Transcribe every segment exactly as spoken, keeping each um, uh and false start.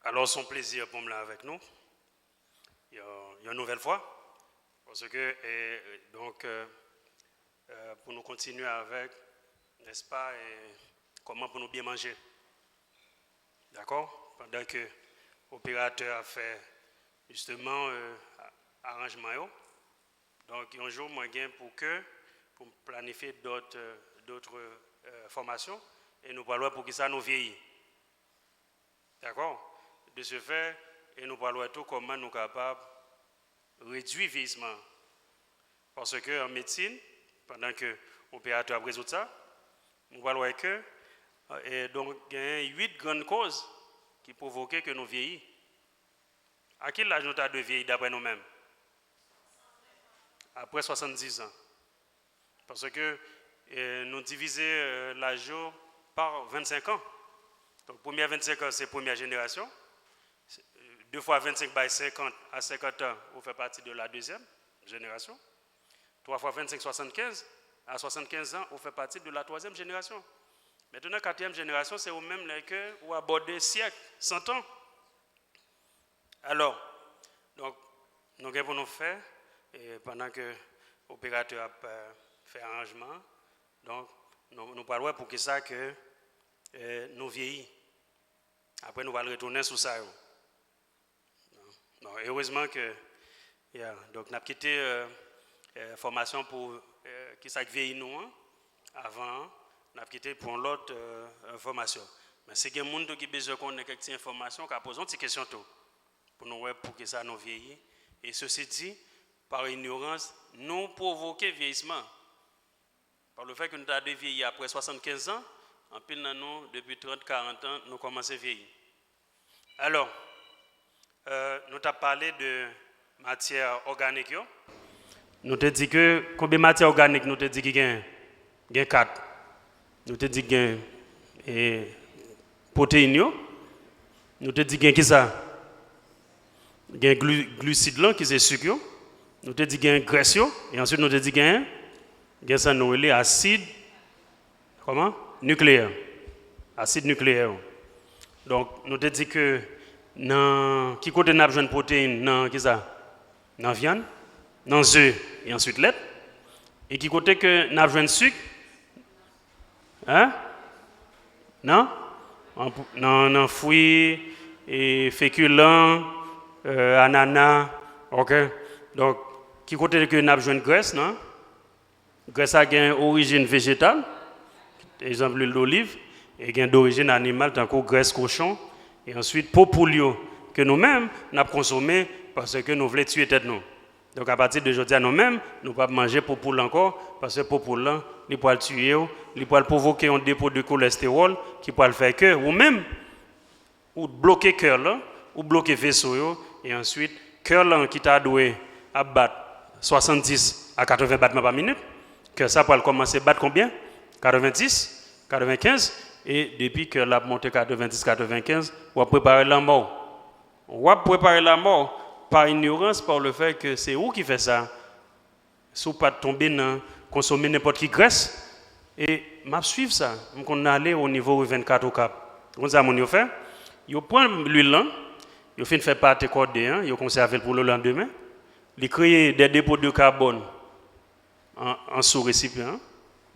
Alors, c'est un plaisir pour moi avec nous, une, une nouvelle fois, parce que, et, donc, euh, euh, pour nous continuer avec, n'est-ce pas, et comment pour nous bien manger. D'accord? Pendant que l'opérateur a fait justement euh, arrangement, yo. Donc, un jour, moi, j'ai pour que, pour planifier d'autres, euh, d'autres euh, formations, et nous parlons pour qui ça nous vieillit. D'accord? De ce fait, et nous parlons tout comment nous capables réduire le vieillissement. Parce que en médecine, pendant que l'opérateur a résoudre ça, nous parlons que euh, et donc, il y a huit grandes causes qui provoquent que nous vieillis. À quel âge nous avons vieilli d'après nous-mêmes? Après soixante-dix ans. Parce que euh, nous divisons euh, l'âge par vingt-cinq ans. Donc, première vingt-cinq ans, c'est première génération. Deux fois vingt-cinq bay cinquante, à cinquante ans, vous faites partie de la deuxième génération. Trois fois vingt-cinq, soixante-quinze. À soixante-quinze ans, vous faites partie de la troisième génération. Maintenant, quatrième génération, c'est vous-même là que vous abordez siècle, cent ans. Alors, donc, nous avons pour nous faire, et pendant que l'opérateur a euh, fait arrangement, donc, nous, nous parlons pour que ça que euh, nous vieillit. Après, nous allons retourner sur ça. Yo. Non, heureusement que, yeah. Donc, nous avons quitté euh, euh, formation pour euh, qui ça vieillit nous, hein, avant, nous avons quitté pour l'autre euh, formation. Mais si il y a des gens qui ont besoin de quelques informations, qui posent des questions tout, pour nous voir pour que ça nous vieillit. Et ceci dit, par ignorance, nous provoquer vieillissement. Par le fait que nous avons vieilli après soixante-quinze ans, en pile dans nous, depuis trente, quarante ans, nous commençons à vieillir. Alors, euh, nous avons parlé de matière organique. Yo. Nous avons dit que combien de matière organique nous avons dit qu'il y a? Il y a quatre. Nous avons dit qu'il y a et protéines. Yo. Nous avons dit qu'il y a qui ça? Gen glu, glusid lan ki se sik yo. Nou te di gen grès yo, e answit nou te di gen gen sa nou rele asid, kòman? Nikleyè. Asid nikleyè yo. Donk nou te di ke nan ki kote n ap jwenn pwoteyin? Nan ki sa? Nan vyann, nan ze, e answit lèt. E ki kote ke n ap jwenn sik? Hein? Nan? Nan, nan fwi, e, fekilan, euh, anana, ok? Donk, ki kote ke n ap jwenn grès, nan? Grès la gen orijin vejetal, egzanp, lwil doliv, e gen dorijin animal, tankou grès kochon, e answit po poul yo, ke nou menm, n ap konsome, paske nou vle tiye tèt nou. Donk, apati de jodi a, nou menm, nou p ap manje po poul ankò, paske po poul lan, li pral tiye w, li pral pwovoke yon depo de kolestewòl ki pral fè ke ou menm, ou bloke kè lan, ou bloke veso yo, e answit, kè lan ki ta dwe ap bat swasanndis a katreven batman pa minit, kè sa pral kòmanse bat konbyen? Katrevenndis, katrevenkenz, e depi kè la ap monte katrevenndis, katrevenkenz, w ap prepare lanmò w. W ap prepare lanmò w pa inyorans, pa lefèt ke se ou ki fè sa. Si w pa t tonbe nan konsome nenpòt ki grès, e m ap swiv sa. M konn ale o nivo ri vennkat Okap. Ou konn sa moun yo fè? Yo pran lwil lan, yo fin fè pate kòde an, yo konsève l pou lelandemen. Li kreye de depo de kabòn an, an sou resipyan an.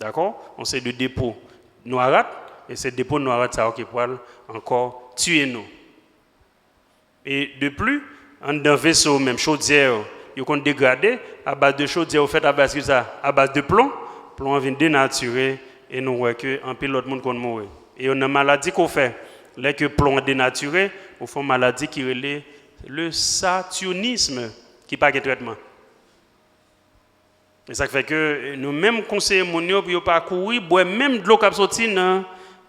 Dakò? On seri de depo nwarat, e se depo nwarat sa yo ki pral ankò tiye nou. E de pli, anndan veso menm, chodyè yo, yo konn degrade, abaz de chodyè yo fèt abaz ki sa? Abaz de plon, plon an vin denatire, e nou wè ke anpil lòt moun konn mouri. E youn nan maladi ke w fè, lè ke plon an denatire, ou fè yon maladi ki rele le saturnisme, ki pa gen trètman. E sa k fè ke nou menm konseye moun yo pou yo pa kouri bwè menm dlo k ap soti nan,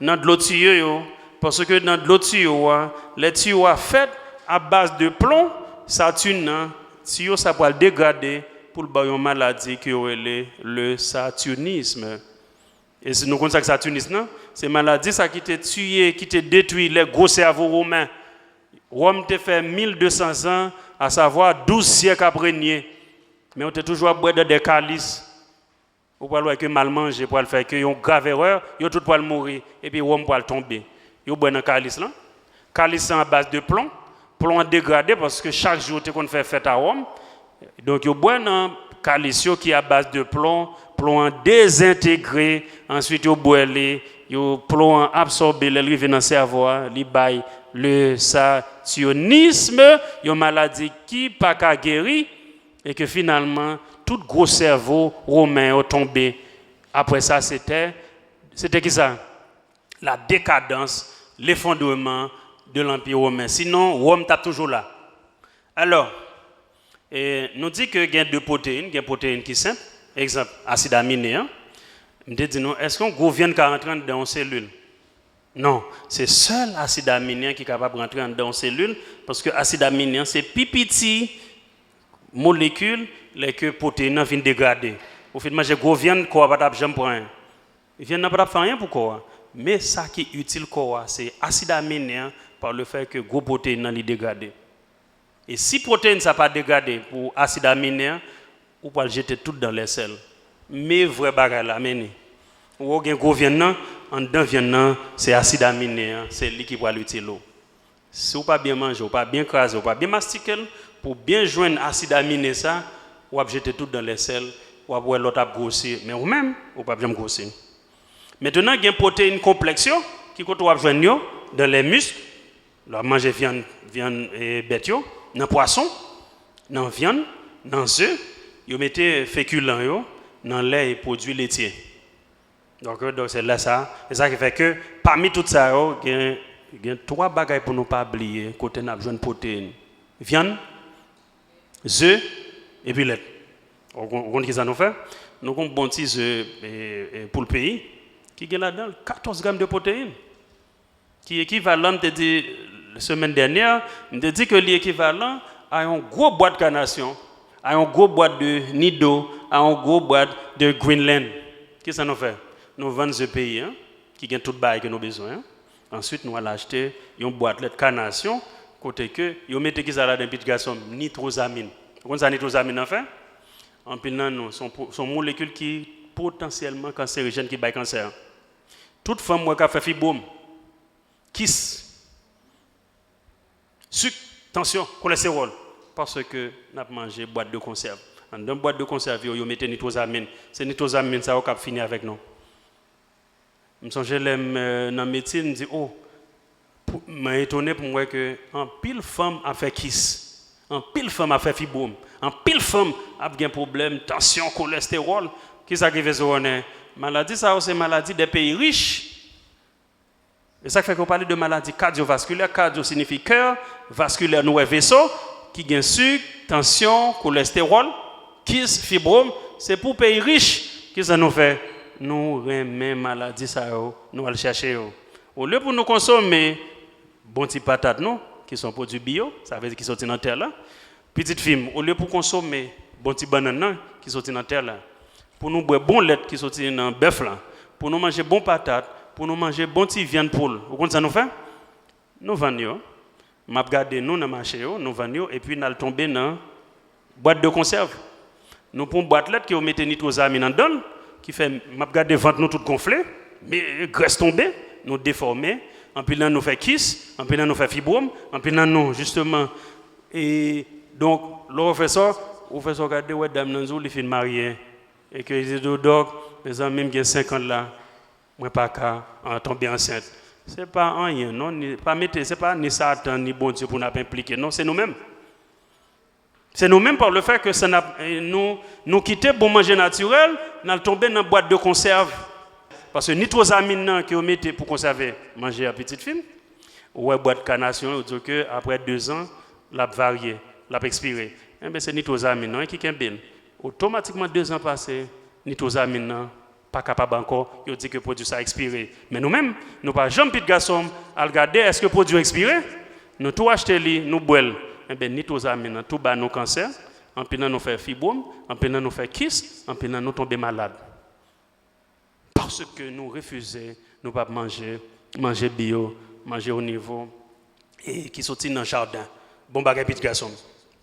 nan dlo tiyo yo, paske nan dlo tiyo a, lè tiyo a fèt a baz de plon, satin nan, tiyo sa pral degrade pou l ba w yon maladi ke yo rele le saturnisme. E si nou konn sa k saturnisme nan, se maladi sa ki te tiye, ki te detwi lè gwo sèvo women. Wòm te fè mil de san zan, asavwa douz syèk ap renye. Men yo te toujou ap bwè dan de kalis. Ou pral wè ke mal manje pral fè ke yon grav erè, yo tout pral mouri, epi Wòm pral tonbe. Yo bwè nan kalis lan. Kalis lan a baz de plon. Plon an degrade paske chak jou yo te konn fè fèt a Wòm. Donk yo bwè nan kalis yo ki a baz de plon. Plon an dezentegre. Answit yo bwè li. Yo, plon an absòbe, lè l rive nan sèvo a, li bay le saturnisme, yon maladi ki pa ka geri, e ke finalman tout gwo sèvo women yo tonbe. Apre sa, se te, se te ki sa? La décadence, l'effondrement de l'Empire romain. Sinon, Wòm t ap toujou la. Alò, e, nou di ke gen de pwoteyin, gen pwoteyin ki senp, egzanp, asid amine an. M te di nou, èske yon gwo vyann ka rantre anndan yon selil? Non, se sèl asid amine an ki kapab rantre anndan yon selil, paske asid amine an se pi piti molekil lè ke pwoteyin nan vin degrade. Ou fin manje gwo vyann, kò a pa t ap janm pran anyen. Vyann nan pa t ap fè anyen pou kò a. Men sa ki itil kò a, se asid amine an, pa le fè ke gwo pwoteyin nan li degrade. E si pwoteyin sa pa degrade pou asid amine an, ou pral jete tout dan lè sèl. Men vrè bagay la, men ni. Ou wè w gen gwo vyann nan, anndan vyann nan, se asid amine an, se li ki pral itil ou. Si w pa byen manje, w pa byen kraze, w pa byen mastike l, pou w byen jwenn asid amine sa, w ap jete tout dan lè sèl, w ap wè lòt ap gwosi, men ou menm, ou p ap janm gwosi. Mentenan, gen pwoteyin konplèks yo, ki kote w ap jwenn yo? Dan lè misk, lè w ap manje vyann, vyann, e, bèt yo, nan pwason, nan vyann, nan ze, yo mete fekilan yo nan lè e pwodui letye. Donk, donk se lè sa, e sa ki fè ke pami tout sa yo, gen, gen twa bagay pou nou pa bliye kote n ap jwenn pwoteyin. Vyann, ze, epi lèt. Ou kon-, ou konn ki sa nou fè? Nou gon bon ti ze, e, e, poul peyi, ki gen ladan l katòz gram de pwoteyin. Ki ekivalan, m te di, semèn dènyè, m te di ke li ekivalan a yon gwo bwat kanasyon, a yon gwo bwat de Nido, a yon gwo bwat de Greenland. Kisa nou fè? Nou vann ze peyi an, ki gen tout bagay ke nou bezwen an. Answit, nou al achte yon bwat lèt kanasyon, kote ke yo mete kisa ladan, pitit gason m? Nitrozamin. Ou konn sa nitrozamin nan fè? Anpil nan nou, se yon po-, se yon molekil ki potansyèlman kanserijèn, ki bay kansè. Tout fanm wè k ap fè fibwòm, kis, sik, tansyon, kolèstewòl, paske n ap manje bwat de konsèv. Anndan bwat de konsèv yo, yo mete nitrozamin. Se nitrozamin sa yo k ap fini avèk nou. M sonje lè m, e, nan medsin, m di, o, pou, mwen etone pou m wè ke anpil fanm ap fè kis, anpil fanm ap fè fibwòm, anpil fanm ap gen pwoblèm tansyon, kolèstewòl. Kisa k rive sou Rònè? Maladi sa yo se maladi de peyi rich. E sa k fè ke yo pale de maladi kadyovaskilè. Kadyo siyifi kè, vaskilè nou wè veso, ki gen sik, tansyon, kolèstewòl, kis, fibwòm. Se pou peyi rich. Kisa nou fè? Nou renmen maladi sa yo, nou al chèche yo. Olye pou nou konsome bon ti patat nou, ki se yon pwodui biyo, sa vle di ki soti nan tè la, pitit fi m, olye pou konsome bon ti bannann nan ki soti nan tè la, pou nou bwè bon lèt ki soti nan bèf la, pou nou manje bon patat, pou nou manje bon ti vyann poul, ou konn sa nou fè? Nou vann yo. M ap gade nou nan mache yo, nou vann yo, epi n al tonbe nan bwat de konsèv. Nou pran bwat lèt ke yo mete nitrozamin anndan l, ki fè m ap gade vant nou tout gonfle, men grès tonbe, nou defòme, anpil nan nou fè kis, anpil nan nou fè fibwòm, anpil nan nou, jisteman, e, donk, lè w fè sa, ou fè sa, w gade, wè dam nan di w li fin marye, e ke li di w, dòk, mezanmi, m gen senkant la, mwen pa ka, a, tonbe ansent. Se pa anyen, non, ni, pa mete, se pa ni Satan, ni Bondye pou n ap enplike, non, se nou menm. Se nou menm, pa le fè ke sa n ap, e, nou, nou kite bon manje natirèl, n al tonbe nan bwat de konsèv. Paske nitrozamin nan ke yo mete pou konsève manje a, pitit fi m, ou wè bwat kanasyon, yo di w ke apre de zan, l ap varye, l ap ekspire. Enben, se nitrozamin nan ki kenbe l. Otomatikman, de zan pase, nitrozamin nan pa kapab ankò, yo di ke pwodui sa ekspire. Men nou menm, nou pa janm, pitit gason m, al gade èske pwodui ekspire. Nou tou achte li, nou bwè l. Enben, nitrozamin nan tou ba nou kansè. Anpil nan nou fè fibwòm, anpil nan nou fè kis, anpil nan nou tonbe malad. Paske nou refize, nou p ap manje, manje biyo, manje o nivo, e ki soti nan jaden. Bon bagay, pitit gason m.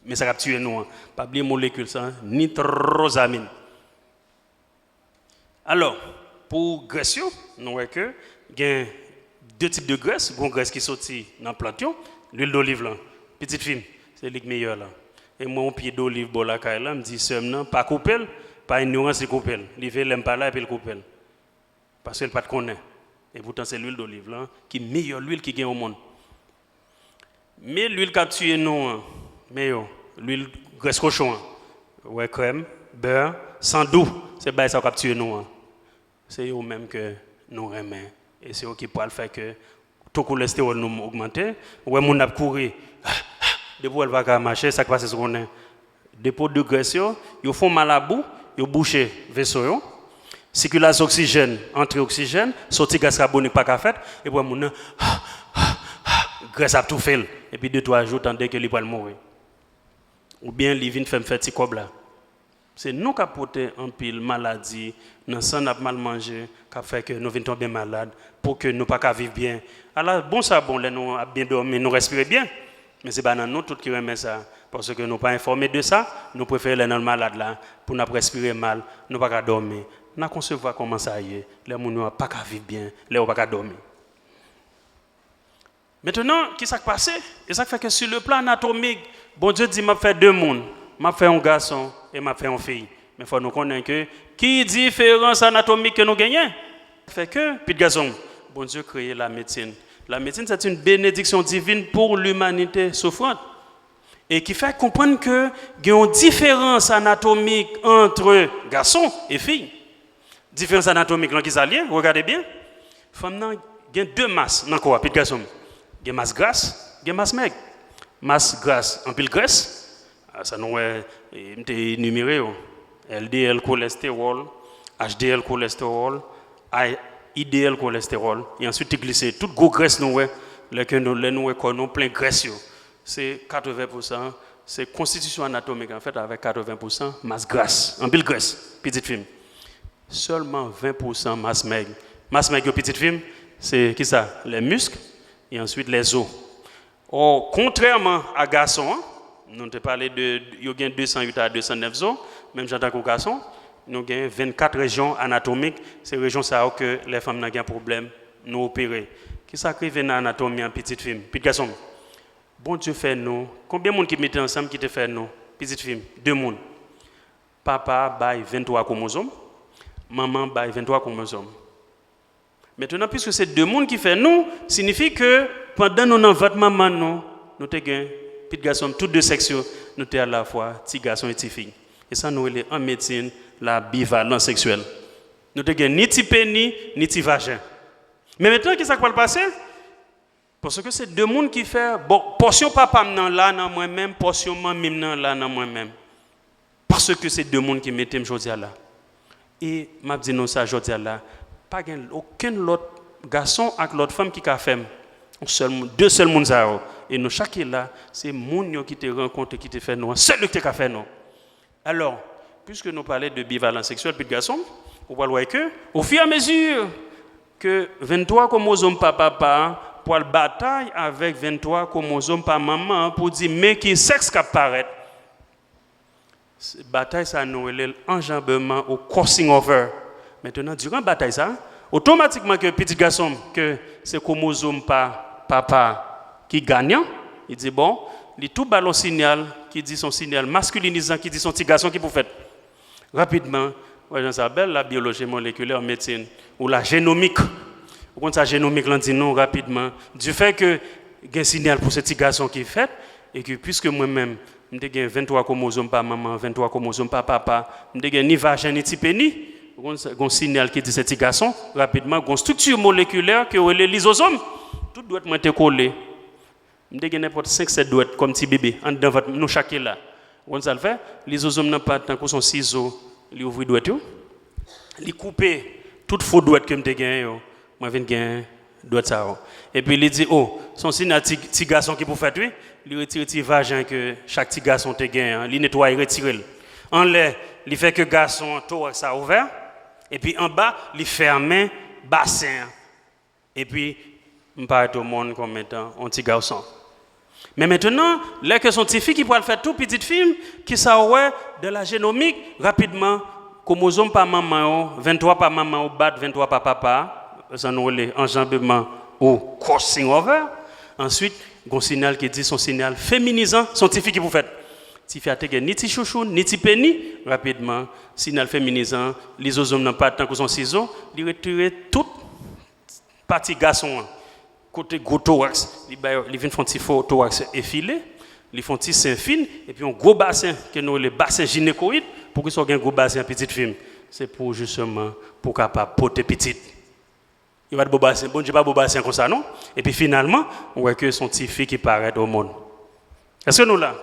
Men sa k ap tiye nou an. Pa bliye molekil sa, nitrozamin. Alò, pou grès yo, nou wè ke gen De tip de grès, gon grès ki soti nan plant yo, lwil doliv lan, pitit fi m, se li k meyè la. E mwen, yon pye doliv bò lakay la, m di sè m nan, pa koupe l, pa inyorans li koupe l. Li veye lè m pa la epi l koupe l. Paske l pa t konnen. E poutan se lwil doliv lan ki meyè lwil ki gen o monn. Men lwil k ap tiye nou an, men yo, lwil grès kochon an. Ou wè krèm, bè, san dou, se bagay sa yo k ap tiye nou an. Se yo menm ke nou renmen. E se yo ki pral fè ke to kolestewòl nou ogmante. Ou wè moun ap kouri. Depi w wè l pa ka mache, sa k pase se konnen. Depo de grès yo, yo fè w mal a bou, yo bouche veso yo. Sikilasyon oksijèn, antre oksijèn, soti gaz kabonik pa ka fèt, epi w wè moun nan, grès ap toufe l. Epi de twa jou, tande ke li pral mouri. Oubyen li vin fè m fè ti kòb la. Se nou k ap pote anpil maladi nan san n ap mal manje, k ap fè ke nou vin tonbe malad, pou ke nou pa ka viv byen. Ala bon sa bon lè nou ap byen dòmi, nou respire byen. Men se pa nan nou tout ki renmen sa, paske nou pa enfòme de sa, nou prefere lè nan malad la, pou n ap respire mal, nou pa ka dòmi. N a konsevwa kòman sa ye, lè moun yo pa ka viv byen, lè yo pa ka dòmi. Mentenan, ki sa k pase? E sa k fè ke sur le plan anatomik, Bondye di, "M ap fè de moun, m ap fè yon gason e m ap fè yon fi." Men fò nou konnen ke ki diferans anatomik ke nou genyen? Fè ke, pitit gason m, Bondye kreye lamedsin. Lamedsin, c'est une bénédiction divine pour l'humanité souffrante. E ki fè konprann ke gen yon diferans anatomik ant gason e fi. Diferans anatomik lan, ki sa l ye? Regade byen. Fanm nan gen de mas nan kò a, pitit gason m. Gen mas gras, gen mas mèg. Mas gras, anpil grès. A, sa nou wè, e, m te enimere yo. L D L kolestewòl, H D L kolestewòl, I D L kolestewòl, e answit te glise. Tout gwo grès nou wè, lè ke nou, lè nou wè kò nou plen grès yo. Se katreven pousan, se konstitisyon anatomik an fèt avèk katreven pousan mas gras. Anpil grès, pitit fi m. Sèlman ven pousan mas mèg. Mas mèg yo, pitit fi m, se ki sa? Les muscles, e answit les os. Ò, kontrèman a gason an, nou te pale de, yo gen de san uit a de san nèf zo, menm jan tankou gason, nou gen vennkat rejyon anatomik, se rejyon sa yo ke lè fanm nan gen pwoblèm, nou opere. Ki sa k rive nan anatomi an, pitit fi m, pitit gason m? Bondye fè nou, konbyen moun ki mete ansanm ki te fè nou, pitit fi m? De moun. Papa a bay venntwa kwomozòm, manman an bay venntwa kwomozòm. Mentenan, piske se de moun ki fè nou, siyifi ke pandan nou nan vant manman nou, nou te gen, pitit gason m, tout de sèks yo, nou te alafwa ti gason e ti fi. E sa nou rele an medsin la bivalans seksyèl. Nou te gen ni ti peni, ni ti vajen. Men mentenan, ki sa k pral pase? Paske se de moun ki fè, bon, pòsyon papa m nan la nan mwen menm, pòsyon manmi m nan la nan mwen menm. Paske se de moun ki mete m jodi a la. E m ap di nou sa jodi a la, pa gen okenn lòt gason ak lòt fanm ki ka fè m. Yon sèl moun, de sèl moun sa yo. E nou chak ki la, se moun yo ki te rankontre, ki te fè nou an, sèl yo ki te ka fè nou. Alò, piske nou pale de bivalans seksyèl, pitit gason, ou pral wè ke, au fur et à mesure ke venntwa kwomozòm pa papa a pral batay avèk venntwa kwomozòm pa manman an pou di men ki sèks k ap parèt. Se batay sa nou rele l anjanbeman ou crossing over. Mentenan, diran batay sa, otomatikman ke pitit gason m, ke se kwomozòm pa papa ki ganyan, li di, bon, li tou ba l yon sinyal ki di se yon sinyal maskilinizan, ki di se yon ti gason ki pou fèt. Rapidman, wè jan sa bèl, la biyoloji molekilè, medsin, ou la jenomik. Ou konn sa jenomik lan di nou rapidman? Difè ke gen sinyal pou se ti gason ki fèt, e ke piske mwen menm, m te gen venntwa kwomozòm pa manman, venntwa kwomozòm pa papa, m te gen ni vajen ni ti peni, ou konn sa, gon sinyal ki di se ti gason, rapidman, gon estrikti molekilè ke yo rele lizozòm. Tout dwèt mwen te kole. M te gen nenpòt senk sèt dwèt kòm ti bebe anndan vant nou chak ki la. Ou konn sa l fè? Lizozòm nan pa tankou se yon sizo, li ouvri dwèt yo. Li koupe tout fo dwèt ke m te genyen yo. Mwen vin gen dwèt sa yo. Epi li di, o, se yon sinyal ti, ti gason ki pou fèt, wi. Li retire ti vajen ke chak ti gason te genyen an. Li netwaye, retire l. Anlè, li fè ke gason an, toraks sa ouvè. Epi anba, li fèmen basen an. Epi, m parèt o monn kòm etan yon ti gason. Men mentenan, lè ke se yon ti fi ki pral fèt tou, pitit fi m, kisa w wè? De la jenomik, rapidman, kwomozòm pa manman yo, venntwa pa manman yo bat venntwa pa papa a, sa nou rele anjanbeman ou crossing over. Answit, gon sinyal ki di se yon sinyal feminizan, se yon tifi ki pou fèt. Tifi a te gen ni ti chouchou, ni ti peni. Rapidman, sinyal feminizan, li zozo m nan pa tankou se yon sizo, li retire tout pati gason an. Kote gwo toraks, li bay, li vin fè yon ti fo toraks efile, li fè yon ti sen fin, epi yon gwo basen ke nou rele basen jinekoyid. Poukisa w gen gwo basen an, pitit fi m? Se pou jisteman pou w kapab pote pitit. Yo pa t ba w basen, Bondye pa ba w basen konsa non. Epi finalman, ou wè ke se yon tifi ki parèt o monn. Èske nou la?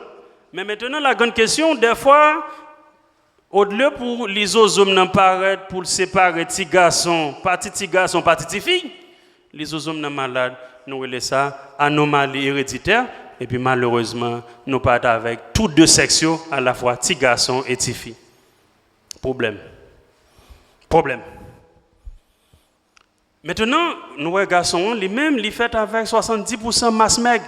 Men mentenan, la grann kesyon, dèfwa, olye pou li zozo m nan parèt pou l separe ti gason, pati ti gason, pati ti fi, li zozo m nan malad, nou rele sa anomali ereditè, epi malerezman, nou parèt avèk tou de sèks yo, alafwa ti gason e ti fi. Pwoblèm. Pwoblèm. Mentenan, nou wè gason an, li menm, li fèt avèk swasanndis pousan mas mèg.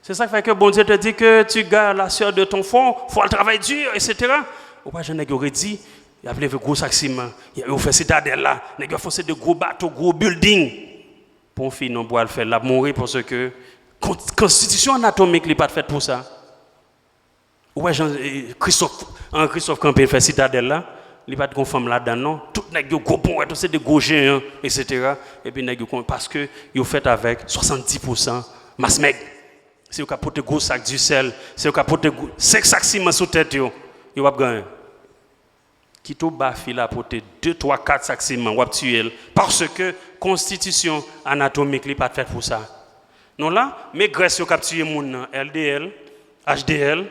Se sa k fè ke Bondye te di ke tu gars la sœur de ton front, fò al travay di, etsetera. Ou pa jan nèg yo redi, y ap leve gwo sak siman, y ap fè sitadèl la, nèg yo fè yon seri de gwo bato, gwo building. Pou yon fi non, pou al fè l, l ap mouri paske kon- konstitisyon anatomik li pa t fèt pou sa. Ou wè jan eh, Christophe, Henri Christophe kanpe fè sitadèl la, li pa t gon fanm ladan l non. Tout nèg yo gwo ponyèt, se de gwo jeyan, etsetera. Epi nèg yo kon paske yo fèt avèk swasanndis pousan mas mèg. Se yo k ap pote gwo sak disèl, se yo k ap pote gwo- senk sak siman sou tèt yo. Yo p ap gen anyen. Kite w ba fi la pote de, twa, kat sak siman, w ap tiye l. Paske konstitisyon anatomik li pa t fèt pou sa. Non la, men grès yo k ap tiye moun nan, L D L, H D L,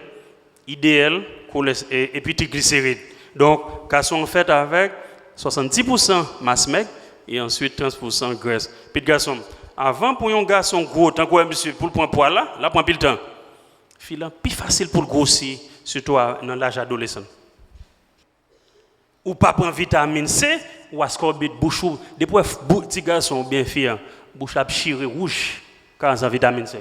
I D L, kolè- e- epi trigliserid. Donk, gason an fèt avèk swasanndis pousan mas mèg e answit trant pousan grès. Pitit gason m, avan pou yon gason gwo, tankou wè misye, pou l pran pwa la, l ap pran anpil tan. Fi lan pi fasil pou l gwosi, sitou a- nan laj adolesan. Ou pa pran vitamin C, ou askòbit bouch ou. Depi w wè f- bou- ti gason oubyen fi an, bouch ap chire wouj, ka anzan vitamin C.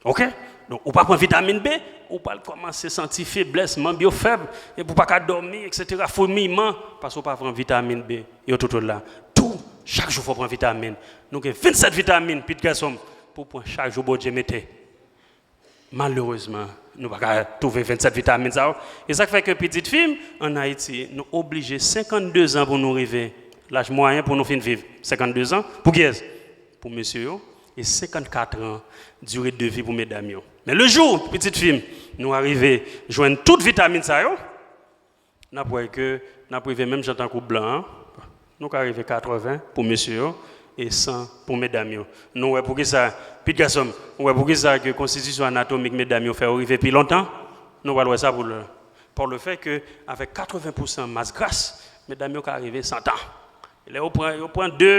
Oke? Donk, ou pa pran vitamin B, ou pral kòmanse santi feblès, manm yo fèb, epi ou pa ka dòmi, etsetera, fourmillement, paske ou pa pran vitamin B. Yo tout la. Tou, chak jou fò w pran vitamin. Nou gen vennsèt vitamin, pitit gason m, pou w pran chak jou Bondye mete. Malerezman, nou pa ka twouve vennsèt vitamin sa yo. E sa k fè ke pitit fi m, ann Ayiti, nou oblije senkanndezan pou nou rive laj mwayen pou nou fin viv. Senkanndezan, pou kiyès? Pou mesye yo. E senkannkat an, dire de vi pou medam yo. Men le jou, pitit fi m, nou arive jwenn tout vitamin sa yo, n ap wè ke n ap rive menm jan tankou blan an. Nou ka rive katreven pou mesye yo e san pou medam yo. Nou wè poukisa, pitit gason m, ou wè poukisa ke konstitisyon anatomik medam yo fè yo rive pi lontan? Nou pral wè sa pou lè. Par le fait que, avèk katreven pousan mas gras, medam yo ka rive san tan. Lè yo pran, yo pran de,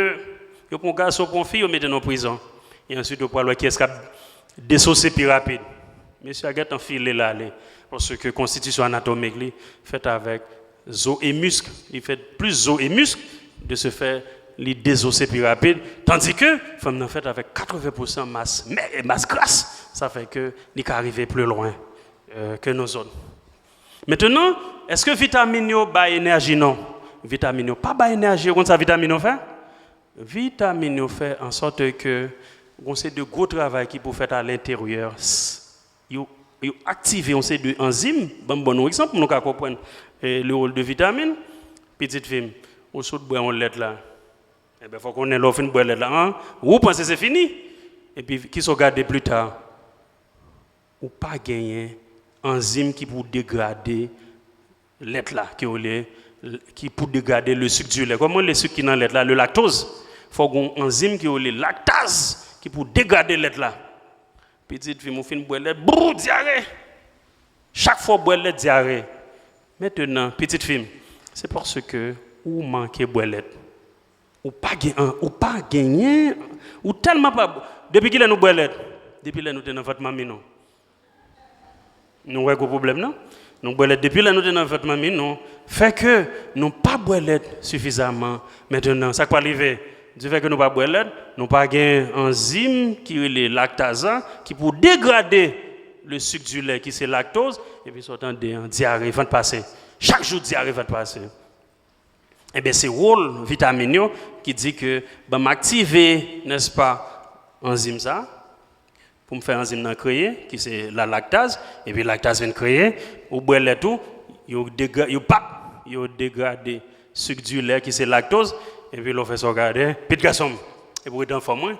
yo pran yon gason, pran yon fi, yo mete nan prizon. E answit, yo pral wè kiyès k ap desose pi rapid. Mesye a gentan file l ale. Paske konstitisyon anatomik li fèt avèk zo e misk. Li fèt plis zo e misk, de ce fait, li dezose pi rapid. Tandis que fanm nan fèt avèk katreven pousan mas, mè- mas gras. Sa fè ke li ka rive pli lwen euh, ke nou zòn. Mentenan, èske vitamin yo bay enèji? Non. Vitamin yo pa bay enèji. Ou konn sa vitamin yo fè? Vitamin yo fè an sòt ke gon se de gwo travay ki pou fèt a lenteryè. S- Yo, yo aktive yon se de anzim. Ban m ban nou egzanp, nou ka konprann eh, le rôle de vitamin. Pitit fi m, ou sot bwè yon lèt la. Enben, fò konnen lè w fin bwè lèt la, an, ou panse se fini. Epi, kisa w gade pli ta? Ou pa genyen anzim ki pou degrade lèt la, ki rele, ki pou degrade le sucre du lait. Kòman le sik ki nan lèt la, le lactose? Fò gen yon anzim ki rele laktaz ki pou degrade lèt la. Pitit fi m, ou fin bwè lèt, brou, dyare. Chak fwa w bwè lèt, dyare. Mentenan, pitit fi m, se paske ou manke bwè lèt. Ou pa gen, ou pa genyen, ou tèlman pa. Depi kilè nou bwè lèt? Depi lè nou te nan vant manmi nou. Nou wè gwo pwoblèm nan? Nou bwè lèt depi lè nou te nan vant manmi nou. Fè ke nou pa bwè lèt sifizaman. Mentenan, sa k pral rive? Di fè ke nou pa bwè lèt, nou pa gen anzim ki rele laktaz la, ki pou degrade le sucre du lait, ki se lactose, epi sa w tande an, dyare, vant pase. Chak jou dyare, vant pase. Enben, se wòl vitamin yo ki di ke ban m aktive, nèspa, anzim sa, pou m fè anzim nan kreye, ki se la laktaz, epi laktaz vin kreye, ou bwè lèt ou, yo degra, yo pap, yo degrade sik di lè ki se laktoz, epi lè w fè sa w gade, pit gason m, epi w ret anfòm wi,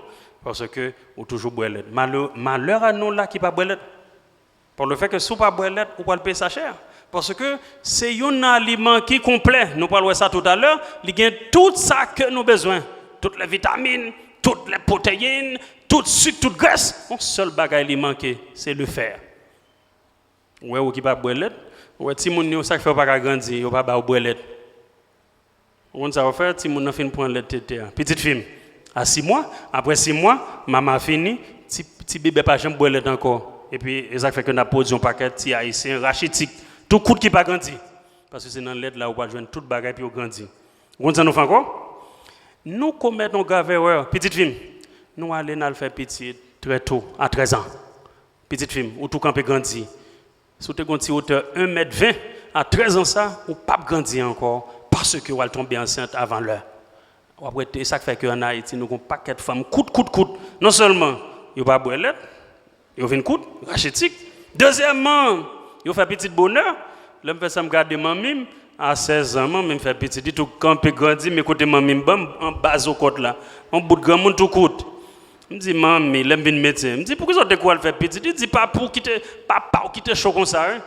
paske ou toujou bwè lèt. Malè, malè a nou la ki pa bwè lèt. Par le fait que si w pa bwè lèt, ou pral peye sa chè. Paske se yon aliman ki konplè. Nou pral wè sa toutalè. Li gen tout sa ke nou bezwen. Tout lè vitamin, tout lè pwoteyin, tout sik, tout grès. Yon sèl bagay li manke, se le fè. Ou wè ou ki pa bwè lèt, ou wè timoun yo, sa k fè yo pa ka grandi, yo pa ba yo bwè lèt. Ou konn sa yo fè, timoun nan fin pran lèt tete a. Pitit fi m, a sis mwa, apre sis mwa, mama fini, ti, ti bebe pa janm bwè lèt ankò. Epi, e sa k fè ke n ap pwodui yon pakèt ti ayisyen rachitik, tou kout ki pa grandi. Paske se nan lèt la ou pral jwenn tout bagay pou yo grandi. Ou konn sa nou fè ankò? Nou komèt yon grav erè, pitit fi m. Nou ale n al fè pitit trè to, a trèz an. Pitit fi m, ou tou kanpe grandi. Si w te gen yon ti wotè en mèt ven, a trèz an sa, ou p ap grandi ankò, paske w al tonbe ansent avan lè. W ap rete, e sa k fè ke ann Ayiti, nou gen yon pakèt fanm kout, kout, kout. Non sèlman yo pa bwè lèt, yo vin kout, rachitik. Dezyèmman, yo fè pitit bonè. Lè m fè sa, m gade manmi m, a sèz an, manmi m fè pitit, li tou kanpe grandi, men kote manmi m ban m, anba zo kòt la. Yon bout granmoun tou kout. M di, "Manmi," lè m vin medsen, m di, "Poukisa w te kou al fè pitit?" Li di, "Papa w ki te, papa w ki te cho konsa, wi."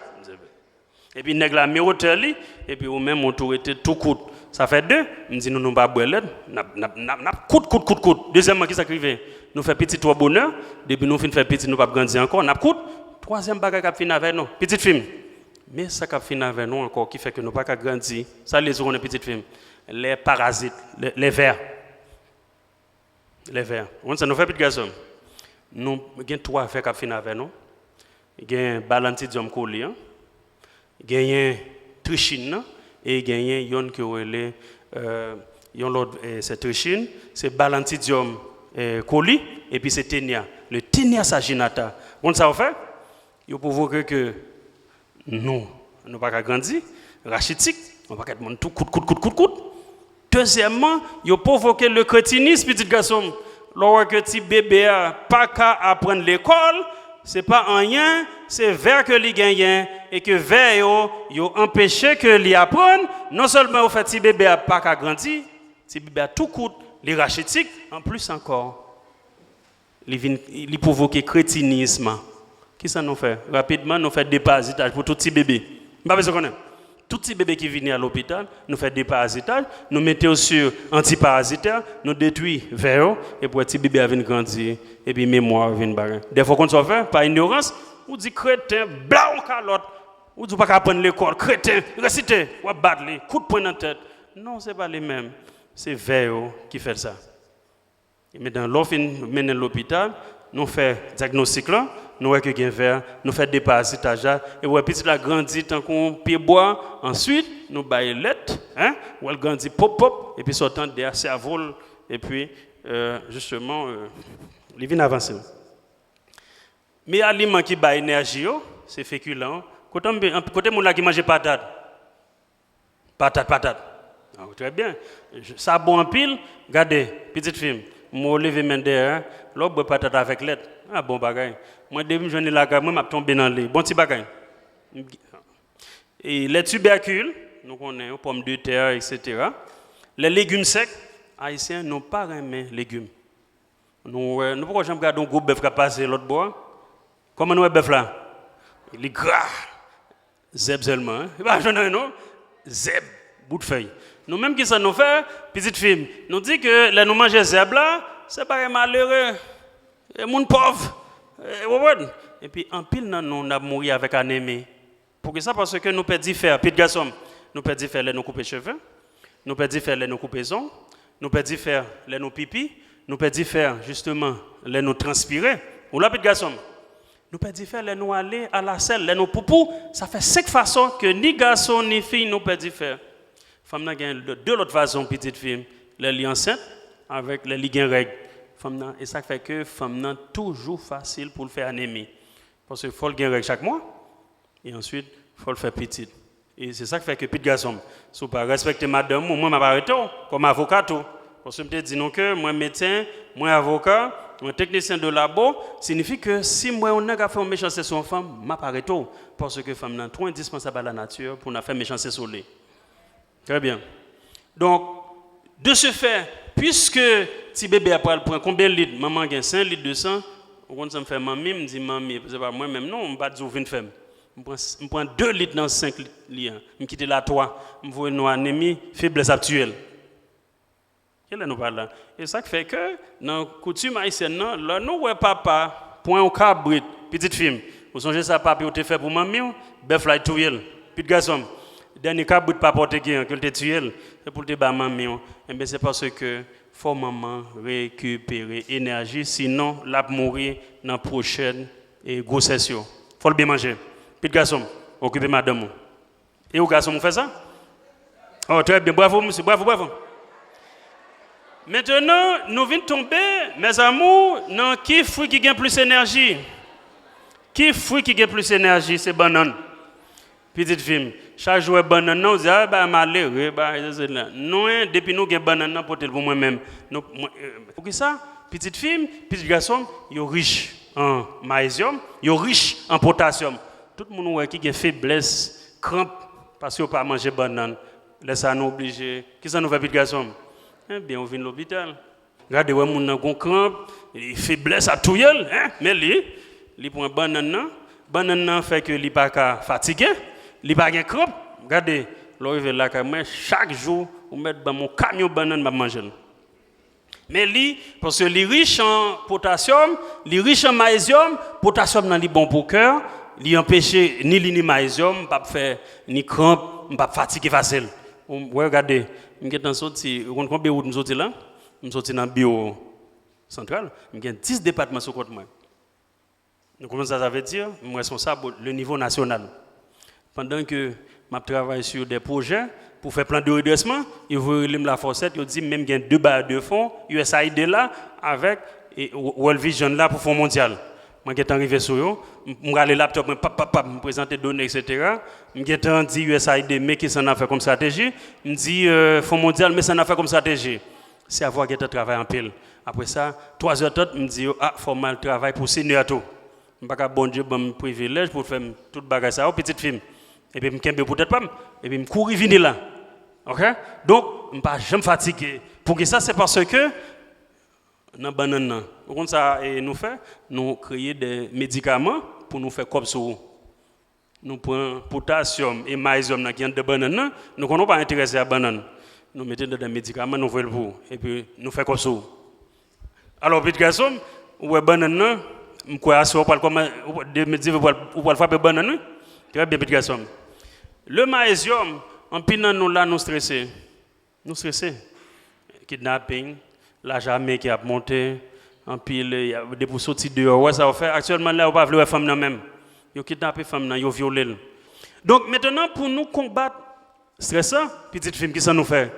Epi nèg la men wotè li, epi ou menm ou tou rete tou kout. Sa fè de, m di nou, nou pa bwè lèt, n ap, n ap, n ap, n ap kout, kout, kout, kout. Dezyèmman, kisa k rive? Nou fè pitit twò bonè, depi nou fin fè pitit, nou p ap grandi ankò, n ap kout. Twazyèm bagay k ap fini avè nou, pitit fi m. Men sa k ap fini avè nou ankò, ki fè ke nou pa ka grandi. Sa l ye, si w konnen, pitit fi m? Lè parazit, lè, lè vè. Lè vè. Ou konn sa nou fè, pitit gason? Nou gen twa vè k ap fini avè nou. Gen balantidyòm koli an, genyen trichin nan, e genyen yonn ke yo rele, euh, yon lòt, eh, se trichin, se balantidyòm, eh, koli, epi se tenya, le tenya saginata. Ou konn sa yo fè? Yo pwovoke ke nou, nou pa ka grandi, rachitik, yon pakèt moun tou kout, kout, kout, kout, kout. Dezyèmman, yo pwovoke le kretinis, pitit gason m. Lè w wè ke ti bebe a pa ka aprann lekòl, se pa anyen, se vè ke li genyen, e ke vè yo, yo anpeche ke li aprann, non sèlman yo fè ti bebe a pa ka grandi, ti bebe a tou kout, li rachitik, anplis ankò, li vin, li pwovoke kretinis. Kisa nou fè? Rapidman, nou fè deparazitaj pou tout ti bebe. M pa bezwen konnen. Tout ti bebe ki vini a lopital, nou fè deparazitaj, nou mete yo sou antiparazitè, nou detwi vè yo, epi wè ti bebe a vin grandi, epi memwa yo vin bagay. Dèfwa w konn sa w fè, pa inyorans, ou di kreten, blaw yon kalòt, ou di w pa ka aprann lekòl, kreten, resite, w ap bat li, kout pwen nan tèt. Non, se pa li menm, se vè yo ki fè sa. E mentnan, lè w fin mennen l lopital, nou fè dyagnostik lan, nou wè ke gen vè, nou fè deparazitaj la, e w wè pitit la grandi tankou yon pyebwa, answit, nou ba l lèt, hein, w wè l grandi pòp, pòp, epi sa w tande a sèvo l, epi, euh, jisteman, euh, li vin avanse. Men aliman ki bay enèji yo, se fekilan. Kote, kote moun la ki manje patat? Patat, patat. Ah, trè byen. Sa bon anpil. Gade, pitit fi m, m wè w leve men dèyè, lè w bwè patat avèk lèt. Ah, bon bagay. Mwen, depi m jwenn li lakay mwen, m ap tonbe nan li. Bon ti bagay. E lè tibèkil, nou konnen yo, pòmdetè, etsetera. Lè legim sèk, Ayisyen, nou pa renmen legim. Nou wè, nou poko janm gade yon gwo bèf k ap pase lòt bò a? Kòman nou wè bèf la? Li gra. Zèb sèlman, hein? Li pa jwenn anyen, non? Zèb, bout fèy. Nou menm, kisa nou fè? Pitit fi m, nou di ke lè nou manje zèb la, se bagay malere, e moun pòv, e, w konprann? Epi, anpil nan nou, n ap mouri avèk anemi. Poukisa? Paske nou pèdi fè, pitit gason m. Nou pèdi fè lè nou koupe cheve. Nou pèdi fè lè nou koupe zong. Nou pèdi fè lè nou pipi. Nou pèdi fè, jisteman, lè nou transpire. Ou la, pitit gason m? Nou pèdi fè lè nou ale alasèl, lè nou poupou. Sa fè senk fason ke ni gason, ni fi, nou pèdi fè. Fanm nan gen de, de lòt fason, pitit fi m, lè li ansent, avèk lè li gen règ. Fanm nan, e sa k fè ke fanm nan toujou fasil pou l fè anemi. Paske fò l gen règ chak mwa. E answit, fò l fè pitit. E se sa k fè ke pitit gason m, si w pa respekte madanm ou, mwen m ap arete w kòm avoka tou. Paske m te di nou ke mwen medsen, mwen avoka, Mwen teknisyen de labo, siyifi ke si m wè yon nèg ap fè yon mechanste sou yon fanm, m ap arete w, paske fanm nan twò endispansab a la nati pou n ap fè mechanste sou li. Trè byen. Donk, de ce fait, puiske ti bebe a pral pran konbyen lit, manman gen senk lit de san, ou konn sa m fè manmi, m di manmi, se pa mwen menm non, m pa di w vin fè m. M pran, m pran de lit nan senk lit li an, m kite la twa, m voye l nan anemi, feblès ap tiye l. Kilè nou pral la? E sa k fè ke nan koutim ayisyèn nan, lè nou wè papa pran yon kabrit, pitit fi m, ou sonje sa papi w te fè pou manmi w? Bèf la, li touye l. Pitit gason m, dènye kabrit papa w te gen an, ke l te tiye l, se pou l te ba manmi w. Enben, se paske fò manman rekipere enèji, sinon l ap mouri nan pwochèn e gwosès yo. Fò l byen manje. Pitit gason m, okipe madanm ou. E ou gason, ou fè sa? Oh, trè byen. Bravo, mesye. Bravo, bravo. Mentenan, nou vin tonbe, mes amours, nan ki fwi ki gen plis enèji? Ki fwi ki gen plis enèji? Se bannann. Pitit fi m, chak jou wè bannann nan, ou di, ah, bagay malere, bagay sesi la. Non, en, depi nou gen bannann nan, pote l pou mwen menm. Nou, mwen, euh, poukisa? Pitit fi m, pitit gason m, yo rich an mayezyòm, yo rich an potasyòm. Tout moun ou wè ki gen feblès, kranp, paske yo pa manje bannann. Lè sa a, nou oblije. Kisa nou fè, pitit gason m? Ebyen, ou vin lopital. Gade, wè moun nan gon kranp, e feblès ap touye l, en? Men li, li pran bannann nan. Bannann nan fè ke li pa ka fatige, li pa gen kranp. Gade, lè w rive lakay mwen, chak jou, ou mèt ban m yon kamyon bannann, m ap manje l. Men li, paske li rich an potasyòm, li rich an mayezyòm, potasyòm nan li bon pou kè, li anpeche ni li ni mayezyòm, m p ap fè ni kranp, m p ap fatige fasil. Ou wè, gade, m gentan soti, ou konn konbyen wout m soti la? M soti nan biwo santral, m gen dis depatman sou kont mwen. Nou konprann sa sa vle di? M responsab le nivo nasyonal. Pandan ke m ap travay sur des projets pou fè plan de redrèsman, yo voye rele m la fòsèt, yo di m menm gen de bayè de fon, U S A I D la, avèk e, World Vision la pou Fon Mondyal. Mwen gentan rive sou yo, m, m rale laptop mwen, pap, pap, pap, m prezante done, et cetera. M gentan di U S A I D, men kisa n ap fè kòm estrateji. M di, euh, Fon Mondyal, men sa n ap fè kòm estrateji. Sèvo a gentan travay anpil. Apre sa, twa zè trant, m di yo, ah, fò m al travay pou Senyè a tou. M pa ka Bondye ban m privilèj pou fè m tout bagay sa yo, pitit fi m. Epi m kenbe pou tèt pa m, epi m kouri vini la. Oke? Donk, m pa janm fatige. Poukisa? Se paske nan bannann nan, ou konn sa e nou fè? Nou kreye de medikaman pou nou fè kòb sou ou. Nou pran potasyòm e mayezyòm nan ki anndan bannann nan, nou konnen w pa enterese a bannann. Nou mete l anndan medikaman, nou voye l pou ou, epi nou fè kòb sou ou. Alò, pitit gason m, ou wè bannann nan, m kwè aswè ou pral kòman, ou pral, de, de, ou pral, ou pral frape bannann, wi. Trè byen, pitit gason m. Le mayezyòm, anpil nan nou la, nou strese. Nou strese. Kidnaping, lajan ameriken ap monte, anpil, e, y a, depi w soti deyò, ou wè sa yo fè. Aktyèlman, la, yo pa vle wè fanm nan menm. Yo kidnape fanm nan, yo vyole l. Donk, mentenan, pou nou konbat strès la, pitit fi m, kisa nou fè?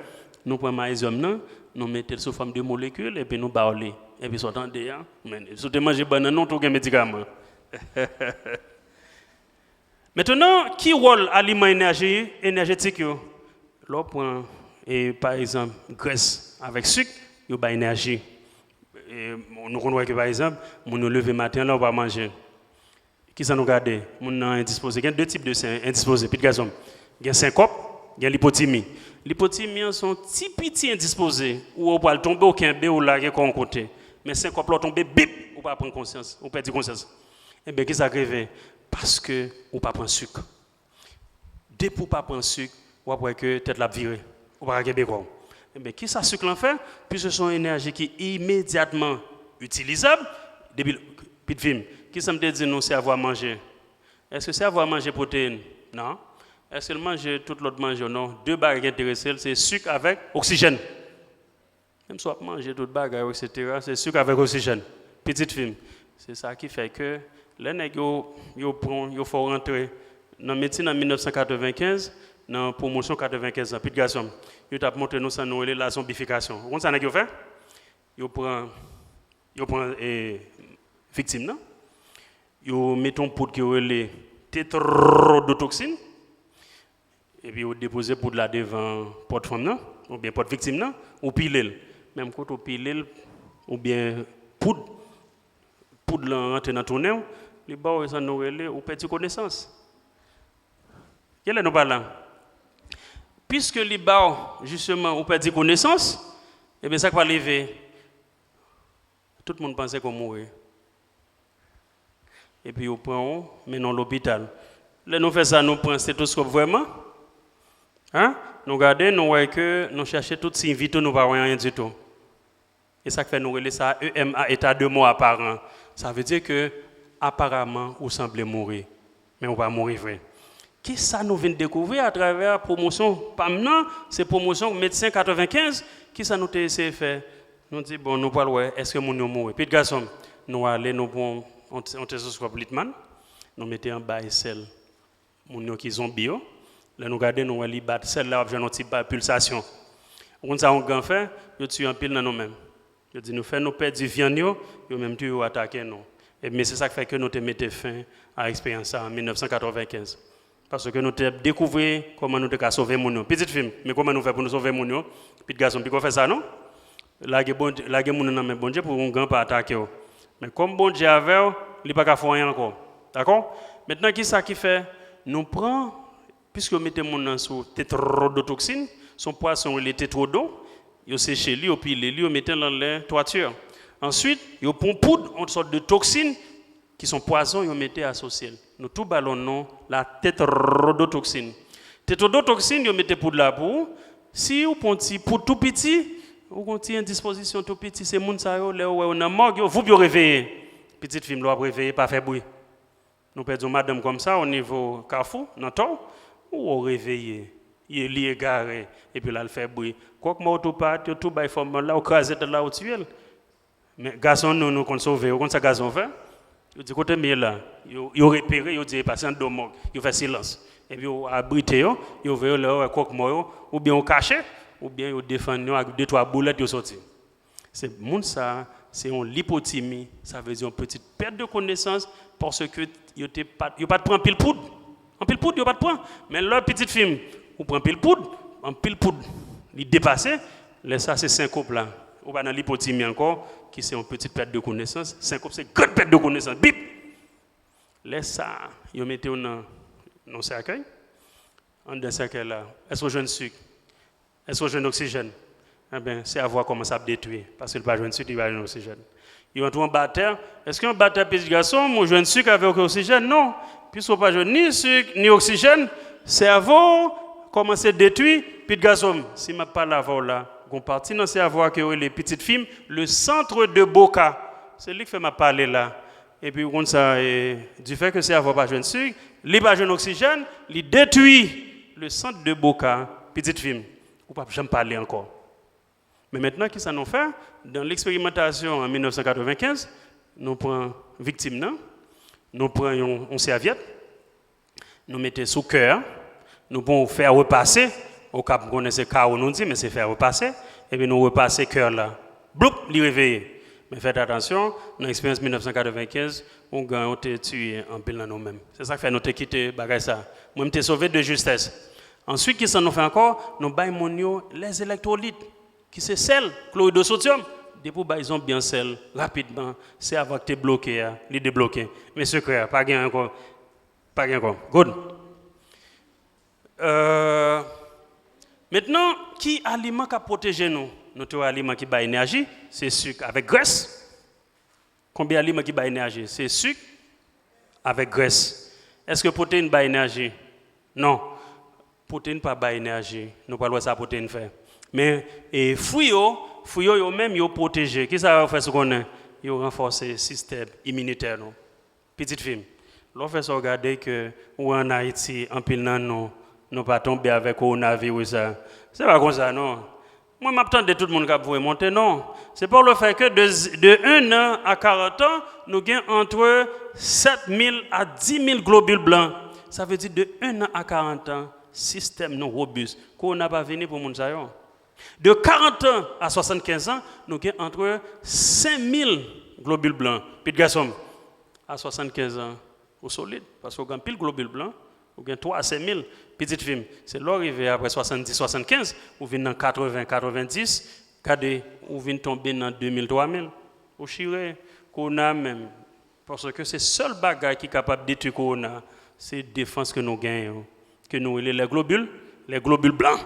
Nou pran mayezyòm nan, nou mete l sou fòm de molekil, epi nou ba w li. Epi sa w tande a, men, si w te manje bannann nan, ou tou gen medikaman. Mentenan, ki wòl aliman enèji, enèjetik yo? Lè w pran, e, pa egzanp, grès avèk sik, yo bay enèji. E, nou konn wè ke, pa egzanp, moun yo leve maten an, lè yo pa manje. Kisa nou gade? Moun nan endispoze. Gen de tip de sen endispoze, pitit gason m. Gen senkòp, gen lipotimi. Lipotimi an se yon ti piti endispoze. Ou wè w pral tonbe, w kenbe, w lage kò w yon kote. Men senkòp la, w tonbe, bip, ou pa pran konsyans, ou pèdi konsyans. Ebyen, kisa k rive? Paske ou pa pran sik. Depi w pa pran sik, w ap wè ke tèt la ap vire. Ou pa ka kenbe kò w. Ebyen, kisa sik lan fè? Piske se yon enèji ki imedyatman itilizab, depi l, pitit fi m, kisa m te di nou sèvo a manje? Èske sèvo a manje pwoteyin? Non. Èske l manje tout lòt manje yo? Non. De bagay ki enterese l, se sik avèk oksijèn. Menm si w ap manje tout bagay, et cetera, se sik avèk oksijèn. Pitit fi m, se sa ki fè ke lè nèg yo, yo pran, yo fè w rantre nan medsin an mil nèf san katrevenkenz, nan pwomosyon katrevenkenz lan, pitit gason m, yo t ap montre nou sa nou rele lazonbifikasyon. Ou konn sa nèg yo fè? Yo pran, yo pran, e, viktim nan, yo mete yon poud ke yo rele tetrodotoksin, epi yo depoze poud la devan pòt fanm nan, oubyen pòt viktim nan, ou pile l. Menm kote ou pile l, oubyen poud, poud lan rantre nan tounen w, li ba w sa nou rele ou pèdi konesans. Genlè nou pa la. Piske li ba w, jisteman, ou pèdi konesans, ebyen, sa k pral rive? Tout moun panse ke w mouri. Epi yo pran w, mennen w lopital. Lè nou fè sa, nou pran stetoskòp vrèman. Hein? Nou gade, nou wè ke nou chèche tout siy vital, nou pa wè anyen ditou. E sa k fè nou rele sa E M A, état de mort apparent. Sa vle di ke aparaman ou sanble mouri, men ou pa mouri vre. Kisa nou vin dekouvri atravè pwomosyon pa m nan? Se pwomosyon Medsen katrevenkenz. Kisa nou te eseye fè? Nou di, bon, nou pral wè èske moun yo mouri. Pitit gason m, nou ale, nou pran yon, yon, yon stetoskòp Littmann, nou mete anba esèl moun yo ki zonbi yo. Lè nou gade, nou wè li bat, sèl la w ap jwenn yon ti ba pulsasyon. Ou konn sa oungan fè? Yo tiye anpil nan nou menm. Yo di nou fè nou pèdi vyann yo, yo menm tou yo atake nou. E men se sa k fè ke nou te mete fen a eksperyans sa an mil nèf san katrevenkenz. Paske nou te dekouvri kòman nou te ka sove moun yo. Pitit fi m, men kòman nou fè pou nou sove moun yo? Pitit gason m, piko fè sa non. Lage Bondye, lage moun nan nan men Bondye pou oungan pa atake w. Men kòm Bondye avè w, li pa ka fè w anyen ankò. Dakò? Mentnan, kisa ki fè nou pran, piske yo mete moun nan sou tetwodotoksin, se yon pwason rele tetwodo, yo seche li, yo pile li, yo mete l anlè twati. Answit, yo pran poud, yon sòt de toksin, ki se yon pwason yo mete asosye l. Nou tou ba l yon non, la tetwodotoksin. Tetwodotoksin, yo mete poud la pou ou. Si ou pran ti poud tou piti, ou gon ti endispozisyon tou piti, se moun sa yo, lè yo wè yo nan mòg, yo, voup, yo reveye. Pitit fi m, lè w ap reveye, pa fè bri. Nou pèdi yon madanm kòm sa, o nivo Kafou, nan Tò, ou wè w reveye, ye, li egare, epi l al fè bri. Kwòk mò w tou pat, yo tou bay fòmil la, ou kraze tèt la, ou tiye l. Men gason nou, nou konn sove. Ou konn sa gason fè? Yo di, kote m ye la? Yo, yo repere, yo di, e pase anndan mòg. Yo fè silans. Epi yo abrite yo, yo veye yo lè yo wè kwòk mò yo, oubyen yo kache, oubyen yo defann yo ak de twa boulèt, yo soti. Se moun sa, se yon lipotimi, sa vle di yon pitit pèt de konesans, paske yo te pa, yo pa t pran anpil poud. Anpil poud, yo pa t pran. Men lè pitit fi m, ou pran anpil poud, anpil poud, li depase, lè sa se senkop la. Ou pa nan lipotimi ankò, ki se yon pitit pèt de konesans. Senkop se gran pèt de konesans. Bip! Lè sa, yo mete w nan, nan sèkèy. Anndan sèkèy la, èske w jwenn sik? Èske w jwenn oksijèn? Enben, sèvo a kòmanse ap detwi, paske l pa jwenn sik, li pa jwenn oksijèn. Yo antre w anba tè. Èske anba tè, pitit gason m, ou jwenn sik avèk oksijèn? Non. Piske w pa jwenn ni sik, ni oksijèn, sèvo w kòmanse detwi. Pitit gason m, si m ap pale avè w la, gon pati nan sèvo a ke yo rele, pitit fi m, le centre de Broca. Se li k fè m ap pale la. Epi ou konn sa, e, difè ke sèvo a pa jwenn sik, li pa jwenn oksijèn, li detwi le centre de Broca, pitit fi m. Ou p ap janm pale ankò. Men mentnan, kisa nou fè? Dan leksperimantasyon an mil nèf san katrevenkenz, nou pran viktim nan, nou pran yon, yon sèvyèt, nou mete sou kè a, nou pran yon fè repase, okap, m konnen se kawo nou di, men se fè repase, epi nou repase kè la. Bloup, li reveye. Men fèt atansyon, nan eksperyans mil nèf san katrevenkenz, oungan yo te tiye anpil nan nou menm. Se sa k fè nou te kite bagay sa. Mwen, m te sove de justès. Answit, kisa nou fè ankò? Nou bay moun yo lèzelektwolit, ki se sèl, klorid de sodyòm. Depi w bay zonbi an sèl, rapidman, sèvo a k te bloke a, li debloke. Men sekrè a, pa gen ankò. Pa gen ankò. Good. Euh, mentnan, ki aliman k ap pwoteje nou? Nou te wè aliman ki bay enèji, se sik avèk grès. Konbyen aliman ki bay enèji? Se sik avèk grès. Èske pwoteyin bay enèji? Non. Pwoteyin pa bay enèji. Nou pral wè sa pwoteyin fè. Men, e, fwi yo, fwi yo, yo menm, yo pwoteje. Kisa yo fè sou konnen? Yo ranfòse sistèm iminitè nou. Pitit fi m, lè w fè sa, w gade ke ou wè ann Ayiti, anpil nan nou, nou pa tonbe avèk kowonaviris sa. Se pa konsa, non. Mwen, m ap tande tout moun k ap voye monte, non. Se pa le fè ke de, de un an a karant an, nou gen antre sèt mil a dis mil globil blan. Sa vle di de un an a karant an, sistèm nou wobis. Kowona pa vini pou moun sa yo. De karant an a swasannkenz an, nou gen antre senk mil globil blan. Pitit gason m, a swasannkenz an, ou solid, paske ou gen anpil globil blan, ou gen twa a senk mil. Pitit fi m, se lè w rive apre swasanndis, swasannkenz, ou vin nan katreven, katrevendis, gade, ou vin tonbe nan de mil, twa mil. Ou chire, kowona menm, Paske se sèl bagay ki kapab detwi kowona, se defans ke nou genyen yo, ke nou rele lè globil, lè globil blan.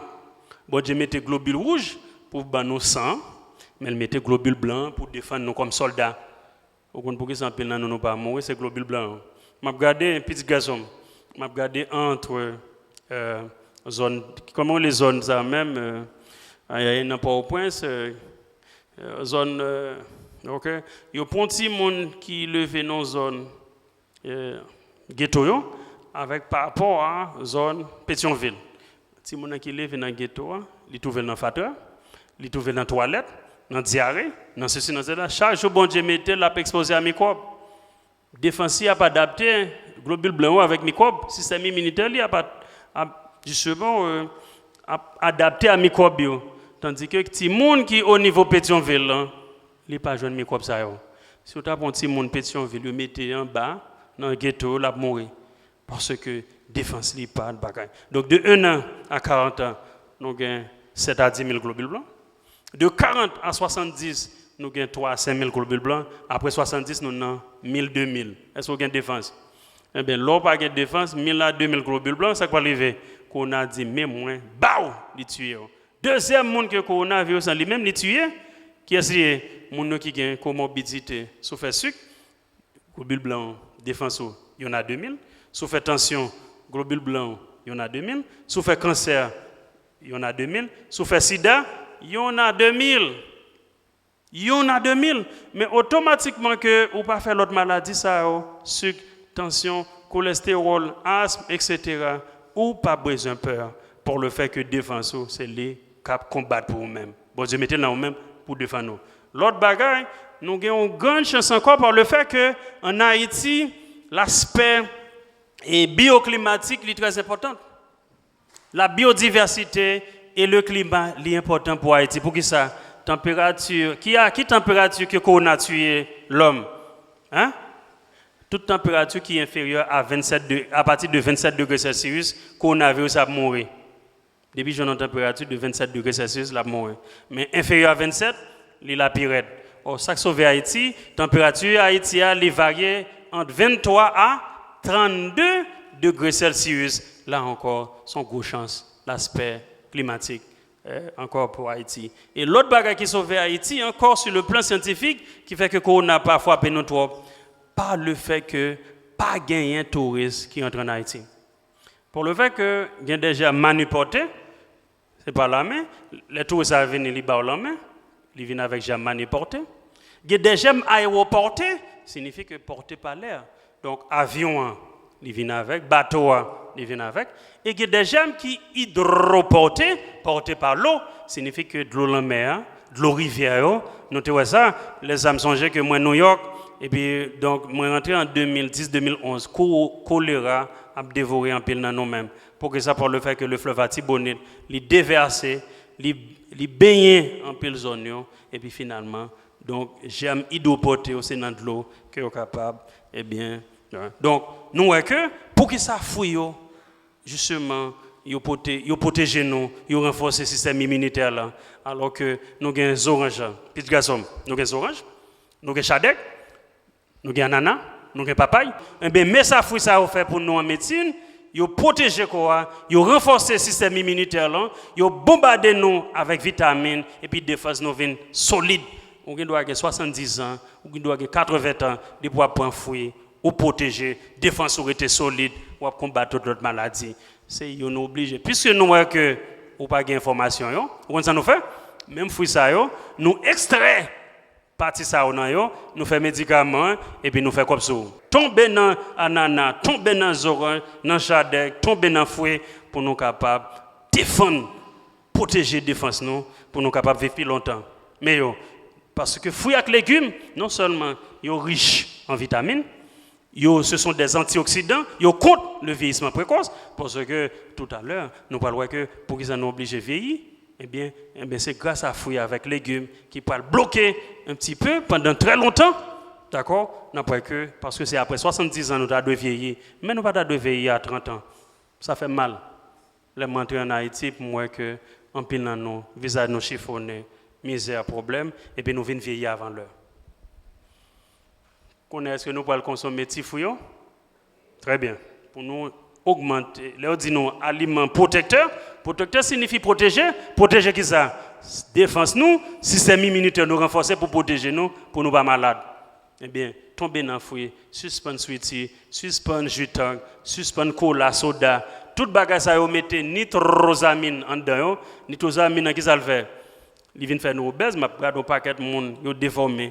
Bondye mete globil wouj pou ban nou san, men l mete globil blan pou defann nou kòm sòlda. Ou konn poukisa anpil nan nou nou pa mouri, se globil blan an. M ap gade, pitit gason m, m ap gade antre zòn, kòman w rele zòn sa menm, nan Pòtoprens, zòn, ok, yo pran timoun ki leve nan zòn geto yo avèk pa rapò a zòn Petyonvil. Timoun nan ki leve nan geto a, li twouve l nan fatra, li twouve l nan twalèt, nan dyare, nan sesi, nan sela. Chak jou Bondye mete l, l ap ekspoze a mikwòb. Defans li ap adapte, globil blan yo avèk mikwòb, sistèm iminitè li ap, ap, jisteman, ap adapte a mikwòb yo. Tandike timoun ki o nivo Petyonvil lan, li pa jwenn mikwòb sa yo. Si w ta pran timoun Petyonvil yo mete anba nan geto yo, l ap mouri. Paske defans li pa bagay. Donk, de un an a karant an, nou gen sèt a dis mil globil blan. De karant a swasanndis, nou gen twa a senk mil globil blan. Apre swasanndis, nou nan mil, de mil. Èske w gen defans? Enben, lè w pa gen defans, mil a de mil globil blan, sa k pral rive? Kowona di, men mwen, baw, li tiye w. Dezyèm moun ke kowonaviris lan li menm li tiye, kiyès li ye? Moun yo ki gen komorbidite, si w fè sik, globil blan, defans ou, y en a de mil. Si w fè tansyon, globil blan, y en a de mil. Si w fè kansè, y en a de mil. Si w fè sida, y en a de mil. Y en a de mil. Men otomatikman ke ou pa fè lòt maladi sa yo, sik, tansyon, kolestewòl, asm, etsetera, ou pa bezwen pè. Pou le fè ke defans ou, se li k ap konbat pou ou menm. Bondye mete l nan ou menm pou defann ou. Lòt bagay, nou gen yon grann chans ankò pa le fè ke an Ayiti, laspè e biyoklimatik li trè enpòtan. La biodiversité et le climat li enpòtan pou Ayiti. Poukisa? Tanperati, ki a, ki tanperati ke kowona tiye lòm? Hein? Tout tanperati ki enferyè a vennsèt de, a pati de vennsèt degre Celsius, kowonaviris ap mouri. Depi jwenn yon tanperati de vennsèt degre Celsius, l ap mouri. Men enferyè a vennsèt, li la pi rèd. Ò, sa k sove Ayiti, tanperati Ayiti a, li varye ant venntwa a trannde degre Celsius. La ankò, se yon gwo chans, laspè klimatik, eh, ankò pou Ayiti. E lòt bagay ki sove Ayiti ankò, sur le plan scientifique, ki fè ke kowona pa frape nou twòp, pa le fè ke pa genyen touris ki rantre an Ayiti. Pou le fè ke gen de jèm manipòte, se pa lanmen, lè touris la vini, li ba w lanmen, li vin avèk jèm manipòte. Gen de jèm ayewopòte, siyifi ke pòte pa lè. Donk, avyon an, li vin avèk, bato a, li vin avèk. E gen de jèm ki idwopòte, pòte pa lo, siyifi ke dlo lanmè a, dlo rivyè yo, nou te wè sa, lè sa m sonje ke mwen Nouyòk, epi, donk, mwen rantre an de mil dis, de mil onz, ko-, kolera ap devore anpil nan nou menm. Poukisa? Pou le fè ke le fleuve Artibonite, li devèse, li, li benyen anpil zòn yo, epi finalman, donk, jèm idwopòte yo, se nan dlo ke yo kapab, ebyen, donk, nou wè ke, poukisa fwi yo, jisteman, yo pote, yo pwoteje nou, yo ranfòse sistèm iminitè la, alò ke nou gen zoranj la. Pitit gason m, nou gen zoranj, nou gen chadèk, nou gen anana, nou gen papay. Enben, men sa fwi sa yo fè pou nou an medsin, yo pwoteje kò a, yo ranfòse sistèm iminitè lan, yo bonbade nou avèk vitamin, epi defans nou vin solid. Ou gen dwa gen swasanndis an, ou gen dwa gen katreven tan, depi w ap pran fwi, ou pwoteje, defans ou rete solid, w ap konbat tout lòt maladi. Se yo nou oblije. Piske nou wè ke ou pa gen enfòmasyon yo, ou konn sa nou fè? Menm fwi sa yo, nou ekstrè pati sa yo nan yo, nou fè medikaman, epi nou fè kòb sou ou. Tonbe nan anana, tonbe nan zoranj, nan chadèk, tonbe nan fwi, pou nou kapab defann, pwoteje defans nou, pou nou kapab viv pi lontan. Men yo, paske fwi ak legim, non sèlman yo rich an vitamin, yo, ce sont des antioxydants, yo kont le vieillissement précoce, paske toutalè, nou pral wè ke poukisa nou oblije vyeyi, ebyen, ebyen, se gras a fwi avèk legim ki pral bloke un petit peu pandan trè lontan, dakò? N ap wè ke, paske se apre swasanndis an nou ta dwe vyeyi, men nou pa ta dwe vyeyi a trant an. Sa fè m mal. Lè m rantre an Ayiti, pou m wè ke anpil nan nou, vizaj nou chifonnen, mizè, pwoblèm, epi nou vin vyeyi avan lè. Konnen èske nou pral konsome ti fwi yo? Trè byen. Pou nou ogmante, lè yo di nou aliman pwotektè, pwotektè siyifi pwoteje. Pwoteje ki sa? Defans nou, sistèm iminitè nou ranfòse pou pwoteje nou, pou nou pa malad. Ebyen, tonbe nan fwi, sispann switi, sispann ji tang, sispann kola, soda. Tout bagay sa yo mete nitrozamin anndan yo. Nitrozamin nan ki sa l fè? Li vin fè nou obèz. M ap gade yon pakèt moun, yo defòme,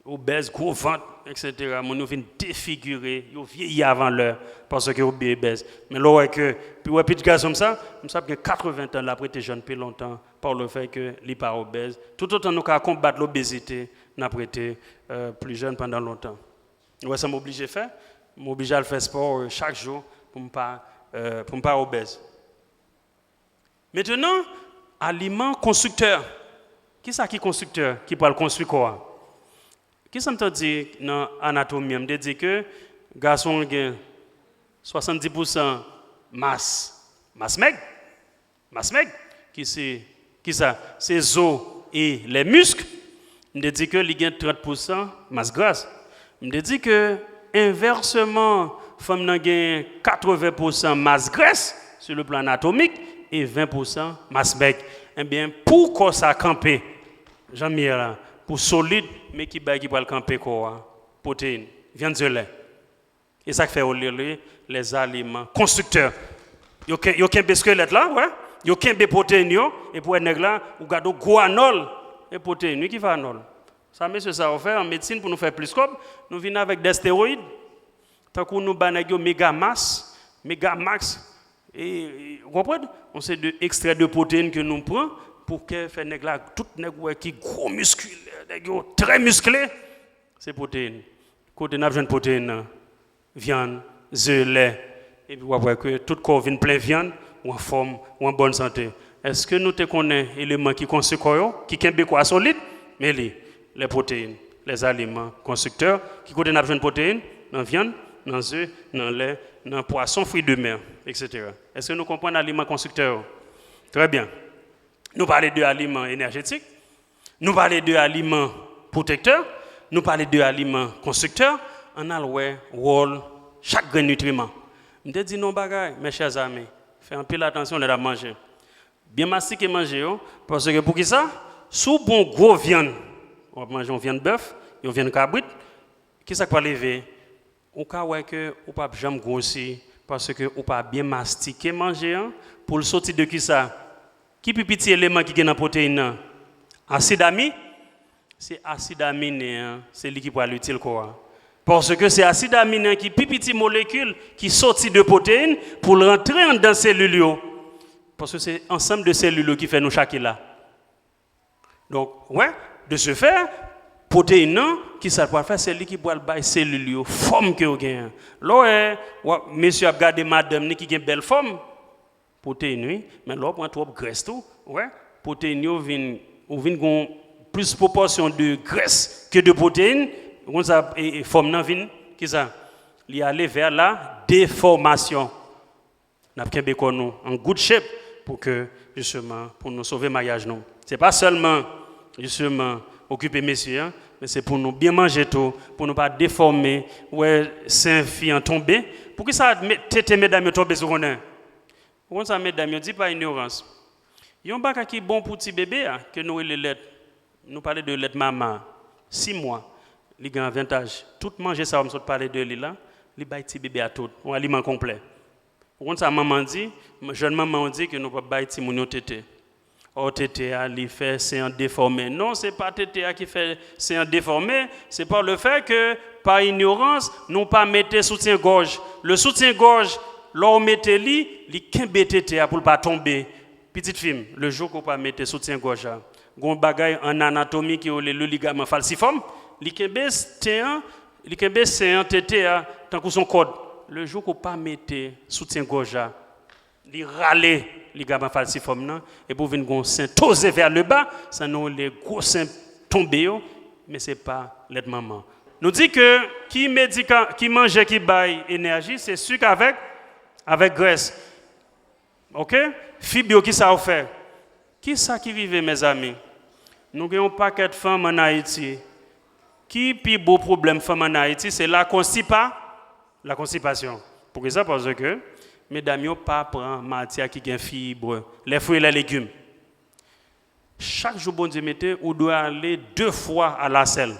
obèz, gwo vant, etsetera. Moun yo vin defigire, yo vyeyi avan lè, paske yo obèz. Men lè w wè ke, pi wè pitit gason m sa, m sa ap gen katreven tan, l ap rete jèn pi lontan, pa le fè ke li pa obèz. Toutotan nou ka konbat lobezite, n ap rete euh, pli jèn pandan lontan. Ou wè sa m oblije fè? M oblije al fè spò euh, chak jou pou m pa, euh, pou m pa obèz. Mentenan, aliman konstriktè. Kisa ki konstriktè ki pral konstwi kò a? Kisa m t ap di nan anatomi an? M te di ke gason an gen swasanndis pousan mas, mas mèg, mas mèg, ki se, kisa? Se zo e lè misk. M te di ke li gen trant pousan mas gras. M te di ke envèsman, fanm nan gen katreven pousan mas grès, sur le plan anatomique, e ven pousan mas mèg. Ebyen, pou kò sa kanpe, jan m ye la, pou solid, men ki bagay ki pral kanpe kò a? Pwoteyin, vyann, ze, lè. E sa k fè yo rele les aliments constructeurs. Yo, ken- yo kenbe skelèt la, wè. Yo kenbe pwoteyin yo, epi wè nèg la, ou gade w gwo anòl, e pwoteyin, wi, ki fè anòl. Sa mesye sa yo fè an medsin pou nou fè plis kòb, nou vin avèk de steroyid. Tankou nou ba nèg yo Megamax, Megamax, e, e, ou konprann? On se de ekstrè de pwoteyin ke nou pran pou ke fè nèg la, tout nèg wè ki gwo miskilè, nèg yo trè miskle, se pwoteyin. Kote n ap jwenn pwoteyin nan? Vyann, ze, lè. Epi w ap wè ke tout kò w vin plen vyann, ou anfòm, ou an bòn sante. Èske nou te konnen eleman ki konstwi kò yo, ki kenbe kò a solid? Men li, les protéines, les aliments constructeurs. Ki kote n ap jwenn pwoteyin? Nan vyann, nan ze, nan lè, nan pwason, fruits de mer, etsetera. Èske nou konprann aliman konstriktè yo? Trè byen. Nou pale de aliman enèjetik, nou pale de aliman pwotektè, nou pale de aliman konstriktè. Ann al wè wòl chak grenn nitriman. M te di nou yon bagay, mes chers amis, fè anpil atansyon lè n ap manje. Byen mastike manje yo, paske pou ki sa? Si w pran yon gwo vyann, w ap manje yon vyann bèf, yon vyann kabrit, ki sa k pral rive? Ou ka wè ke ou p ap janm gwosi, paske ou pa byen mastike manje an, pou l soti de ki sa? Ki pi piti eleman ki gen nan pwoteyin nan? Asid ami, se asid aminen an, se li ki pral itil kò a. Paske se asid aminen an ki pi piti molekil ki soti de pwoteyin pou l rantre anndan selil yo. Paske se ansanm de selil yo ki fè nou chak la. Donk, wè, de ce fait, pwoteyin nan, ki sa l pral fè? Se li ki pral bay selil yo fòm ke yo genyen an. Lè w wè, w ap, mesye ap gade madanm ni ki gen bèl fòm, pwoteyin, wi. Men lè w pran twòp grès tou, wè, pwoteyin yo vin, ou vin gon plis pwopòsyon de grès ke de pwoteyin, ou konn sa, e, e fòm nan vin, ki sa? Li ale vers la déformation. N ap kenbe kò nou an good shape pou ke, jisteman, pou nou sove maryaj nou. Se pa sèlman, jisteman, okipe mesye an, men se pou nou byen manje tou, pou nou pa defòme, wè sen fi an tonbe. Poukisa me- tete medam yo tonbe sou konnen? Ou konn sa medam yo di pa inyorans. Yon bagay ki bon pou ti bebe a, ke nou rele lèt, nou pale de lèt mama, sis mwa, li gen avantaj. Tout manje sa yo m sot pale de li la, li bay ti bebe a tout, yon aliman konplè. Ou konn sa manman di? Jèn manman yo di ke nou p ap bay timoun yo tete. Ò, tete a, li fè sen an defòme. Non, se pa tete a ki fè sen an defòme, se pa le fè ke, pa inyorans, nou pa mete soutyen gòj. Le soutyen gòj, lè w mete li, li kenbe tete a pou l pa tonbe. Pitit fi m, le jou ke w pa mete soutyen gòj la, gon bagay an anatomi ki rele le ligament falciforme, li kenbe s- ten an, li kenbe sen an tete a, tankou s on kòd. Le jou ke w pa mete soutyen gòj la, li rale ligament falciforme nan, epi w vin gon sen toze vers le bas, sa nou rele gwo sen tonbe yo, men se pa lèt manman. Nou di ke ki medika, ki manje ki bay enèji, se sik avèk, avèk grès. Oke? Fib yo, ki sa yo fè? Ki sa ki rive, mezanmi? Nou gen yon pakèt fanm ann Ayiti, Ki pi gwo pwoblèm fanm ann Ayiti? Se la konstipa, la konstipasyon. Poukisa? Paske medam yo pa pran matyè ki gen fib, les fruits et les légumes. Chak jou Bondye mete, ou dwe ale de fwa a lasèl.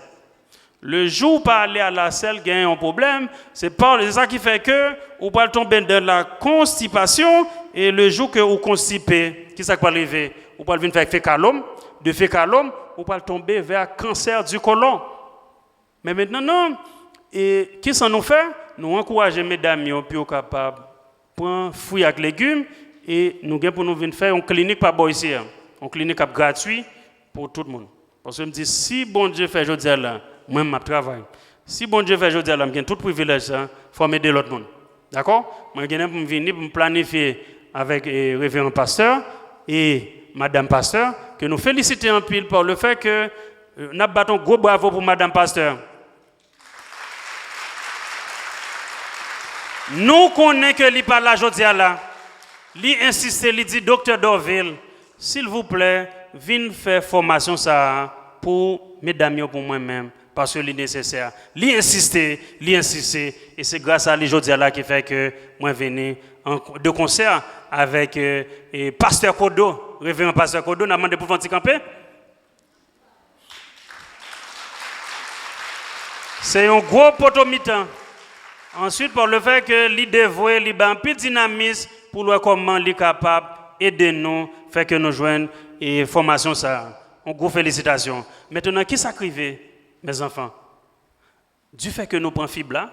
Le jou ou pa ale a lasèl, gen yon pwoblèm. Se pa, se sa ki fè ke ou pral tonbe dan la konstipasyon. E le jou ke ou konstipe, ki sa k pral rive? Ou pral vin fè fekalòm. De fekalòm, ou pral tonbe vè kansè di kolon. Men mentnan, non. E kisa nou fè? Nou ankouraje medam yo pou yo kapab pran fwi ak legim, e nou gen pou nou vin fè yon klinik pa bò isi a. Yon klinik k ap gratui pou tout moun. Paske m di, si Bondye fè jodi a la, mwen, m ap travay. Si Bondye fè jodi a la, m gen tout privilèj sa, fò m ede lòt moun. Dakò? Mwen gen pou m vini, pou m planifye avèk, eh, reveran pastè e madanm pastè, ke nou felisite anpil pa le fè ke, eh, n ap bat yon gwo bravo pou madanm pastè. Nou konnen ke li pa la jodi a la. Li ensiste, li di, Doktè Dorvil, silvouplè, vin fè fòmasyon sa a pou medam yo, pou mwen menm, paske li nesesè. Li ensiste, li ensiste, e se gras a li jodi a la ki fè ke mwen vini an, de konsè avèk, eh, eh, pastè Kodo, reveran pastè Kodo, n ap mande pou fè yon ti kanpe. Se yon gwo poto mitan. Answit, pa le fè ke li devwe, li bay anpil dinamis pou l wè kòman li kapab ede nou, fè ke nou jwenn, e, fòmasyon sa a. Yon gwo felisitasyon. Mentnan, kisa k rive, mezanfan? Difè ke nou pran fib la,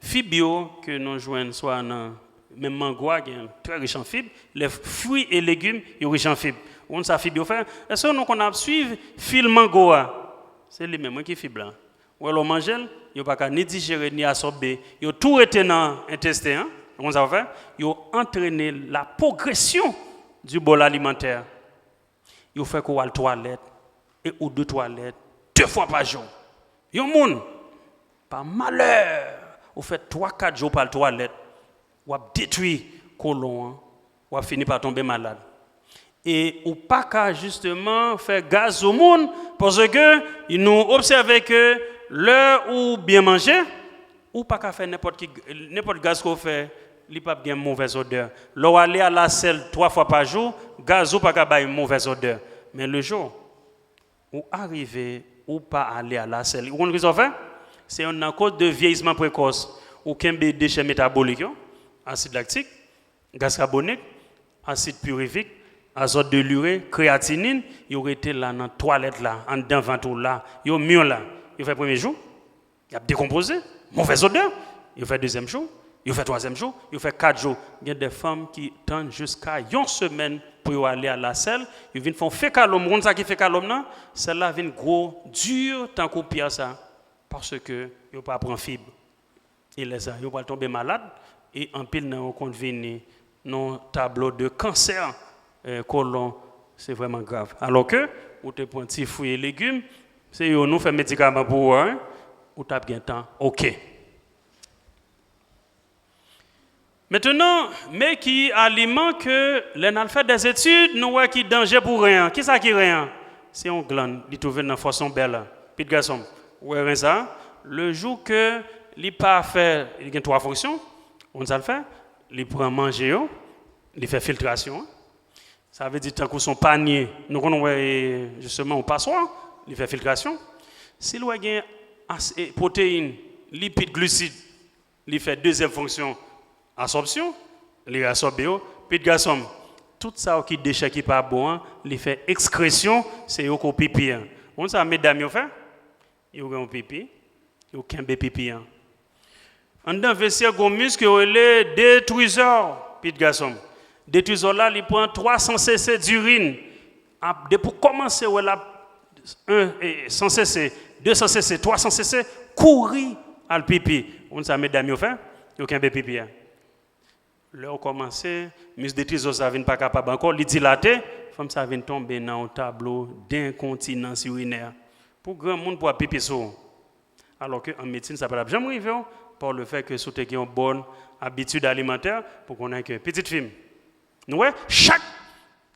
fib yo ke nou jwenn swa nan, menm mango a gen trè rich an fib, les fruits et légumes yo rich an fib. Ou konn sa fib yo fè? Èske nou konn ap swiv fil mango a? Se li menm wi ki fib la. Ou wè lè w manje l, yo pa ka ni dijere ni asòbe. Yo tou rete nan entesten an. Ou konn sa yo fè? Yo antrene la progression du bol alimentaire. Yo fè ke w al twalèt, e ou dwe twalèt de fwa pa jou. Yon moun, pa malè, ou fè twa, kat jou w pa al twalèt, w ap detwi kolon an, w ap fini pa tonbe malad. E ou pa ka jisteman fè gaz sou moun, paske nou obsève ke lè ou byen manje, ou pa ka fè nenpòt ki, nenpòt gaz ke w fè, li p ap gen movèz odè. Lè w ale a lasèl twa fwa pa jou, gaz ou pa ka bay movèz odè. Men le jou ou arive, ou pa ale a lasèl, ou konn kisa w fè? Se youn nan koz de vyeyisman prekòs. Ou kenbe dechè metabolik yo, asid laktik, gaz kabonik, asid pirivik, azòt de lire, kreyatinin, yo rete la nan twalèt la, anndan vant ou la, yo mir la, yo fè premye jou, y ap dekonpoze, movèz odè, yo fè dezyèm jou, yo fè twazyèm jou, yo fè kat jou. Gen de fanm ki tann jiska yon semèn pou yo ale a lasèl, yo vin fè yon fekalòm. Ou konn sa ki fekalòm nan? Sèl la vin gwo, di tankou pyè sa, paske yo pa pran fib. E lè sa, yo pral tonbe malad, e anpil nan yo konn vini nan tablo de kansè, eh, kolon, se vrèman grav. Alò ke, ou te pran ti fwi e legim, se yo nou fè medikaman pou ou a, wi, ou t ap gentan oke. Mentnan, men ki aliman ke lè n al fè dèzetid, nou wè ki danje pou ren an. Kisa ki ren an? Se yon glann, li twouve l nan fòs lonbèl la. Pitit gason m, ou wè ren sa a? Le jou ke li pa fè, li gen twa fonksyon. Ou konn sa l fè? Li pran manje yo, li fè filtrasyon an. Sa vle di tankou se yon panye, nou konn wè, jisteman, yon paswa, li fè filtrasyon. Si l wè gen as-, e, pwoteyin, lipid, glisid, li fè dezyèm fonksyon, asòbsyon, li asòbe yo. Pitit gason m, tout sa yo ki dechè ki pa bon an, li fè ekskresyon, se yo ke w pipi an. Ou konn sa medam yo fè? Yo gen yon pipi, yo kenbe pipi an. Anndan vesye gen yon misk yo rele detwizò, pitit gason m. Detwizò la, li pran twa san sese dirin. Ap, depi w kòmanse wè l ap, en, e, san sese, de san sese, twa san sese, kouri al pipi. Ou konn sa medam yo fè? Yo kenbe pipi a. Lè w kòmanse, misk detwizò sa vin pa kapab ankò, li dilate, fanm sa vin tonbe nan yon tablo denkontinans irinè. Pou granmoun pou ap pipi sou ou. Alò ke an medsin, sa pa t ap janm rive w, pa le fè ke si w te gen yon bòn abitid alimantè, pou konnen ke pitit fi m. Nou wè, chak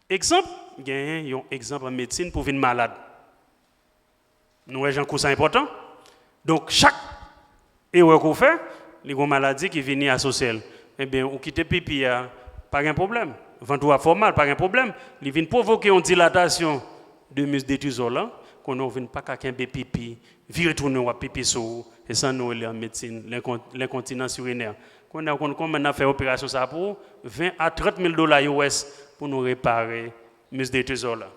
egzanp, genyen yon egzanp an medsin pou vin malad. Nou wè jan kou sa enpòtan? Donk, chak erè ke w fè, li gen yon maladi ki vini asosye l. Ebyen, ou kite pipi a, pa gen pwoblèm. Vant ou ap fè w mal, pa gen pwoblèm. Li vin pwovoke yon dilatasyon de mis détrisol la, konnen w vin pa ka kenbe pipi, vire tounen w ap pipi sou ou, se sa nou rele an medsin lenkon- lenkontinans irinè. Konnen w konn kòman n ap fè operasyon sa pou ven a trant mil dola U S pou nou repare mis détrisol la.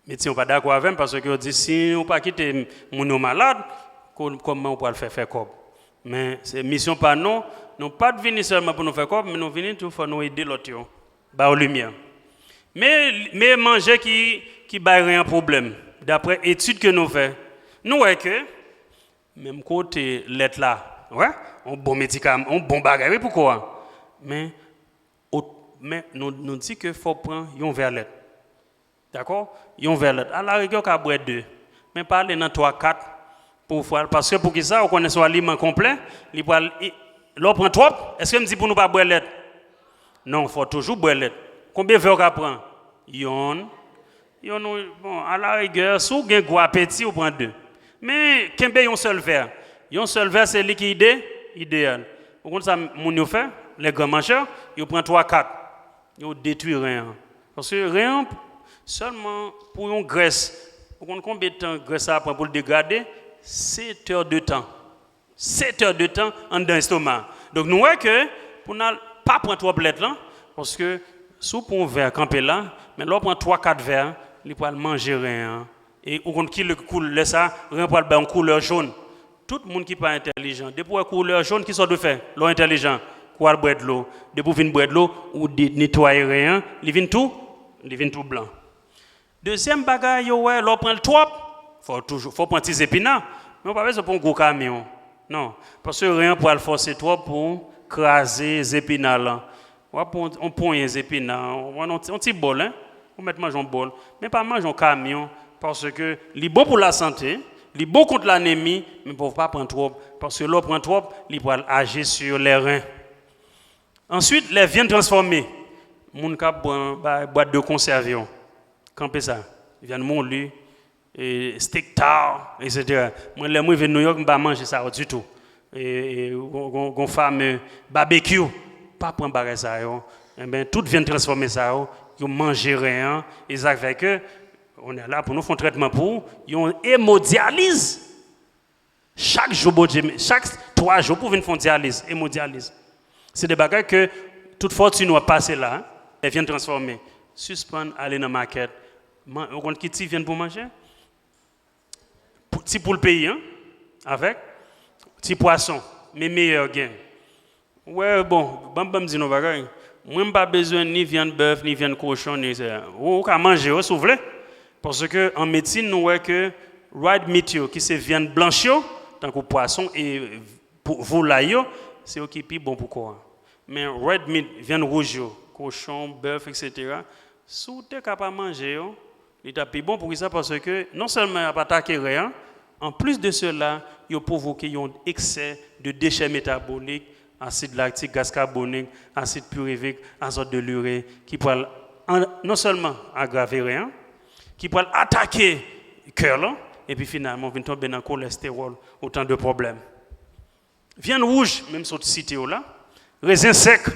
Medsen yo pa dakò avè m paske yo di si ou pa kite moun yo malad, ko- kòman ou pral fè fè kòb? Men se misyon pa nou, nou pa t vini sèlman pou nou fè kòb, men nou vini tou fò nou ede lòt yo, ba yo limyè. Men, men manje ki, ki bay ren an pwoblèm, daprè etid ke nou fè, nou wè ke menm kote lèt la, wè, yon bon medikaman, yon bon bagay wi pou kò a. Men, ot- men nou, nou di ke fò pran yon vè lèt. Dakò? Yon vè lèt. Alarigè, w ka bwè de. Men pa ale nan twa, kat pou w fwa l. Paske poukisa? Ou konnen se yon aliman konplè, li pral, e, lè w pran twòp, èske m di pou nou pa bwè lèt? Non, fò w toujou bwè lèt. Konbyen vè w ka pran? Yonn. Yonn, ou- bon, alarigè, si w gen gwo apeti, ou pran de. Men, kenbe yon sèl vè. Yon sèl vè, se li ki ide, ideyal. Ou konn sa moun yo fè? Lè gran manchè, yo pran twa, kat. Yo detwi ren an. Paske ren an, sèlman pou yon grès, ou konn konbyen tan grès sa pran pou l degrade? Sèt è de tan. Sèt è de tan anndan estoma. Donk, nou wè ke pou n al pa pran twòp lèt lan, paske si w pran yon vè kanpe la, men lè w pran twa, kat vè, li pral manje ren an. E ou konn ki lè, koulè sa, ren pral bay yon koulè jòn. Tout moun ki pa entèlijan, depi w wè koulè jòn, ki sa w dwe fè? Lè w entèlijan, kou al bwè dlo. Depi w fin bwè dlo, ou de- netwaye ren an, li vin tou, li vin tou blan. Dezyèm bagay yo wè, lè w pran l twòp, fò w toujou, fò w pran ti zepina. Men w pa bezwen pran yon gwo kamyon. Non. Paske ren an pral fòse twòp pou kraze zepina lan. W ap pran yon, yon ponyen zepina, w pran yon, ti- yon ti bòl, en. Ou mèt manje yon bòl. Men pa manje yon kamyon, paske li bon pou lasante, li bon kont lanemi, men fò w pa pran twòp, paske lè w pran twòp, li pral aji sou lè ren. Answit, lè vyann transfòme, moun k ap pran ba- bwat de konsèv yo, kanpe sa, vyann moli, e, stek taw, etsetera. Mwen, lè m rive Nouyòk, m pa manje sa yo ditou. E, e, gon, gon, gon fame babekyou, pa pran bagay sa yo. Enben, tout vyann transfòme sa yo, yo manje ren an. E sa fè ke, on est là pou nou fè yon trètman pou yon emodyaliz. Chak jou, Bondye, chak twa jou pou vin fè yon dyaliz, emodyaliz. Se de bagay ke tout fòtin w ap pase la, lè vyann transfòme. Sispann ale nan makèt. Man- Ou konn ki ti vyann pou manje? Pou- Ti poul peyi an, avèk ti pwason, men meyè gen. Wè, bon, ban, ban m di nou bagay. Mwen, m pa bezwen ni vyann bèf, ni vyann kochon, ni sa. Ou, ou ka manje yo si w vle. Paske an medsin, nou wè ke red meat yo, ki se vyann blanch yo, tankou pwason e pou- voulay yo, se yo ki pi bon pou kò a. Men red meat, vyann wouj yo, kochon, bèf, etsetera, si w te ka pa manje yo, li t ap pi bon. Poukisa? Paske non sèlman y ap atake ren an, an plis de sela, yo pwovoke yon eksè de dechè metabolik, asid laktik, gaz kabonik, asid pirivik, azòt de lire, ki pral an- non sèlman agrave ren an, ki pral atake kè lan, epi finalman, w vin tonbe nan kolèstewòl, otan de pwoblèm. Vyann wouj, menm sot site yo la, rezen sèk.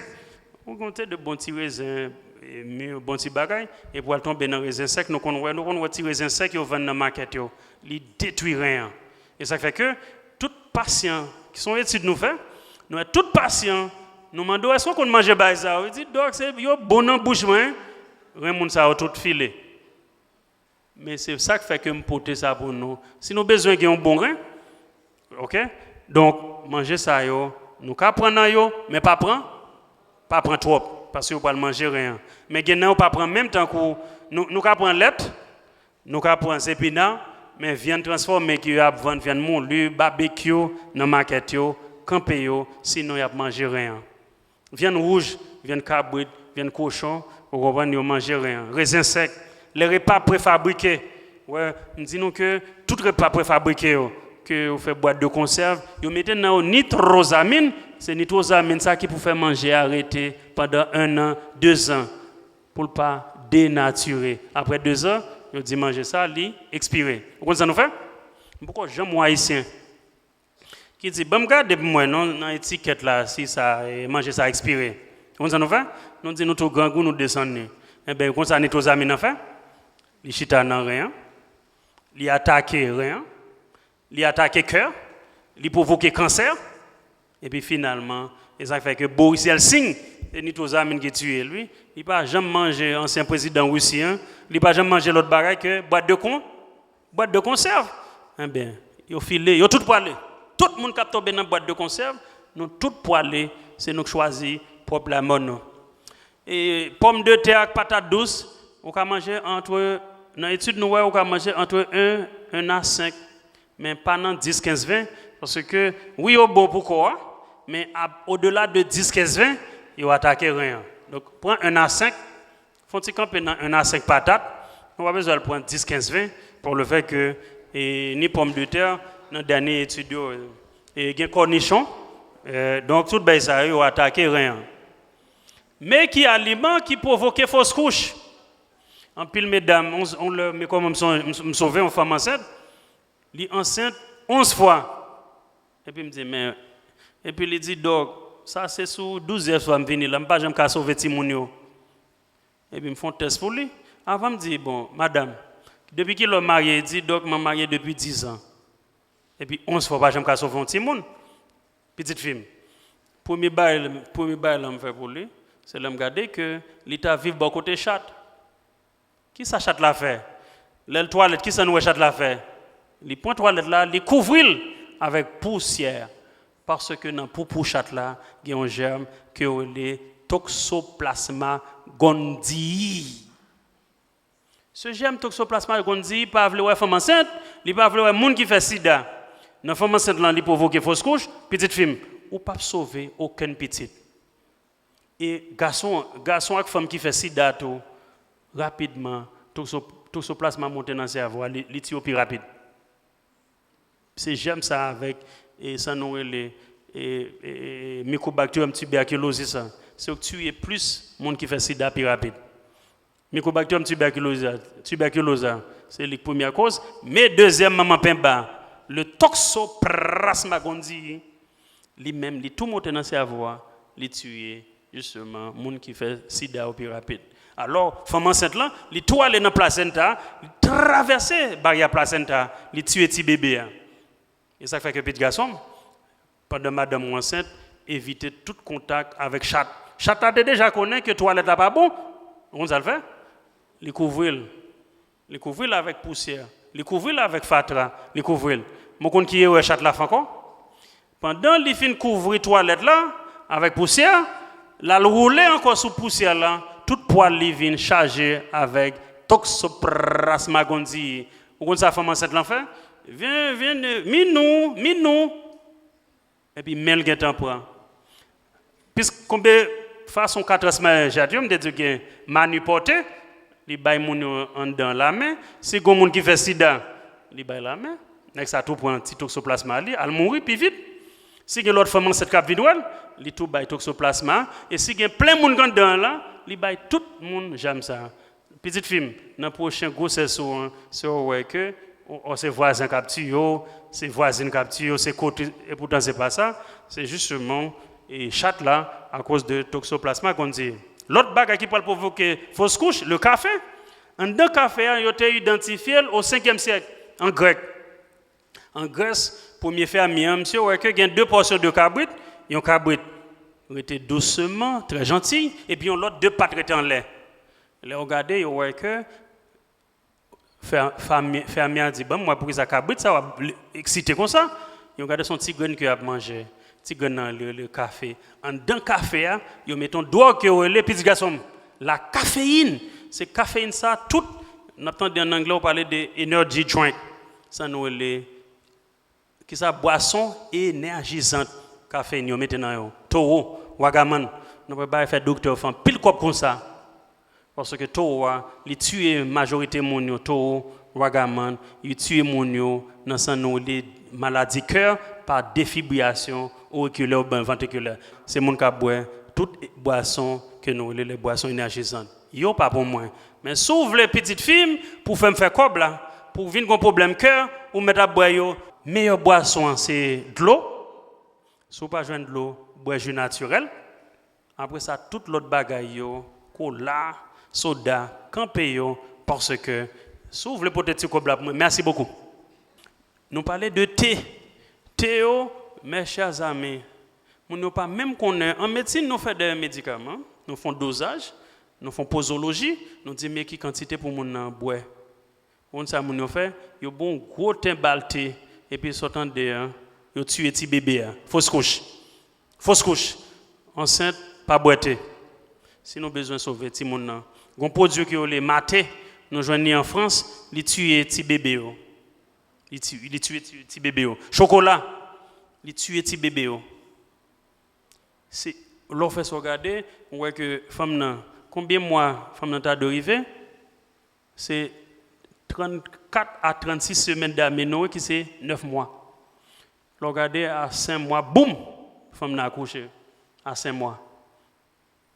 Ou gonte de bon ti rezen, e, mi, bon ti bagay, epi w al tonbe nan rezen sèk, nou konn wè, nou konn wè ti rezen sèk yo vann nan makèt yo. Li detwi ren an. E sa fè ke tout pasyan, ki se yon etid nou fè, nou wè tout pasyan, nou mande w, èske w konn manje bagay sa yo? Li di, dòk, se, yo bon nan bouch mwen, ren moun sa yo tout file. Men se sa k fè ke m pote sa pou nou. Si nou bezwen gen yon bon ren, oke? Donk, manje sa yo, nou ka pran nan yo, men pa pran, pa pran twòp, paske yo pral manje ren an. Men gen nan yo pa pran menm, tankou, nou, nou ka pran lèt, nou ka pran zepina, men vyann transfòme ke y ap vann, vyann moli, babekyou, nan makèt yo, kanpe yo, sinon y ap manje ren an. Vyann wouj, vyann kabrit, vyann kochon, ou konprann, yo manje ren an. Rezen sèk, lè repa prefabrike. Wè, m di nou ke tout repa prefabrike yo, ke yo fè bwat de konsèv, yo mete nan yo nitrozamin, se nitrozamin sa ki pou fè manje a rete pandan en an, de zan, pou l pa denatire. Apre de zan, yo di manje sa, li ekspire. Ou konn sa nou fè? M poko janm wè Ayisyen ki di, ban m gade pou m wè non, nan etikèt la, si sa, e, manje sa ekspire. Ou konn sa nou fè? Nou di nou tou grangou, nou desann li. Enben, konsa nitrozamin nan fè? Li chita nan ren an, li atake ren an, li atake kè, li pwovoke kansè, epi finalman, e sa k fè ke Boris Yeltsin, se nitrozamin ki tiye l, wi. Li pa janm manje ansyen prezidan Risi an, li pa janm manje lòt bagay ke bwat de kon, bwat de konsèv. Enben, yo file, yo tout pwale. Tout moun k ap tonbe nan bwat de konsèv, nou tout pwale, se nou k chwazi pwòp lamò nou. E pòm de tè ak patat dous, ou ka manje antre, nan etid nou wè, ou ka manje antre en, en a senk, men pa nan dis, kenz, ven, paske wi, yo bon pou kò a, men odela de dis, kenz, ven, yo atake ren an. Donk, pran en a senk, fè yon ti kanpe nan en a senk patat, nou pa bezwen al pran dis, kenz, ven, pou le fè ke, e, ni pòm de tè, nan dènye etid yo, e, gen kònichon, e, donk tout bagay sa yo, yo atake ren an. Men ki aliman ki pwovoke fos kouch? Anpil medam, on, on lè, men kòman m son- m sove yon fanm ansent, li ansent onz fwa. Epi m di, men, epi li di, dòk, sa se sou douzyèm fwa m vini la, m pa janm ka sove timoun yo. Epi m fè yon tès pou li. Avan m di, bon, madanm, depi kilè w marye? Li di, dòk, mwen marye depi diz an. Epi onz fwa, w pa janm ka sove yon timoun. Pitit fi m. Premye bagay, premye bagay la m fè pou li, se lè m gade ke li ta viv bò kote chat. Kisa chat la fè? Lè l twalèt, kisa nou wè chat la fè? Li pran twalèt la, li kouvri l avèk pousyè. Paske nan poupou chat la, gen yon jèm ke yo rele Toxoplasma gondii. Se jèm Toxoplasma gondii pa vle wè fanm ansent, li pa vle wè moun ki fè sida. Nan fanm ansent lan, li pwovoke fos kouch, pitit fi m, ou p ap sove okenn pitit. E gason, gason ak fanm ki fè sida tou, rapidman, toxo- toxoplasma monte nan sèvo a, li, li tiye w pi rapid. Se jèm sa avèk, e, sa nou rele, e, e, e, Mycobacterium tuberculosis sa. Se yo k tiye plis moun ki fè sida pi rapid. Mycobacterium tuberculosis, tuberculosis, se li k premye koz. Men dezyèm manman penba, le Toxoplasma gondii, li menm, li tou monte nan sèvo a, li tiye, jisteman, moun ki fè sida yo pi rapid. Alò, fanm ansent lan, li tou ale nan plasenta, li travèse baryè plasenta, li tiye ti bebe a. E sa k fè ke pitit gason m, pandan madanm ou ansent, evite tout kontak avèk chat. Chat la te deja konnen ke twalèt la pa bon. Ou konn sa l fè? Li kouvri l. Li kouvri l avèk pousyè. Li kouvri l avèk fatra. Li kouvri l. Men w konn ki erè chat la fè ankò? Pandan li fin kouvri twalèt la avèk pousyè, l al woule ankò sou pousyè la, tout pwal li vin chaje avèk Toxoplasma gondii. Ou konn sa fanm ansent lan fè? Vin, vin, minou, minou. Epi men l gentan pran. Piske konbe fason ka transmèt chat yo, m te di w gen mani pòte, li bay moun yo anndan lamen. Si gon moun ki fè sida, li bay lamen. Nèg sa tou pran ti toksoplasma li, al mouri pi vit. Si gen lòt fanm ansent k ap vin wè l, li tou bay toksoplasma. E si gen plen moun anndan la, li bay tout moun jèm sa. Pitit fi m, nan pwochen gwosès ou an, si w wè ke ou, ou se vwazen k ap tiye w, se vwazin k ap tiye w, se kote, epoutan se pa sa, se jisteman e chat la, akoz de toksoplasma, konn di. Lòt bagay ki pral pwovoke fos kouch, le kafe. Anndan kafe a, yo te idantifye l o senkyèm syèk, an grèk. An Grès, premye fèmye an, misye wè ke gen de pòsyon de kabrit, yon kabrit rete dousman, trè janti, epi yon lòt de pat rete anlè. Lè yo gade, yo wè ke fè-, fèmye, fèmye a di, "Ban m wè poukisa kabrit sa w ap eksite konsa." Yo gade, se yon ti grenn ke y ap manje. Ti grenn nan, li rele kafe. Anndan kafe a, yo mete yon dwòg ke yo rele, pitit gason m, la kafeyin. Se kafeyin sa, tout, n ap tande an anglè, yo pale de energy drink. Sa nou rele, kisa, bwason enèjizant, kafeyin yo mete nan yo. Towo, Wagaman, nou pa bay fè doktè yo fè anpil kòb konsa. Paske towo a, li tiye majorite moun yo, towo, Wagaman, li tiye moun yo nan sa nou rele maladi kè pa defibriyasyon orikilè oubyen vantrikilè. Se moun k ap bwè tout bwason ke nou rele les boissons énergisantes. Yo pa pou mwen. Men si w vle pitit fi m pou fè m fè kòb la, pou vin gon pwoblèm kè, ou mèt ap bwè yo. Meyè bwason an se dlo. Si w pa jwenn dlo, bwè ji natirèl. Apre sa, tout lòt bagay yo, kola, soda, kanpe yo, paske si w vle pote ti kòb la pou mwen, merci beaucoup. Nou pale de te. Te yo, mes chers amis, moun yo pa menm konnen. An medsin, nou fè de medikaman, nou fè yon dozaj, nou fè yon pozoloji, nou di men ki kantite pou moun nan bwè. Ou konn sa moun yo fè? Yo ba w yon gwo ten bal te, epi sa w tande a, yo tiye ti bebe a. Fos kouch. Fos kouch. Ansent, pa bwè te. Si nou bezwen sove timoun nan, gon pwodui ki rele mate, nou jwenn li an Frans, li tiye ti bebe yo. Li ti, li tiye ti, ti bebe yo. Chokola, li tiye ti bebe yo. Se, lè w fè sa w gade, ou wè ke fanm nan, konbyen mwa fanm nan ta dwe rive? Se trannkat a trannsis semèn de amenore ki se nèf mwa. Lè w gade a senk mwa, boum! Fanm nan akouche a senk mwa.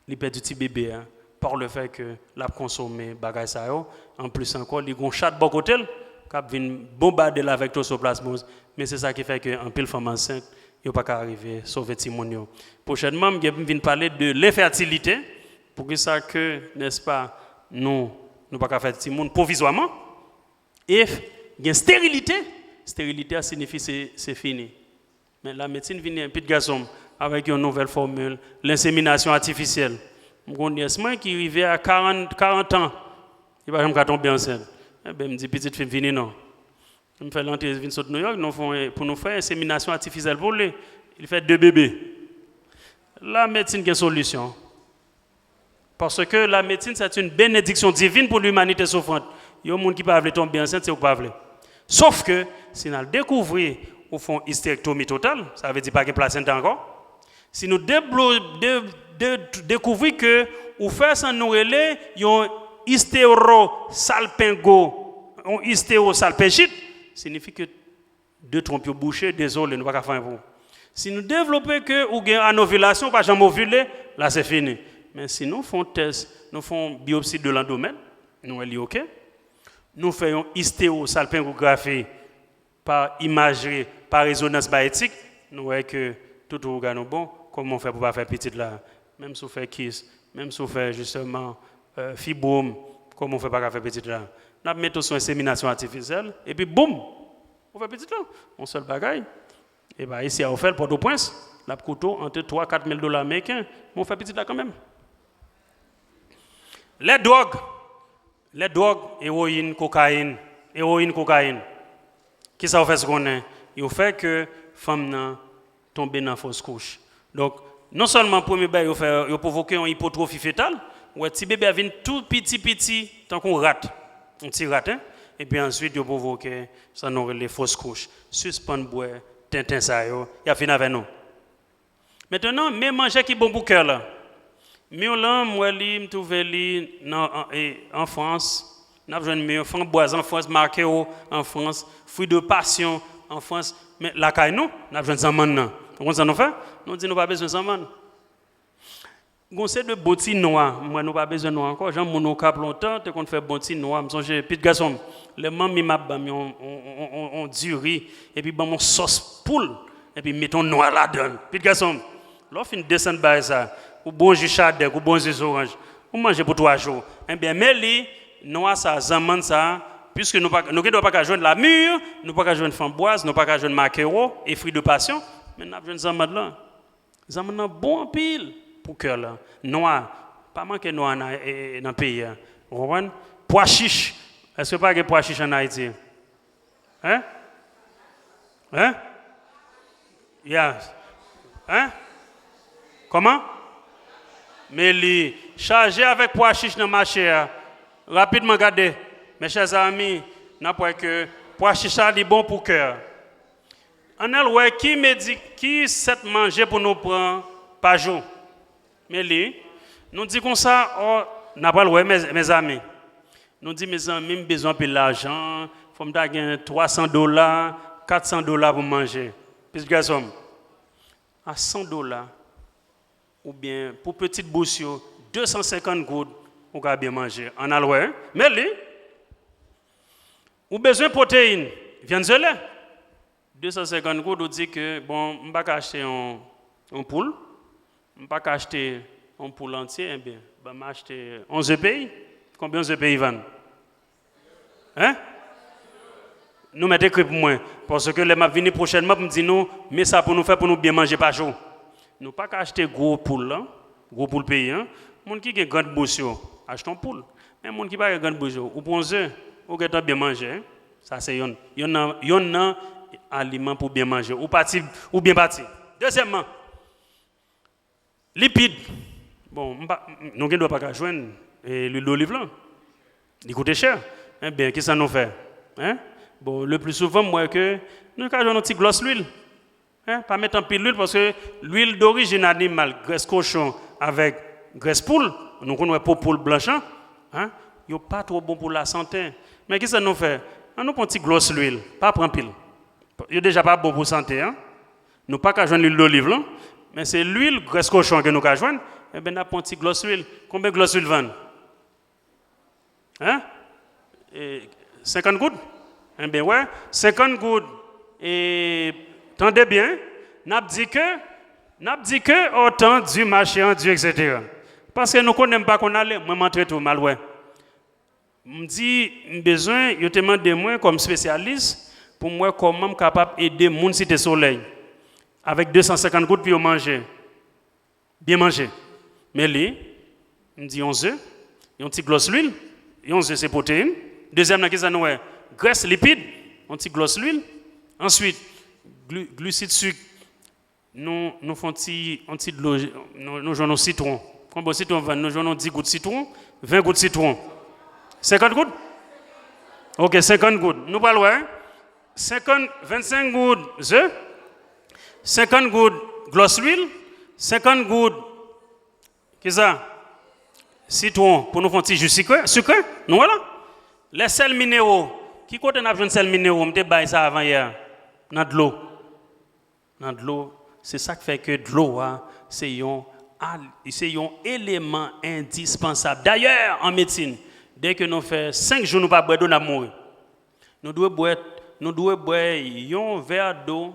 Li pèdi ti bebe a, par le fait que l ap konsome bagay sa yo. Anplis ankò, li gon chat bò kote l k ap vin bonbade l avèk toksoplasmoz. Men se sa ki fè ke anpil fanm ansent, yo pa ka rive sove timoun yo. Pwochènman, m gen pou m vin pale de lenfètilite. Poukisa ke, nèspa, nou, nou pa ka fè timoun pwovizwaman? E gen sterilite. Sterilite a siyifi se, se fini. Men lamedsin vini, pitit gason m, avèk yon nouvèl fòmil, lenseminasyon atifisyèl. M gon nyès mwen ki rive a karant, karant an. Li pa janm ka tonbe ansent. Enben, m di pitit fi m vini non. M fè l antre vin sot Nouyòk, nou fè, pou nou fè enseminasyon atifisyèl pou li. Li fè de bebe. Lamedsin gen solisyon. Paske lamedsin, c'est une bénédiction divine pour l'humanité souffrante. Yon moun ki pa vle tonbe ansent, se ou ki pa vle. Sof ke, si n al dekouvri ou fè yon isterektomi total, sa vle di pa gen plasenta ankò. Si nou deblo, de, de, dekouvri ke ou fè sa nou rele yon isterosalpengo, yon isterosalpenjit, siyifi ke de twonp yo bouche, dezole, nou pa ka fè anyen pou ou. Si nou devlope ke ou gen anovilasyon, ou pa janm ovile, la se fini. Men si nou fè yon tès, nou fè yon biyopsi de landromèt, nou wè li oke. Nou fè yon isterosalpengografi pa imajri, pa rezonans mayetik, nou wè ke tout ògàn nou bon, kòman w fè pou pa fè pitit la? Menm si w fè kis, menm si w fè jisteman, euh, fibwòm, kòman w fè pa ka fè pitit la? N ap mete w sou enseminasyon atifisyèl, epi boum! Ou fè pitit la. Yon sèl bagay, e pa isi a ou fè l, Pòtoprens, l ap koute w ant twa, kat mil dola ameriken, men ou fè pitit la kanmenm. Lè dwòg, lè dwòg, ewoyin, kokayin, ewoyin, kokayin. Kisa yo fè si konnen? Yo fè ke fanm nan tonbe nan fos kouch. Donk, non sèlman premye bagay yo fè, yo pwovoke yon ipotwofi fetal, ou wè ti bebe a vin tou piti piti, tankou yon rat, yon ti rat, en? Epi answit, yo pwovoke sa nou rele fos kouch. Sispann bwè tenten sa yo, y ap fin avè nou. Mentnan, men manje ki bon pou kè la. Mir lan, m wè li, m twouve li nan, an, e, an Frans. N ap jwenn mir, framboise en France, maquereau en France, fruit de passion en France. Men lakay nou, n ap jwenn zanmann nan. Ou konn sa nou fè? Nou di nou pa bezwen zanmann. Gon se de bon ti nwa, m wè nou pa bezwen nwa ankò. Jan moun Okap lontan te konn fè bon ti nwa, m sonje, pitit gason m, lè manmi m ap ban m yon, yon, yon, yon, yon diri, epi ban m yon sòs poul, epi met yon nwa ladan l. Pitit gason m, lè w fin desann bagay sa, ou bon ji chadèk, ou bon ji zoranj, ou manje pou twa jou. Enben, men li, nwa sa, zanmann sa, piske nou pa, nou gendwa pa ka jwenn la mir, nou pa ka jwenn framboise, nou pa ka jwenn maquereau e fruit de passion, men n ap jwenn zanmann lan. Zanmann nan bon anpil pou kè la. Nwa, pa manke nwa nan, e, e, nan peyi a. Ou konprann? Pwa chich. Èske pa gen pwa chich ann Ayiti? Hein? Hein? Ya. Hein? Kòman? Men li chaje avèk pwa chich nan mache a. Rapidman gade. Mes chers amis, n ap wè ke pwa chich la, li bon pou kè a. Ann al wè ki medi-, ki sèt manje pou nou pran pa jou. Men li, nou di konsa, ò, n a pral wè, mezanmi. Nou di, mezanmi, m bezwen anpil lajan, fò m ta gen twa san dola, kat san dola pou m manje. Pitit gason m, a san dola, oubyen pou pitit bous yo, de san senkant goud, ou ka byen manje. Ann al wè, men li, ou bezwen pwoteyin. Vyann zele. De san senkant goud, ou di ke, bon, m pa ka achte yon, yon poul, m pa ka achte yon poul antye, enben, ban m achte yon ze peyi. Konbyen yon ze peyi vann? Hein? Nou mèt ekri pou mwen. Paske lè m ap vini pwochènman pou m di nou, men sa pou nou fè pou nou byen manje pa jou. Nou pa ka achte gwo poul lan, gwo poul peyi an. Moun ki gen grann bous yo, achte yon poul. Men moun ki pa gen grann bous yo, ou pran ze, ou gentan byen manje, hein? Sa se yonn, yonn nan, yonn nan aliman pou byen manje. Ou pati, ou byen pati. Dezyèmman, lipid. Bon, m pa, nou gen dwa pa ka jwenn e, lwil doliv lan. Li koute chè. Enben, kisa nou fè? Hein? Bon, le pli souvan, m wè ke nou ka jwenn yon ti glòs lwil. Hein? Pa met anpil lwil, paske lwil dorijin animal, grès kochon avèk grès poul, nou konn wè po poul blanch lan, hein? Yo pa twò bon pou lasante. Men kisa nou fè? An nou pran ti glòs lwil, pa pran anpil. Yo deja pa bon pou sante an. Nou pa ka jwenn lwil doliv lan, men se lwil grès kochon an ke nou ka jwenn. Enben, n ap pran ti glòs lwil. Konbyen glòs lwil vann? Hein? E, senkant goud? Enben, wè, senkant goud. E, tande byen, n ap di ke, n ap di ke, au temps du marché en Dieu, et cetera. Paske nou konnen m pa konn ale, mwen m antre tou, m al wè. M di, m bezwen, yo te mande mwen kòm espesyalis pou m wè kòman m kapab ede moun Site Solèy avèk de san senkant goud pou yo manje. Byen manje. Men li, m di yon ze, yon ti glòs lwil, yon ze se pwoteyin. Dezyèm nan, kisa nou wè? Grès, lipid, yon ti glòs lwil. Answit, gli-, glisid, sik, nou, nou fè yon ti, yon ti dlo, nou, nou jwenn yon sitwon. Konbyen sitwon vann? Nou jwenn yon dis goud sitwon, ven goud sitwon. Senkant goud? Ok, senkant goud. Nou pral wè, hein? Senkant, vennsenk goud ze, senkant goud glòs lwil, senkant goud, kisa? Sitwon, pou nou fè yon ti ji sikre, sikre, nou wè la. Lè sèl minero, ki kote n ap jwenn sèl minero? M te bay sa avan yè, nan dlo. Nan dlo, se sa k fè ke dlo a, se yon al-, se yon eleman endispansab. Dayè, an medsin, dèke nou fè senk jou nou pa bwè dlo, n ap mouri. Nou dwe bwè, nou dwe bwè yon vè dlo,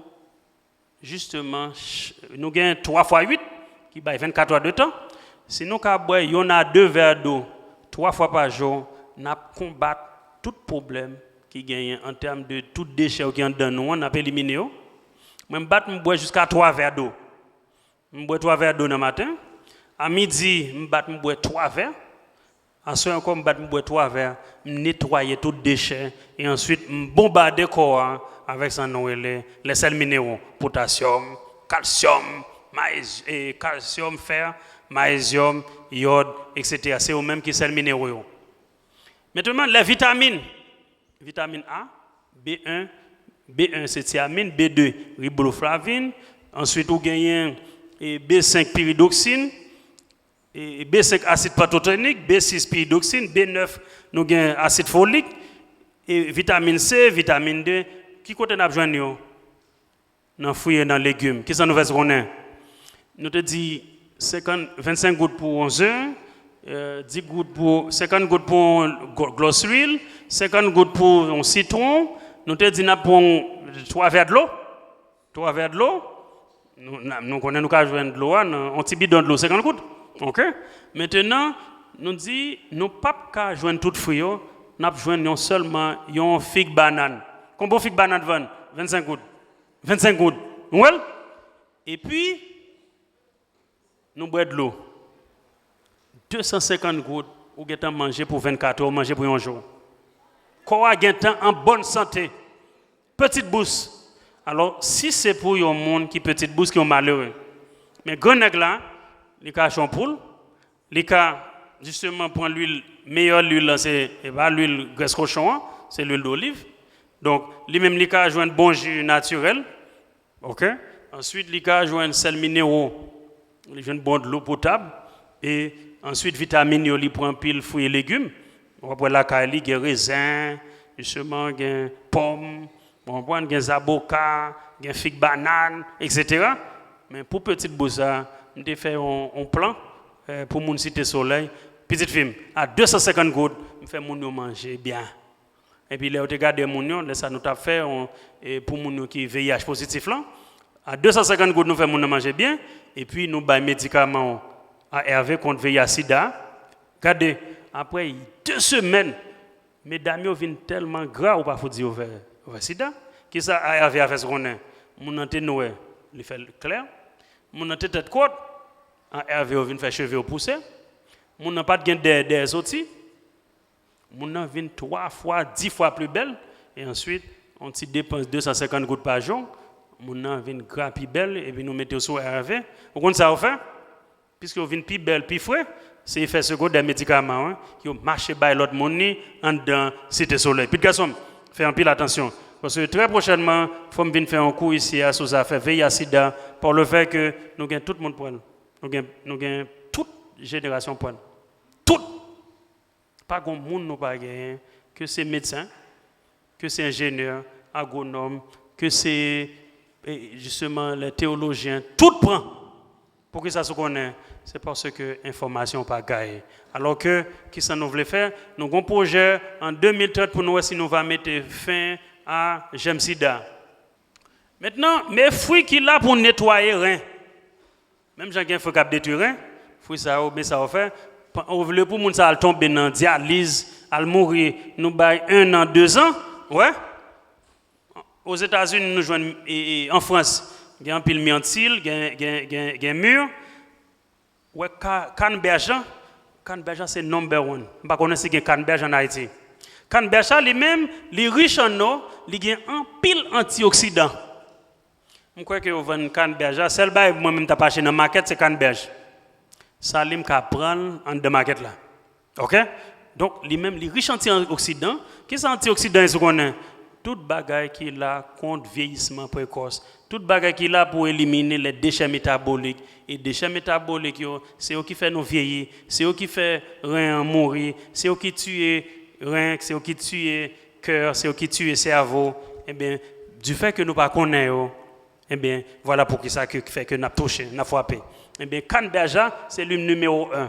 jisteman, ch-, nou gen twa fwa uit, ki bay vennkat è de tan. Si nou ka bwè yonn a de vè dlo, twa fwa pa jou, n ap konbat tout pwoblèm ki genyen an tèm de tout dechè yo ki anndan nou an, n ap elimine yo. Mwen, m bat m bwè jiska twa vè dlo. M bwè twa vè dlo nan maten. A midi, m bat m bwè twa vè. Aswè ankò, m bat m bwè twa vè. M netwaye tout dechè. E answit, m bonbade kò a avèk sa nou rele les sels minéraux. Potasyòm, kalsyòm, maez-, e, kalsyòm, fè, mayezyòm, yòd, et cetera. Se yo menm ki sèl minero yo. Mentnan, lè vitamin. Vitamin A, B un, B un se tiamin, B deux riboflavin, answit ou genyen, e, B senk piridoksin, e, B senk asid pantotenik, B sis piridoksin, B nèf nou gen asid folik, e, vitamin C, vitamin D. Ki kote n ap jwenn yo? Nan fwi e nan legim. Kisa nou fè konnen? Nou te di senkant, vennsenk goud pou yon ze, e, dis goud pou, senkant goud pou yon gl-, glòs lwil, senkant goud pou yon sitwon. Nou te di n ap pran twa vè dlo. Twa vè dlo. Nou, n a, nou konnen nou ka jwenn dlo a nan yon ti bidon dlo senkant goud. Ok? Mentnan, nou di nou p ap ka jwenn tout fwi yo, n ap jwenn yon sèlman yon fig banàn. Konbyen fig banàn vann? Vennsenk goud. Vennsenk goud. Nou wè l? Epi, nou bwè dlo. De san senkant goud, ou gentan manje pou vennkat è, ou manje pou yon jou. Kò a gentan an bòn sante. Petit bous. Alò, si se pou yon moun ki petit bous, ki yon malere. Men grannèg la, li ka achte yon poul, li ka, jisteman, pran lwil, meyè lwil lan, se, e pa lwil grès kochon an, se lwil doliv. Donk, li menm, li ka jwenn bon ji natirèl. Ok? Answit, li ka jwenn sèl minero. Li jwenn bon dlo potab. E answit, vitamin yo, li pran anpil fwi e legim. W ap wè lakay li, gen rezen, jisteman, gen pòm, w konprann, gen zaboka, gen fig banàn, et cetera. Men pou petit bous sa, m te fè yon, yon plan, eh, pou moun Site Solèy. Pitit fi m, a de san senkant goud, m fè moun yo manje byen. Epi lè yo te gade moun yo, lè sa nou t ap fè yon, e, pou moun yo ki V I H pozitif lan, a de san senkant goud nou fè moun nan manje byen, epi nou bay medikaman an A R V kont V I H sida. Gade, apre de semèn, medam yo vin tèlman gra, ou pa fout di yo fè, yo fè sida. Kisa A R V a fè sou konnen? Moun nan te nwè, li fè l klè. Moun nan te tèt kòt, A R V yo vin fè cheve yo pouse. Moun nan pa t gen dèyè, dèyè soti. Moun nan vin twa fwa, dis fwa pli bèl. E answit, yon ti depans de san senkant goud pa jou, moun nan vin gra pi bèl, epi nou mete yo sou A R V. Ou konn sa yo fè? Piske yo vin pi bèl, pi fre, se efè segondè medikaman an, yo mache bay lòt moun li anndan Site Solèy. Pitit gason m, fè anpil atansyon. Paske trè pwochènman, fò m vin fè yon kou isi a sou zafè V I H sida, pa le fè ke nou gen tout moun pran l. Nou gen, nou gen tout jenerasyon pran l. Tout! Pa gon moun nou pa genyen, ke se medsen, ke se enjenyè, agwonòm, ke se, e, jisteman, lè teyolojyen, tout pran. Poukisa sa w konnen? Se paske enfòmasyon pa gaye. Alò ke, kisa nou vle fè? Nou gon pwojè an de mil trant pou nou wè si nou va mete fen a jèm sida. Mentnan, men fwi ki la pou netwaye ren. Menm jan gen fwi k ap detwi ren, fwi sa yo, men sa yo fè. Ou vle pou moun sa al tonbe nan dyaliz, al mouri, nou bay en an, de zan, wè. Ozetazini, nou jwenn, e, e, an Frans, gen anpil myantil, gen, gen, gen, gen mir. Wè, ka-, kannbèj lan, kannbèj lan se number one. M pa konnen si gen kannbèj an Ayiti. Kannbèj la, li menm, li rich an o, li gen anpil antioksidan. M kwè ke yo vann kannbèj la. Sèl bagay mwen menm t ap achte nan makèt, se kannbèj. Sa li m ka pran l anndan makèt la. Oke? Donk, li menm, li rich antioksidan. Kisa antioksidan yo sou konnen? Tout bagay ki la kont vyeyisman prekòs. Tout bagay ki la pou elimine lè dechè metabolik. E dechè metabolik yo, se yo ki fè nou vyeyi, se yo ki fè ren an mouri, se yo ki tiye ren, se yo ki tiye kè, se yo ki tiye sèvo. Ebyen, difè ke nou pa konnen yo, ebyen, vwala poukisa ke fè ke n ap touche, n ap frape. Ebyen, kannbèj la, se li nimewo en.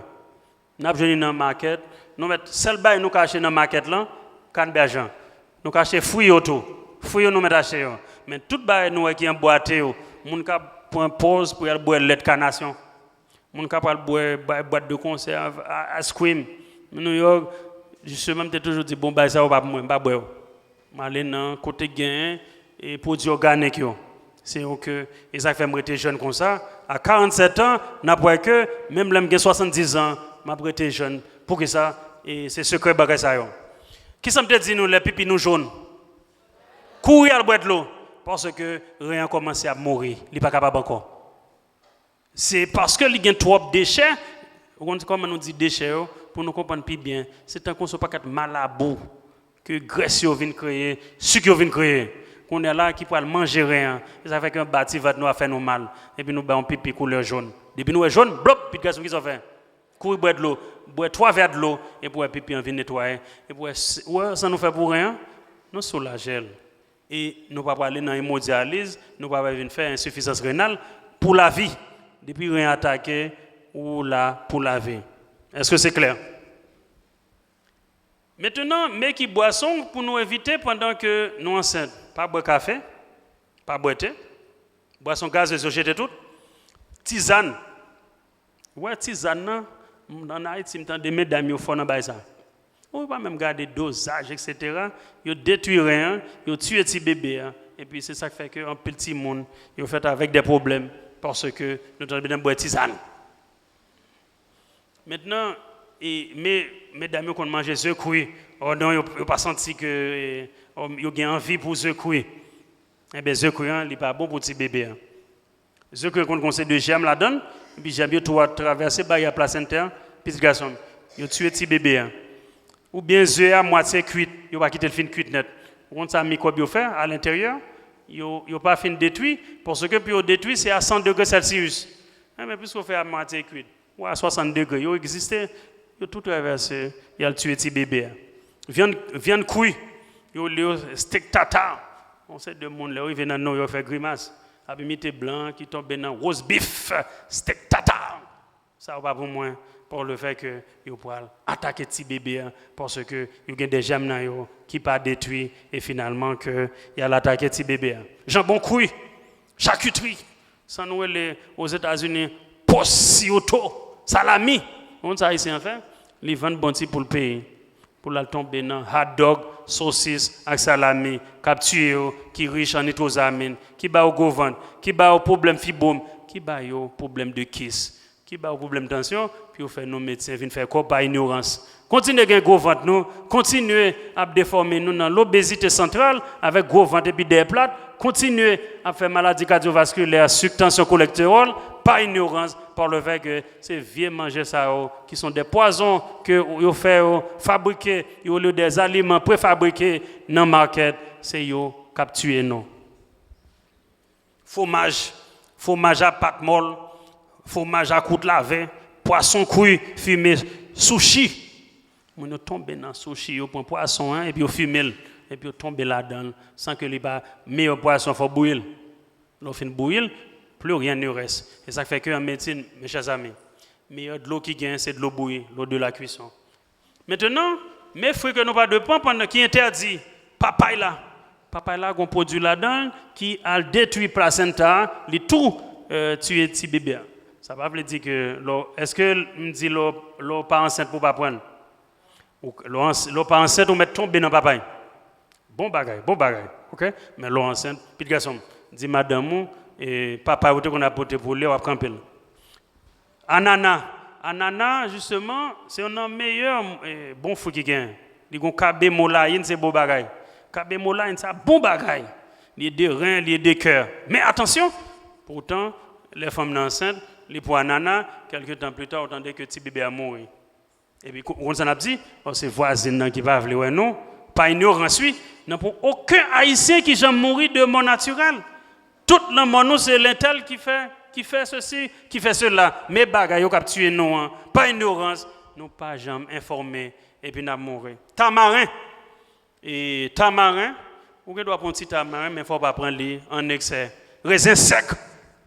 N ap jwenn li nan makèt. Nou mèt, sèl bagay nou ka achte nan makèt lan, kannbèj lan. Nou ka achte fwi yo tou. Fwi yo nou mèt achte yo. Men tout bagay nou wè ki anbwate yo, moun ka pran pòz pou y al bwè lèt kanasyon. Moun ka pral bwè, bay bwat de konsèv, a-, ice cream. New York, jisteman, m te toujou di, bon, bagay sa yo pa pou mwen, m pa bwè yo. M ale nan kote k genyen, e, pwodui òganik yo. Se yo ke, e sa k fè m rete jèn konsa. A karannsèt an, n ap wè ke, menm lè m gen swasanndiz an, m ap rete jèn. Poukisa? E se sekrè bagay sa yo. Kisa m te di nou lè pipi nou jòn? Kouri al bwè dlo. Paske ren an kòmanse ap mouri. Li pa kapab ankò. Se paske li gen twòp dechè. Ou konn kòman nou di dechè yo, pou nou konprann pi byen. Se tankou se yon pakèt malabou ke grès yo vin kreye, sik yo vin kreye. Kounye a la ki pral manje ren an. Se sa k fè ke anba ti vant nou ap fè nou mal. Epi nou bay yon pipi koulè jòn. Depi nou wè jòn, blòp, pitit gason kisa w fè? Kouri bwè dlo. Bwè twa vè dlo, epi w wè pipi an vin netwaye. Epi w wè, s-, w wè sa nou fè pou ren an? Nou soulaje l. E nou pa prale nan emodyaliz, nou pa prale vin fè ensifizans renal pou lavi. Depi ren atake, ou la pou lavi. Èske se klè? Mentnan, men ki bwason pou nou evite pandan ke nou ansent. Pa bwè kafe, pa bwè te. Bwason gazez yo jete tout. Tizàn. Ou wè tizàn nan, m, ann Ayiti, m tande medam yo fò nan bay sa. Ou pa menm gade dozaj, etsetera. Yo detwi ren an, yo tiye ti bebe a. Epi se sa k fè ke anpil timoun, yo fèt avèk de pwoblèm, paske nou tande medam bwè tizàn. Mentnan, e, me, medam yo konn manje ze kri. O non, yo, yo pa santi ke, e, o, yo gen anvi pou ze kri. Enben, ze kri an, li pa bon pou ti bebe a. Ze kri an konn gon se de jèm ladan l, epi jèm yo tou a travèse baryè plasentè, pitit gason m, yo tiye ti bebe a. Oubyen ze a mwatye kwit, yo pa kite l fin kwit nèt. Ou konn sa mikwòb yo fè alenteryè? Yo, yo pa fin detwi, paske pou yo detwi, se a san degre Celsius. Enben, piske w fè a mwatye kwit, ou a swasant degre, yo egziste, yo tou travèse, y al tiye ti bebe a. Vyann, vyann kri, yo rele yo steak tartare. Yon seri de moun, lè yo rive nan New York, fè grimas. Ap imite blan ki tonbe nan roast beef, steak tartare. Sa yo pa pou mwen, par le fait que yo pral atake ti bebe a, paske yo gen de jèm nan yo ki pa detwi, e finalman ke y al atake ti bebe a. Janbon kri, chakitri, sa nou rele Ozetazini prosciutto, salami. Ou konn sa Ayisyen an fè? Li vann bon ti poul peyi pou l al tonbe nan hot dog, sosis ak salami k ap tiye yo, ki rich an nitrozamin, ki ba yo gwo vant, ki ba yo pwoblèm fibwòm, ki ba yo pwoblèm de kis, ki ba yo pwoblèm tansyon, pou yo fè nou medsen vin fè kò pa inyorans. Kontinye gen gwo vant nou, kontinye ap defòme nou nan lobezite santral avèk gwo vant epi dèyè plat, kontinye ap fè maladi kadyovaskilè, sik, tansyon, kolèstewòl, pa inyorans, par le fait que se vye manje sa yo ki sont des poisons ke yo fè yo fabrike, yo rele des aliments préfabriqués nan market, se yo k ap tiye nou. Fwomaj, fwomaj a pat mòl, fwomaj a kwout lave, pwason kri, fime, sushi. Moun yo tonbe nan sushi, yo pran pwason an epi yo fime l, epi yo tonbe ladan l san ke li pa meyè pwason, fò bouyi l. Lè w fin bouyi l, plus rien ne reste. E sa k fè ke an medsin, mes chers amis, meyè dlo ki gen se dlo bouyi, l'eau de la cuisson. Mentenan, men fwi ke nou pa dwe pran pandan ki entèdi, papay la. Papay la gon pwodui ladan l ki al detwi plasenta a, li tou euh, tiye ti bebe a. Sa pa vle di ke lò, èske m di lò, lò pa ansent pou pa pran l? Ou, lò, ans- lò pa ansent ou mèt tonbe nan papay. Bon bagay, bon bagay. Ok? Men lò ansent, pit gason m, di madanm ou, e, papay ou te konn ap pote pou li, w ap kanpe l. Anana. Anana, jisteman, se youn nan meyè eh, bon fwi ki genyen. Li gon kabemolayin, se bon bagay. Kabemolayin, sa bon bagay. Li ede ren, li ede kè. Men atansyon, poutan, lè fanm nan ansent, li pran anana, kèlke tan pli ta, ou tande ke ti bebe a mouri. Epi, ou konn sa n ap di? Bon, se vwazin nan ki pa vle wè nou. Pa inyorans, wi. Nan pou okenn Ayisyen ki janm mouri de mò natirèl. Tout lanmò nou se lentèl ki fè, ki fè sesi, ki fè sela. Men bagay yo k ap tiye nou an, pa inyorans, nou pa janm enfòme, epi n ap mouri. Tamaren, e tamaren, ou gen dwa pran ti tamaren, men fò w pa pran li an eksè. Rezen sèk,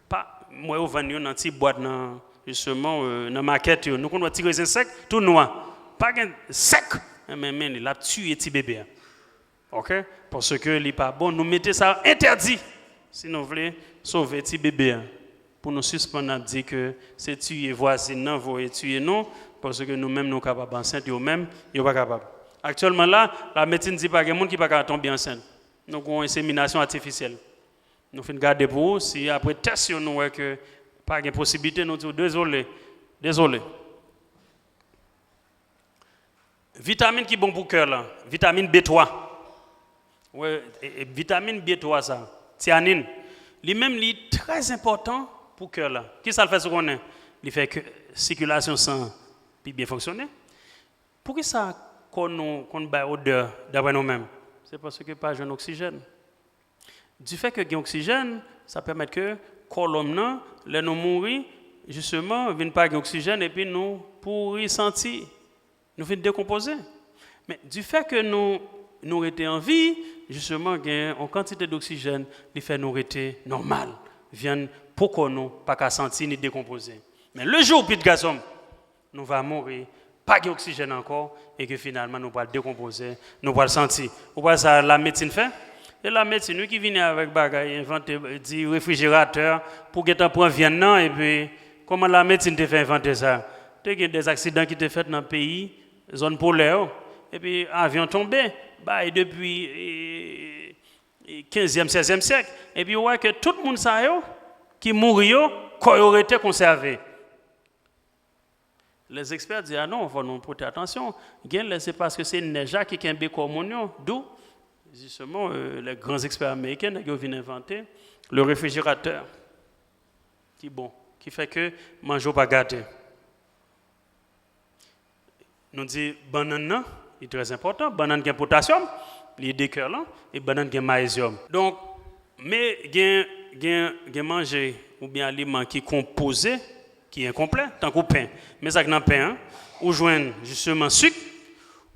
pa, m wè yo vann yo nan ti bwat nan, jisteman, euh, nan makèt yo. Nou konn wè ti rezen sèk, tou nwa. Pa gen sèk, men, men li, l ap tiye ti bebe a. Ok? Paske li pa bon, nou mete sa entèdi. Si nou vle sove ti bebe a, pou nou sispann ap di ke se tiye vwazin nan voye tiye nou, paske nou menm nou kapab ansent, yo menm, yo pa kapab. Aktyèlman la, lamedsin di pa gen moun ki pa ka tonbe ansent. Nou gon enseminasyon atifisyèl. Nou fin gade pou ou, si apre tès yo nou wè ke pa gen posiblite, nou di w dezole, dezole. Vitamin ki bon pou kè la, vitamin B twa. Wè, e, e, vitamin B twa sa, tyanin, li menm li trè enpòtan pou kè la. Kisa l fè sou konnen? Li fè ke sikilasyon san pi byen fonksyone. Poukisa kò nou konn bay odè, daprè nou menm? Se paske pa jwenn oksijèn. Difè ke gen oksijèn, sa pèmèt ke kò lòm nan, lè nou mouri, jisteman, vin pa gen oksijèn, epi nou pouri santi, nou vin dekonpoze. Men difè ke nou, nou rete an vi, jisteman, gen yon kantite doksijèn, li fè nou rete nòmal. Vyann po kò nou pa ka santi ni dekonpoze. Men le jou, pit gason m, nou va mouri, pa gen oksijèn ankò, e ke finalman nou pral dekonpoze, nou pral santi. Ou pa sa lamedsin fè? E lamedsin, wi, ki vini avèk bagay, envante, di refrijeratè pou gentan pran vyann nan, epi kòman lamedsin te fè envante sa? Te gen de aksidan ki te fèt nan peyi, zòn polè yo, epi avyon tonbe, bay depi e, e, kenzyèm, sèzyèm syèk, epi ou wè ke tout moun sa yo ki mouri yo, kò yo rete konsève. Lèzekspè di, a non, fò nou pote atansyon. Gen lè se paske se nèj la ki kenbe kò moun yo. D'où, justement, euh, les grands experts américains, nèg yo vin envante le réfrigérateur. Ki bon, ki fè ke manje w pa gate. Nou di bannann nan, li trè enpòtan. Bannann gen potasyòm, li ede kè lan, e bannann gen mayezyòm. Donk, men gen, gen, gen manje oubyen aliman ki konpoze, ki enkonplè, tankou pen. Men sa k nan pen an, ou jwenn jisteman sik,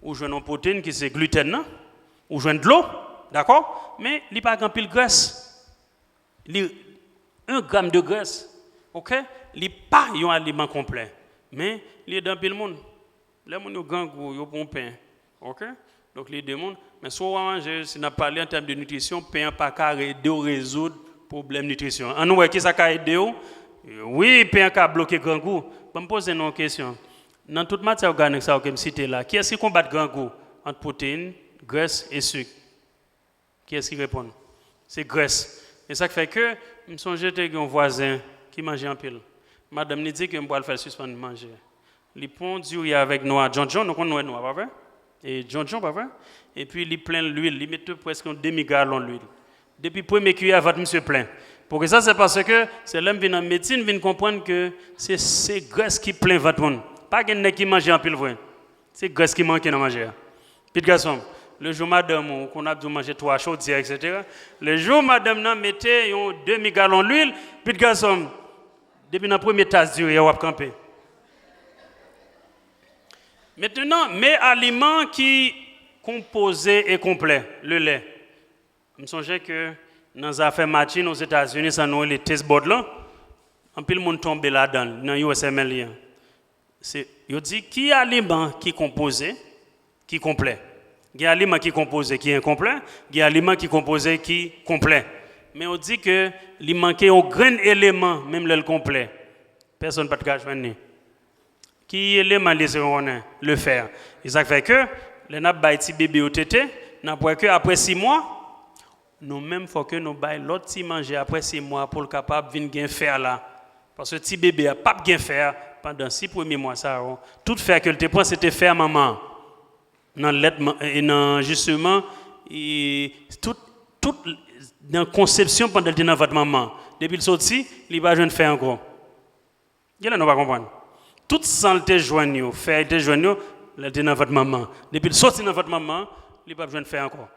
ou jwenn yon pwoteyin ki se glitèn nan, ou jwenn dlo, dakò? Men li pa gen anpil grès. Li en gram de grès, ok? Li pa yon aliman konplè. Men, li ede anpil moun. Lè moun yo grangou, yo pran pen. Ok? Donk, li ede moun. Men si w manje, si n ap pale an tèm de nitrisyon, pen an pa ka ede w rezoud pwoblèm nitrisyon. Ann wè, kisa ka ede w? Wi, pen an ka bloke grangou. Ban m poze nou yon kesyon. Nan tout matyè òganik sa yo ke m site la, kiyès ki konbat grangou ant pwoteyin, grès e sik? Kiyès ki reponn? Se grès. E sa k fè ke m sonje te gen yon vwazen ki manje anpil. Madanm li di ke m pral fè l sispann manje. Li pran diri avèk nwa djondjon, nou konn nwa nwa, pa vre? E djondjon, pa vre? Epi li plen lwil, li mete prèske yon demi galon lwil. Depi premye kiyè, vant misye plen. Poukisa? Se paske se lè m vin an medsin, m vin konprann ke se, se grès ki plen vant moun. Pa gen nèg ki manje anpil vre. Se grès ki manke nan manje a. Pitit gason m, lejou madanm ou konn ap di w manje twa chodyè, etsetera. Lejou madanm nan mete yon demi galon lwil, pitit gason m, depi nan premye tas diri a w ap kanpe. Mentnan, men aliman ki konpoze e konplè, le lè. M sonje ke nan zafè matjin Ozetazini, sa nou rele taste bud lan, anpil moun tonbe ladan l, nan U S M L li an. Se, yo di ki aliman ki konpoze, ki konplè. Gen aliman ki konpoze, ki enkonplè, gen aliman ki konpoze, ki konplè. Men yo di ke li manke yon grenn eleman, menm lè l konplè. Pèsonn pa t ka jwenn li. Ki eleman li se konnen? Le fè. E sa k fè ke, lè n ap bay ti bebe yo tete, n ap wè ke apre sis mwa, nou menm fò ke nou bay lòt ti manje apre sis mwa pou l kapab vin gen fè la. Paske ti bebe a p ap gen fè pandan sis premye mwa sa yo. Tout fè ke l te pran, se te fè manman an. Nan lèt, man- e nan, jisteman, e tout, tout nan konsepsyon pandan l te nan vant manman an. Depi l soti, li pa jwenn fè ankò. Genlè nou pa konprann. Tout san l te jwenn yo, fè l te jwenn yo, lè l te nan vant manman an. Depi l soti nan vant manman an, li p ap jwenn fè ankò.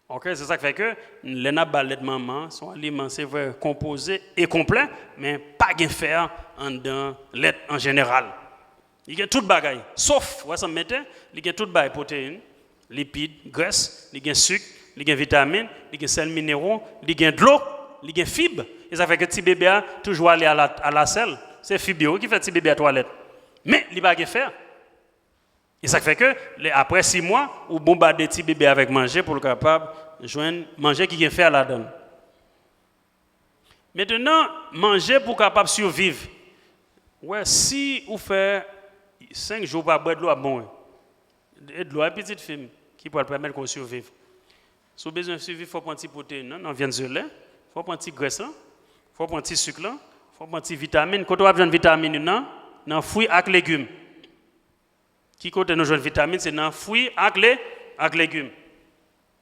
Ok, se sa k fè ke lè n ap ba lèt manman, se yon aliman, se vre, konpoze e konplè, men pa gen fè anndan lèt an jeneral. Li gen tout bagay, sof, wè sa m mete, li gen tout bagay, pwoteyin, lipid, grès, li gen sik, li gen vitamin, li gen sèl minero, li gen dlo, li gen fib. E sa fè ke ti bebe a toujou ale a la, a la sèl. Se fib yo wi ki fè ti bebe a twalèt. Men li pa gen fè. E sa k fè ke lè, apre sis mwa, ou bonbade ti bebe avèk manje pou l kapab jwenn manje ki gen fè ladan l. Mentnan, manje pou w kapab siviv. Wè, si ou fè senk jou w pa bwè dlo, ap bon wi. E dlo a pitit fi m ki pral pèmèt ke w siviv. Si w bezwen siviv, fò w pran ti pwoteyin nan, nan vyann zele, fò w pran ti grès lan, fò w pran ti sik lan, fò w pran ti vitamin. Kote w ap jwenn vitamin yo nan? Nan fwi ak legim. Ki kote nou jwenn vitamin? Se nan fwi ak le, ak legim.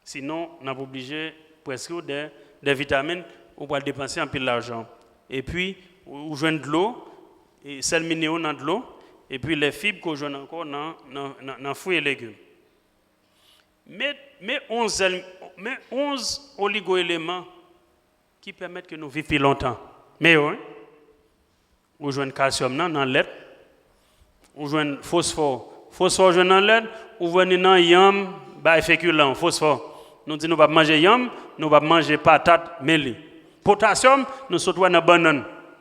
Sinon, n ap oblije prèske de, de vitamin, ou pral depanse anpil lajan. Epi, ou, ou jwenn dlo, e sèl minero nan dlo, epi lè fib ke w jwenn ankò nan, nan, nan, nan fwi e legim. Men, men onz, men onz oligo eleman ki pèmèt ke nou viv pi lontan. Men yo, wi. Ou jwenn kalsyòm nan, nan lèt. Ou jwenn fosfò. Fosfò ou jwenn nan lèt, ou jwenn li nan yanm, bay fekilan, fosfò. Nou di nou p ap manje yanm, nou p ap manje patat, men li. Potasyòm, nou sot wè nan bannann.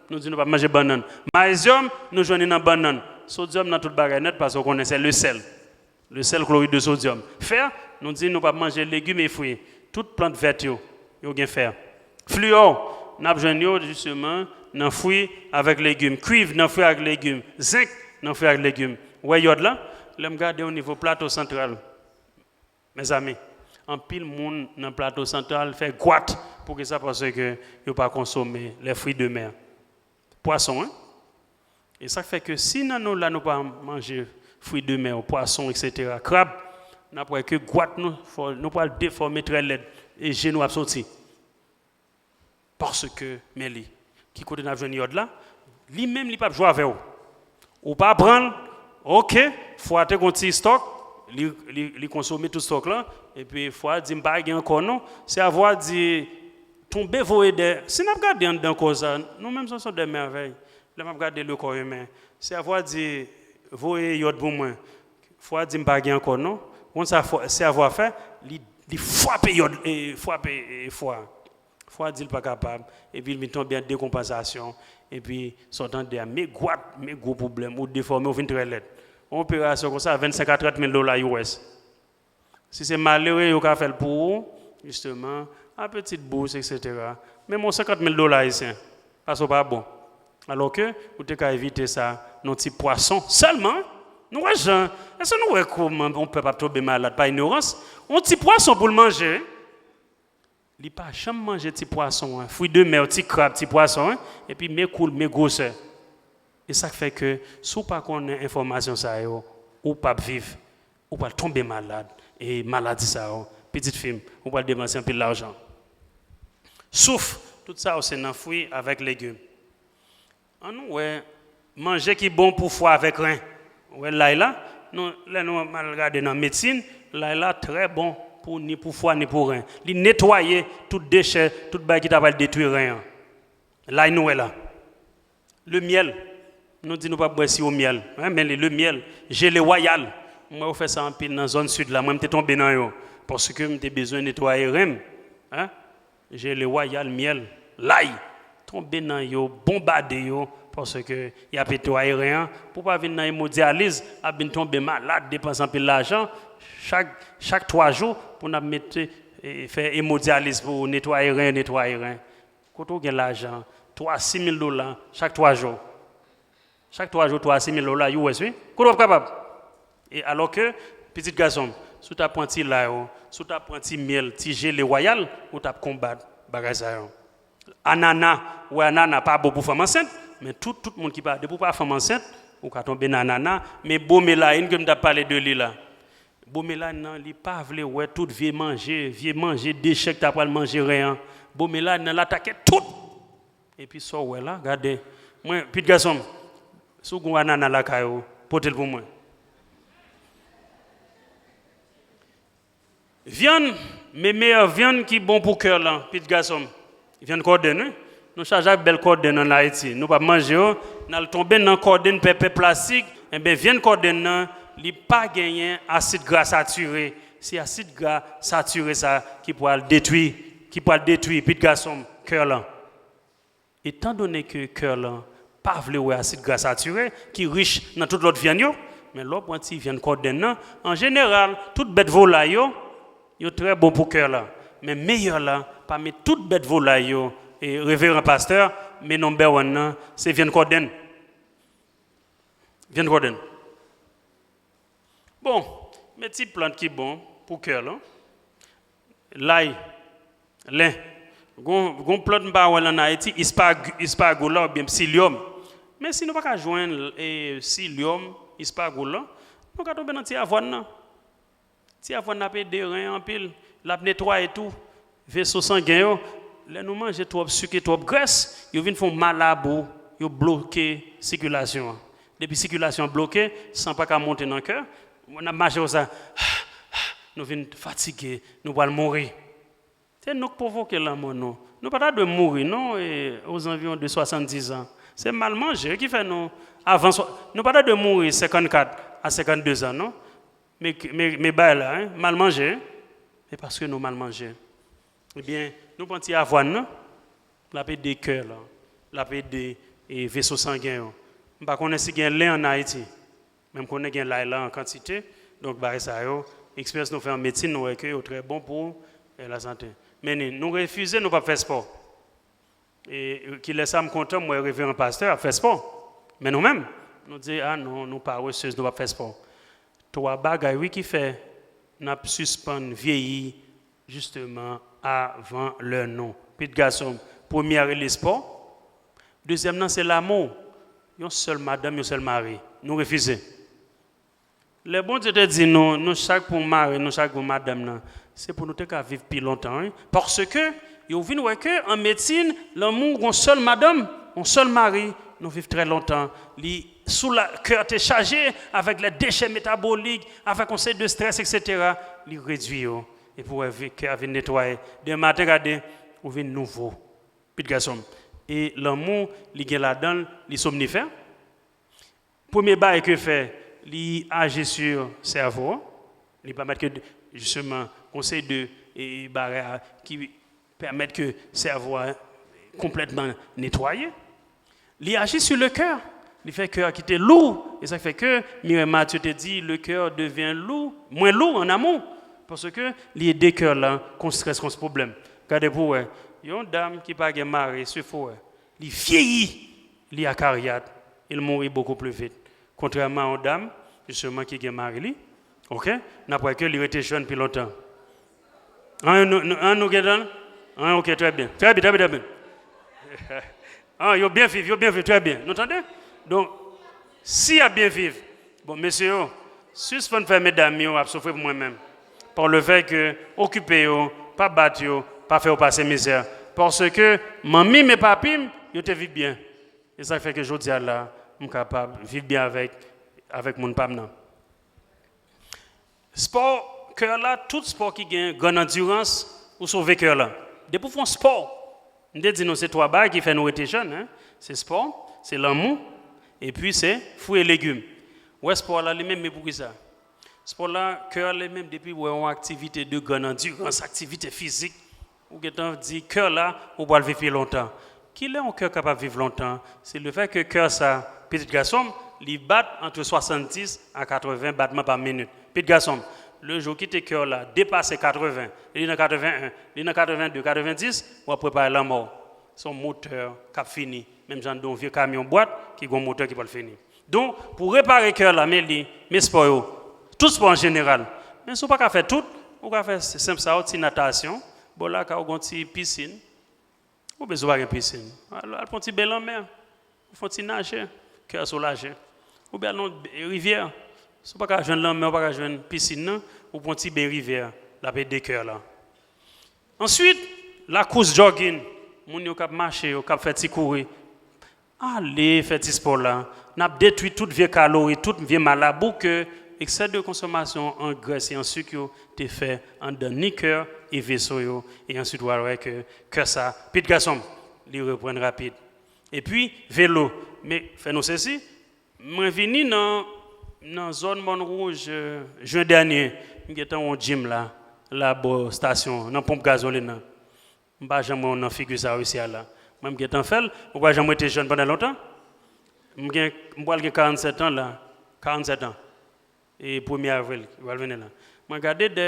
Nou di nou p ap manje bannann. Mayezyòm, nou jwenn li nan bannann. Sodyòm nan tout bagay nèt, paske w konnen se le sèl. Le sèl, klorid de sodyòm. Fè, nou di nou p ap manje legim e fwi. Tout plant vèt yo, yo gen fè. Fluò, n ap jwenn yo, jisteman, nan fwi avèk legim. Kwiv nan fwi avèk legim. Zenk nan fwi avèk legim. Wè yòd la, lè m gade o nivo Plato Santral, mezanmi, anpil moun nan Plato Santral fè gwat. Poukisa? Paske yo pa konsome les fruits de mer. Pwason, wi. E sa k fè ke si nan nou la nou pa manje fruits de mer, pwason, etsetera, krab, n ap wè ke gwat nou, fò, nou pral defòme trè lèd, e je nou ap soti. Paske, men li, ki kote n ap jwenn yòd la? Li menm, li p ap jwe avè w. Ou pa pran l, ok, fwa te gon ti stòk, li, li, li konsome tout stòk lan, epi fwa di, "M pa gen ankò non." Sèvo a di, "Tonbe voye dèyè." Si n ap gade anndan kò sa, nou menm se yon sòt de mèvèy. Lè m ap gade le corps humain, sèvo a di, "Voye yòd pou mwen." Fwa di, "M pa gen ankò non." Ou konn sa fwa, sèvo a fè? Li, li frape yòd, e, frape, e, fwa. Fwa di l pa kapab, epi l vin tonbe an dekonpansasyon, Epi sa w tande a, men gwat, men gwo pwoblèm, ou defòme, ou vin trè lèd. Yon operasyon konsa, vennsenk a trant mil dola U S. Si se malere, yo ka fè l pou ou, jisteman, a pitit bous, etsetera. Menm yon senkant mil dola ayisyen, paske w pa bon. Alòske, ou te ka evite sa nan ti pwason sèlman. Nou wè jan, èske nou wè kòman yon pèp ap tonbe malad pa inyorans? Yon ti pwason pou l manje. Li pa janm manje ti pwason an, fwi de mè, ti krab, ti pwason an, epi men kou l, men gwosè. E sa k fè ke si w pa konnen enfòmasyon sa yo, ou p ap viv, ou pral tonbe malad. E maladi sa yo, pitit fi m, ou pral depanse anpil lajan. Souf, tout sa yo se nan fwi avèk legim. Ann nou wè, manje ki bon pou fwa avèk ren. Ou wè lay la, nou, lè nou al gade nan medsin, lay la trè bon pou ni pou fwa ni pou ren. Li netwaye tout dechè, tout bagay ki ta pral detwi ren an. Lay nou wè la. Le myèl. Nou di nou p ap bwè siwo myèl. Hein, men li, le myèl, jele wayal. Mwen, yo fè sa anpil nan zòn sid la. Mwen, m te tonbe nan yo. Paske m te bezwen netwaye ren m. Hein? Jele wayal, myèl, lay. Tonbe nan yo, bonbade yo, paske y ap netwaye ren an. Pou pa vin nan emodyaliz, ap vin tonbe malad, depanse anpil lajan. Chak, chak twa jou, pou n ap mete, e, fè emodyaliz pou netwaye ren, netwaye ren. Kote w gen lajan? Twa, sis mil dola, chak twa jou. Chak twa jou, twa a sis mil dola U S, wi. Kote w ap kapab? E alòske, pitit gason m, si w ta pran ti lay ou, si w ta pran ti myèl, ti jele wayal, ou t ap konbat bagay sa yo. Anana, ou wè anana pa bon pou fanm ansent, men tout, tout moun ki pa, depi w pa fanm ansent, ou ka tonbe nan anana, men bromelain ke m t ap pale de li la. Bromelain nan, li pa vle wè tout vye manje, vye manje dechè k ta pral manje ren an. Bromelain nan, l atake tout. Epi sa w wè la, gade. Mwen, pitit gason m, si w gen anana lakay ou, pote l pou mwen. Vyann, men meyè vyann ki bon pou kè lan, pitit gason m. Vyann kòdenn, wi. Nou chaje ak bèl kòdenn ann Ayiti. Nou p ap manje yo, n al tonbe nan kòdenn pèpè plastik. Enben, vyann kòdenn nan, li pa genyen asid gra satire. Se asid gra satire sa ki pral detwi, ki pral detwi, pitit gason m, kè lan. Etandone ke kè lan pa vle wè asid gra satire, ki rich nan tout lòt vyann yo, men lè w pran ti vyann kòdenn nan, an jeneral, tout bèt volay yo, yo trè bon pou kè lan. Men meyè lan, pami tout bèt volay yo, e reveran pastè, men number one nan, se vyann kòdenn. Vyann kòdenn. Bon, men ti plant ki bon pou kè lan. Lay, len. Gon, gon plant m pa wè l ann Ayiti, espag-, espago la oubyen psyllium. Men si nou pa ka jwenn, e, psyllium, espago la, nou ka tonbe nan ti avwàn nan. Ti avwàn nan ap ede ren an anpil. L ap netwaye tou veso sangen yo. Lè nou manje twòp sik e twòp grès, yo vin fè yon malabou, yo bloke sikilasyon an. Depi sikilasyon an bloke, san pa ka monte nan kè, n ap mache konsa, nou vin fatige, nou pral mouri. Se nou k pwovoke lanmò nou. Nou pa ta dwe mouri, non, e, aux environs de soixante-dix ans. Se mal manje ki fè nou, avan swa-, nou pa ta dwe mouri senkannkat a senkannde zan, non. Men, men, men bagay la, hein, mal manje, hein. E paske nou mal manje. Ebyen, nou pran ti avwàn nan, l ap ede kè lan, l ap ede, e, veso sangen yo. M pa konnen si gen len ann Ayiti, men m konnen gen lay la an kantite. Donk, bagay sa yo, eksperyans nou fè an medsin, nou wè ke yo trè bon pou, e, lasante. Men ni, nou refize, nou p ap fè spò. E kilè sa m kontan, m wè reveran pastè ap fè spò. Men nou menm, nou di, a non, nou paresez, nou p ap fè spò. Twa bagay, wi, ki fè n ap sispann vyeyi, jisteman, avan lè nou. Pitit gason m, premye a rele spò. Dezyèm nan, se lamou. Yon sèl madanm, yon sèl mari. Nou refize. Lè Bondye te di nou, nou chak pou mari, nou chak pou madanm nan, se pou nou te ka viv pi lontan, wi. Paske yo vin wè ke an medsin, lanmou, yon sèl madanm, yon sèl mari, nou viv trè lontan. Li sou la, kè a te chaje avèk lè dechè metabolik, avèk yon seri de strès, etsetera. Li redwi yo. Epi w wè vi-, kè a vin netwaye. Demen maten, gade, ou vin nouvo. Pitit gason m. E lanmou, li gen ladan l, li somnifè. Premye bagay ke fè, li aji sou sèvo an. Li pèmèt ke, jisteman, yon seri de, e, bagay a ki pèmèt ke sèvo a konplètman netwaye. Li aji sou le kè. Li fè kè a kite lou. E sa k fè ke Mireille Mathieu te di, le cœur devient lourd, moins lourd en amont. Paske li ede kè la kont strès, kont pwoblèm. Gade pou wè. Yon dam ki pa gen mari, sou forè. Li vyeyi, li akaryat, il mouri beaucoup plus vite. Kontrèman a yon dam, jisteman, ki gen mari li, ok, n ap wè ke li rete jèn pi lontan. An, nou, nou, an, nou gentan? An, ok, trè byen. Trè byen, trè byen, trè byen. An, yo byen viv, yo byen viv, trè byen. Nou tande? Donk, si y ap byen viv, bon, mesye yo, sispann fè medam yo ap soufri pou mwen menm. Par le fait que okipe yo, pa bat yo, pa fè yo pase mizè. Paske manmi m e papi m, yo te viv byen. E sa k fè ke jodi a la, m kapab viv byen avèk, avèk moun pa m nan. Spò, kè la, tout spò ki gen grann andirans, ou sove kè la. Depi w fè yon spò, m te di nou se twa bagay ki fè nou rete jèn, en. Se spò, se lanmou, epi se fwi e legim. Ou wè spò la li menm, men poukisa? Spò la, kè li menm, depi w wè yon aktivite de grann andirans, aktivite fizik, ou gentan di kè la, ou pral viv pi lontan. Kilè yon kè kapab viv lontan? Se le fè ke kè sa, pitit gason m, li bat ant swasanndis a katreven batman pa minit. Pitit gason m, le jou w kite kè w la depase katreven, li nan katreven en, li nan katreven de, katreven dis, w ap prepare lanmò w. Se yon motè k ap fini, menm jan de yon vye kamyon bwat ki gen yon motè ki pral fini. Donk, pou repare kè la, men li, men spò yo, tout spò an jeneral. Men si w pa ka fè tout, ou ka fè senp sa yo, ti natasyon, bò lakay ou gen yon ti pisin, oubyen si w pa gen pisin, al, al pran ti ben lanmè, ou fè yon ti naje, kè a soulaje. Oubyen al nan rivyè, si w pa ka jwenn lanmè, ou pa ka jwenn pisin nan, ou pran ti ben rivyè, l ap ede kè la. Answit, la kous jogging, moun yo k ap mache yo, k ap fè ti kouri, ale fè ti spò la. N ap detwi tout vye kalori, tout vye malabou ke eksè de konsòmasyon an grès e an sik yo te fè anndan ni kè e veso yo. E answit, w a wè ke kè sa, pitit gason m, li reprann rapid. Epi, velo. Men, fè nou sezi, mwen vini nan, nan zòn Mòn Wouj, euh, jen dènye. M gentan wè yon gym la, la bò stasyon, nan ponp gazolin nan. M pa janm wè yon nan figi sa yo isi a la. Mwen, m gentan fè l, ou pa janm rete jèn pandan lontan. M gen, m pral gen karannsèt an la, karannsèt an. E premye avril, ki pral vini la. Mwen gade de,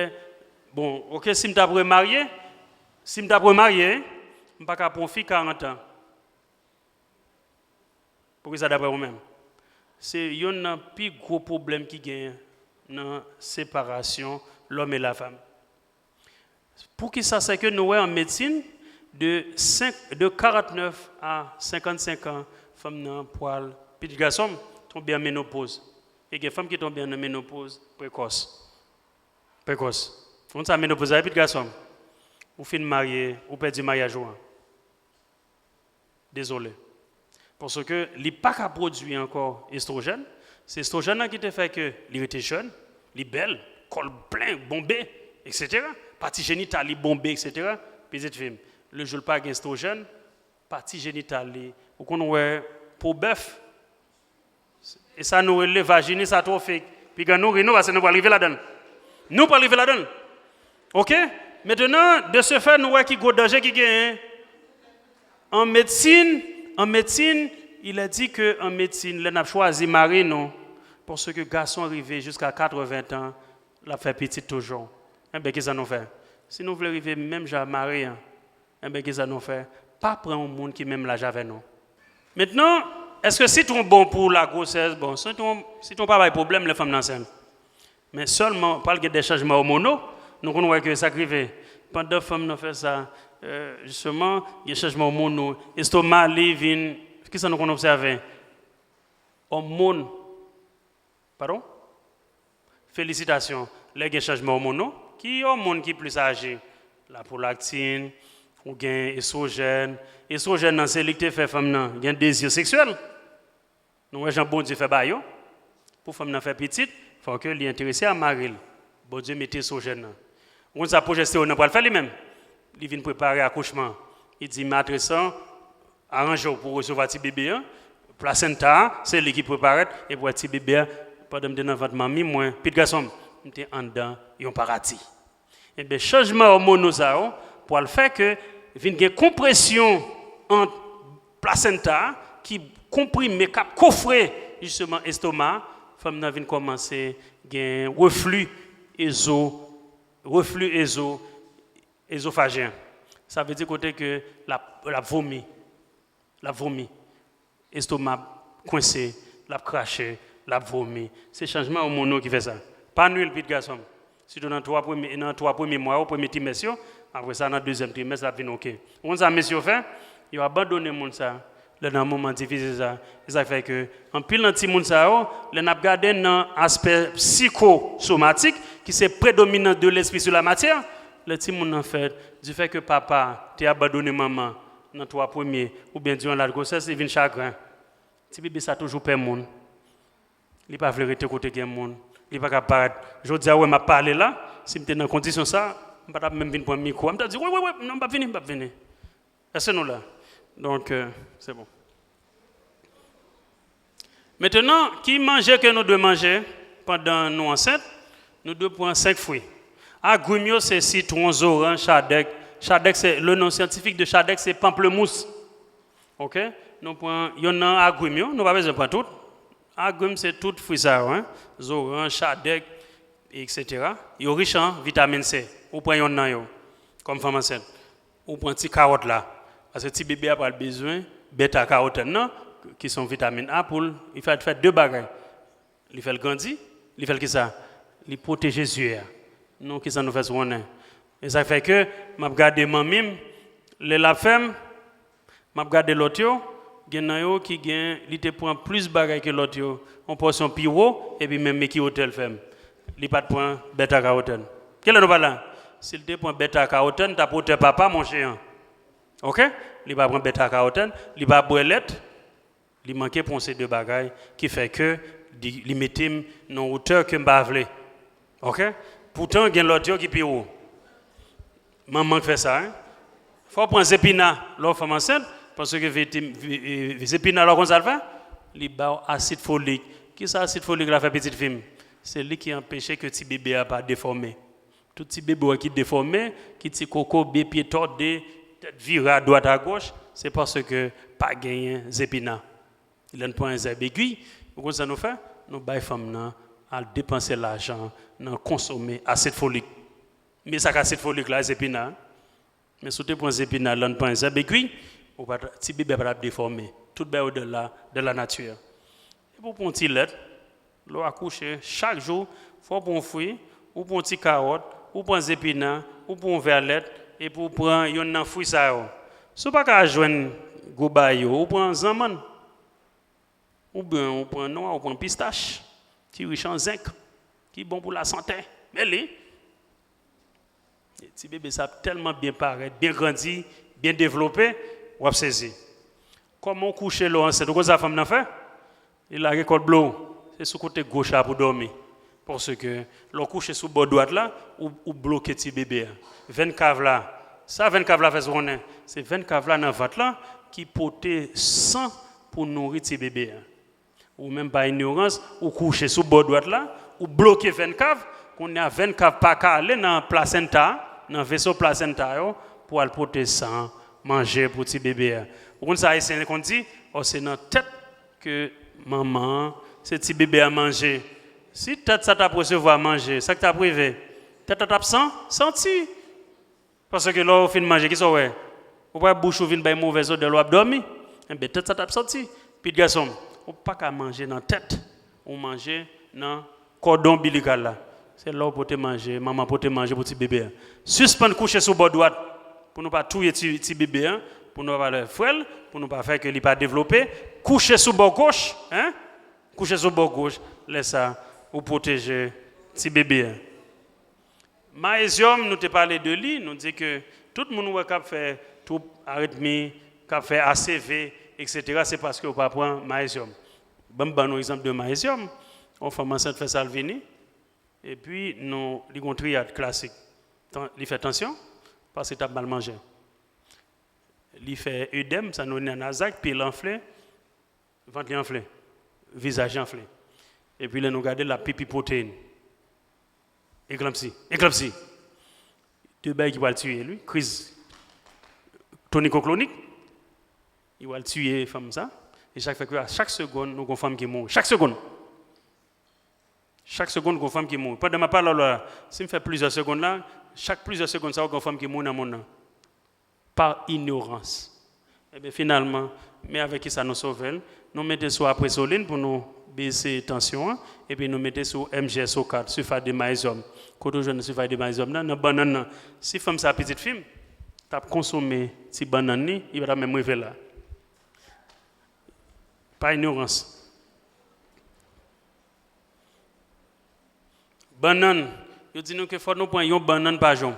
bon, ok, si m t ap remarye, si m t ap remarye, m pa ka pran yon fi karant an. Poukisa, daprè ou menm? Se youn nan pi gwo pwoblèm ki genyen nan separasyon lòm e lafanm. Poukisa? Se ke nou wè an medsin, de senk, de karantnèf a senkannsenk an, fanm nan pral, pitit gason m, tonbe an menopoz. E gen fanm ki tonbe an menopoz prekòs. Prekòs. Ou konn sa menopoz la ye, pitit gason m? Ou fin marye, ou pèdi maryaj ou an. Dezole. Paske li pa ka pwodui ankò estwojèn. Se estwojèn nan ki te fè ke li rete jèn, li bèl, kò l plen, bonbe, etsetera. Pati jenital li bonbe, etsetera. Pitit fi m, le jou l pa gen estwojèn, pati jenital li, ou konn wè po bèf. E sa nou rele vajinis atrofik. Piga nou ri nou, paske nou pral rive ladan l. Nou pral rive ladan l. Ok? Mentnan, de ce fait, nou wè ki gwo danje ki genyen. An medsin, an medsin, il est dit que an medsin, lè n ap chwazi mari nou, paske gason rive jiska katreven tan, l ap fè pitit toujou. Enben, kisa nou fè? Si nou vle rive menm jan ak mari an, enben, kisa nou fè? Pa pran yon moun ki menm laj avè nou. Mentnan, èske sitwon bon pou lagwosès? Bon, sitwon, sitwon pa bay pwoblèm lè fanm nan ansent. Men sèlman, pral gen de chanjman òmono, nou konn wè ke sa k rive. Pandan fanm nan fè sa, euh, jisteman, gen chanjman òmono, estoma li vin, kisa nou konn obsève? Òmòn, padon? Felisitasyon. Lè gen chanjman òmono, ki òmòn ki plis aji? Lapwolaktin, ou gen estwojèn. Estwojèn nan, se li ki te fè fanm nan gen dezi seksyèl. Nou wè jan Bondye fè bagay yo. Pou fanm nan fè pitit, fò ke li enterese a mari l. Bondye mete estwojèn nan. Ou konn sa pwojestewòn nan pral fè li menm? Li vin prepare akouchman. Li di matris lan, aranje w pou w resevwa ti bebe an. Plasenta a, se li ki preparèt, epi w wè ti bebe a, pandan m te nan vant manmi mwen, pitit gason m, m te anndan yon paradi. Enben, chanjman òmono sa yo pral fè ke vin gen konpresyon ant plasenta a ki konprime, k ap kofre jisteman estoma, fanm nan vin kòmanse gen reflux ezo, reflux ezo, ezofajen. Sa vle di kote ke l ap, l ap vomi. L ap vomi. Estoma kwense, l ap krache, l ap vomi. Se chanjman òmòn yo ki fè sa. Pa nwi l, pitit gason m. Sitou nan twa premye, nan twa premye mwa yo, premye trimès yo, apre sa, nan dezyèm trimès, l ap vin oke. Ou konn sa mesye yo fè? Yo abandone moun sa, lè nan moman difisil sa. Se sa k fè ke anpil nan timoun sa yo, lè n ap gade nan aspè psikosomatik, ki se predominans de lespri sou la matyè, lè timoun nan fèt, di fè ke papa te abandone manman nan twa premye, oubyen diran la gwosès, li vin chagren. Ti bebe sa toujou pè moun. Li pa vle rete kote gen moun. Li pa ka parèt. Jodi a, w wè m ap pale la, si m te nan kondisyon sa, m pa t ap menm vin pran mikwo a. M t ap di, wi, wi, wi, non, m p ap vini, m p ap vini. Èske nou la? Donk, euh, se bon. Mentenan, ki manje ke nou dwe manje pandan nou ansent? Nou dwe pran senk fwi. Agrim yo se sitwon, zoranj, chadèk. Chadèk, se, le nom scientifique de chadèk, se pamplemousse. Oke? Nou pran yonn nan agrim yo, nou pa bezwen pran tout. Agrim, se tout fwi sa yo, en. Zoranj, chadèk, etsetera. Yo rich an vitamin C. Ou pran yonn nan yo, kòm fanm ansent. Ou pran ti kawòt la. Paske ti bebe a pral bezwen beta karotèn nan, ki se yon vitamin A pou l, li fè, fè de bagay. Li fè l grandi, li fè l kisa? Li pwoteje zye a. Nou, kisa nou fè sou konnen? E sa fè ke m ap gade manmi m, lè l ap fè m, m ap gade lòt yo, gen nan yo ki gen, li te pran plis bagay ke lòt yo, yon pòsyon pi wo, epi menm men ki wotè l fè m. Li pa t pran beta karotèn. Kilè nou pale la? Si l te pran beta karotèn, t ap wotè papa, monchè an. Oke? Li pa pran beta karotèn, li pa bwè lèt, li manke pran se de bagay ki fè ke li, li mete m nan wotè ke m pa vle. Oke? Poutan, gen lòt yo ki pi wo. Manman k fè sa, en. Fò w pran zepina lè w fanm ansent, paske viti-, vi-, vi-, zepina la, w konn sa l fè? Li ba w asid folik. Kisa asid folik la fè, pitit fi m? Se li ki anpeche ke ti bebe a pa defòme. Tout ti bebe w wè ki defòme, ki ti kokobe, pye tòde, tèt vire adwat agoch, se paske pa genyen zepina. Lè n pran zèb egwi, ou konn sa nou fè? Nou bay fanm nan al depanse lajan nan konsome asid folik. Men sa k asid folik la, zepina. Men si w te pran zepina lè n pran zèb egwi, ou pa t, ti bebe a pa t ap defòme. Tout bagay yo de la, de la nature. Epi w pran yon ti lèt, lè w akouche, chak jou, fò w pran yon fwi, ou pran yon ti kawòt, ou pran zepina, ou pran yon vè lèt, epi w pran yonn nan fwi sa yo. Si w pa ka jwenn gwo bagay yo, ou pran zanmann. Oubyen ou pran nwa, ou pran pistach, ki rich an zenk, ki bon pou lasante. Men li, ti bebe sa ap tèlman byen parèt, byen grandi, byen devlope, w ap sezi. Kòman w kouche lè w ansent? Ou konn sa fanm nan fè? Li lage kò l blo. Se sou kote goch la pou dòmi. Paske lè w kouche sou bò dwat la, ou, ou bloke ti bebe a. Venn kav la, sa venn kav la fè sou konnen? Se venn kav la nan vant lan ki pote san pou nouri ti bebe a. Ou menm pa inyorans, ou kouche sou bò dwat la, ou bloke venn kav, kounye a venn kav pa ka ale nan plasenta, nan veso plasenta yo, pou al pote san, manje pou ti bebe a. Ou konn sa Ayisyen konn di? Ò, se nan tèt ke manman an, se ti bebe a manje. Si tèt sa t ap resevwa manje, sa k t ap rive? Tèt la t ap san-, santi. Paske lè w fin manje, kisa w wè? Ou wè bouch ou vin bay movèz odè lè w ap dòmi. Enben, tèt sa t ap santi. Pitit gason m, ou pa ka manje nan tèt. Ou manje nan kòdon onbilikal la. Se la w pote manje, manman pote manje pou ti bebe a. Sispann kouche sou bò dwat pou nou pa touye ti, ti bebe a, pou nou pa fè l frèl, pou nou pa fè ke li pa devlope. Kouche sou bò goch, en? Kouche sou bò goch, lè sa, ou pwoteje ti bebe a. Mayezyòm, nou te pale de li, nou di ke tout moun ou wè k ap fè twoub aritmi, k ap fè A C V, etsetera, se paske yo pa pran mayezyòm. Ban m ban nou egzanp de mayezyòm. Yon fanm ansent fè sa l vini, epi nou, li gon triyad klasik. Tan-, li fè tansyon, paske l t ap mal manje. Li fè edèm, sa nou rele nan Nazac, pye l anfle, vant li anfle, vizaj li anfle. Epi lè nou gade l, l ap pipi pwoteyin. Eklanpsi, eklanpsi. De bagay ki pral tiye l, wi, kriz tonikoklonik. Li pral tiye fanm sa. E sa k fè ke a chak segonn, nou gon fanm ki mouri. Chak segonn! Chak segonn, gon fanm ki mouri. Pandan m ap pale la, si m fè plizyè segonn la, chak plizyè segonn sa yo, gon fanm ki mouri nan monn nan. Pa inyorans. Ebyen, finalman, men avèk kisa nou sove l? Nou mete sou apresolin pou nou bese tansyon an, epi nou mete sou M G S O kat, sulfate de magnésium. Kote w jwenn sulfate de magnésium nan? Nan bannann nan. Si fanm sa pitit fi m, t ap konsome ti bannann li, li pa t ap menm rive la. Pa inyorans. Bannann, yo di nou ke fò nou pran yon bannann pa jou.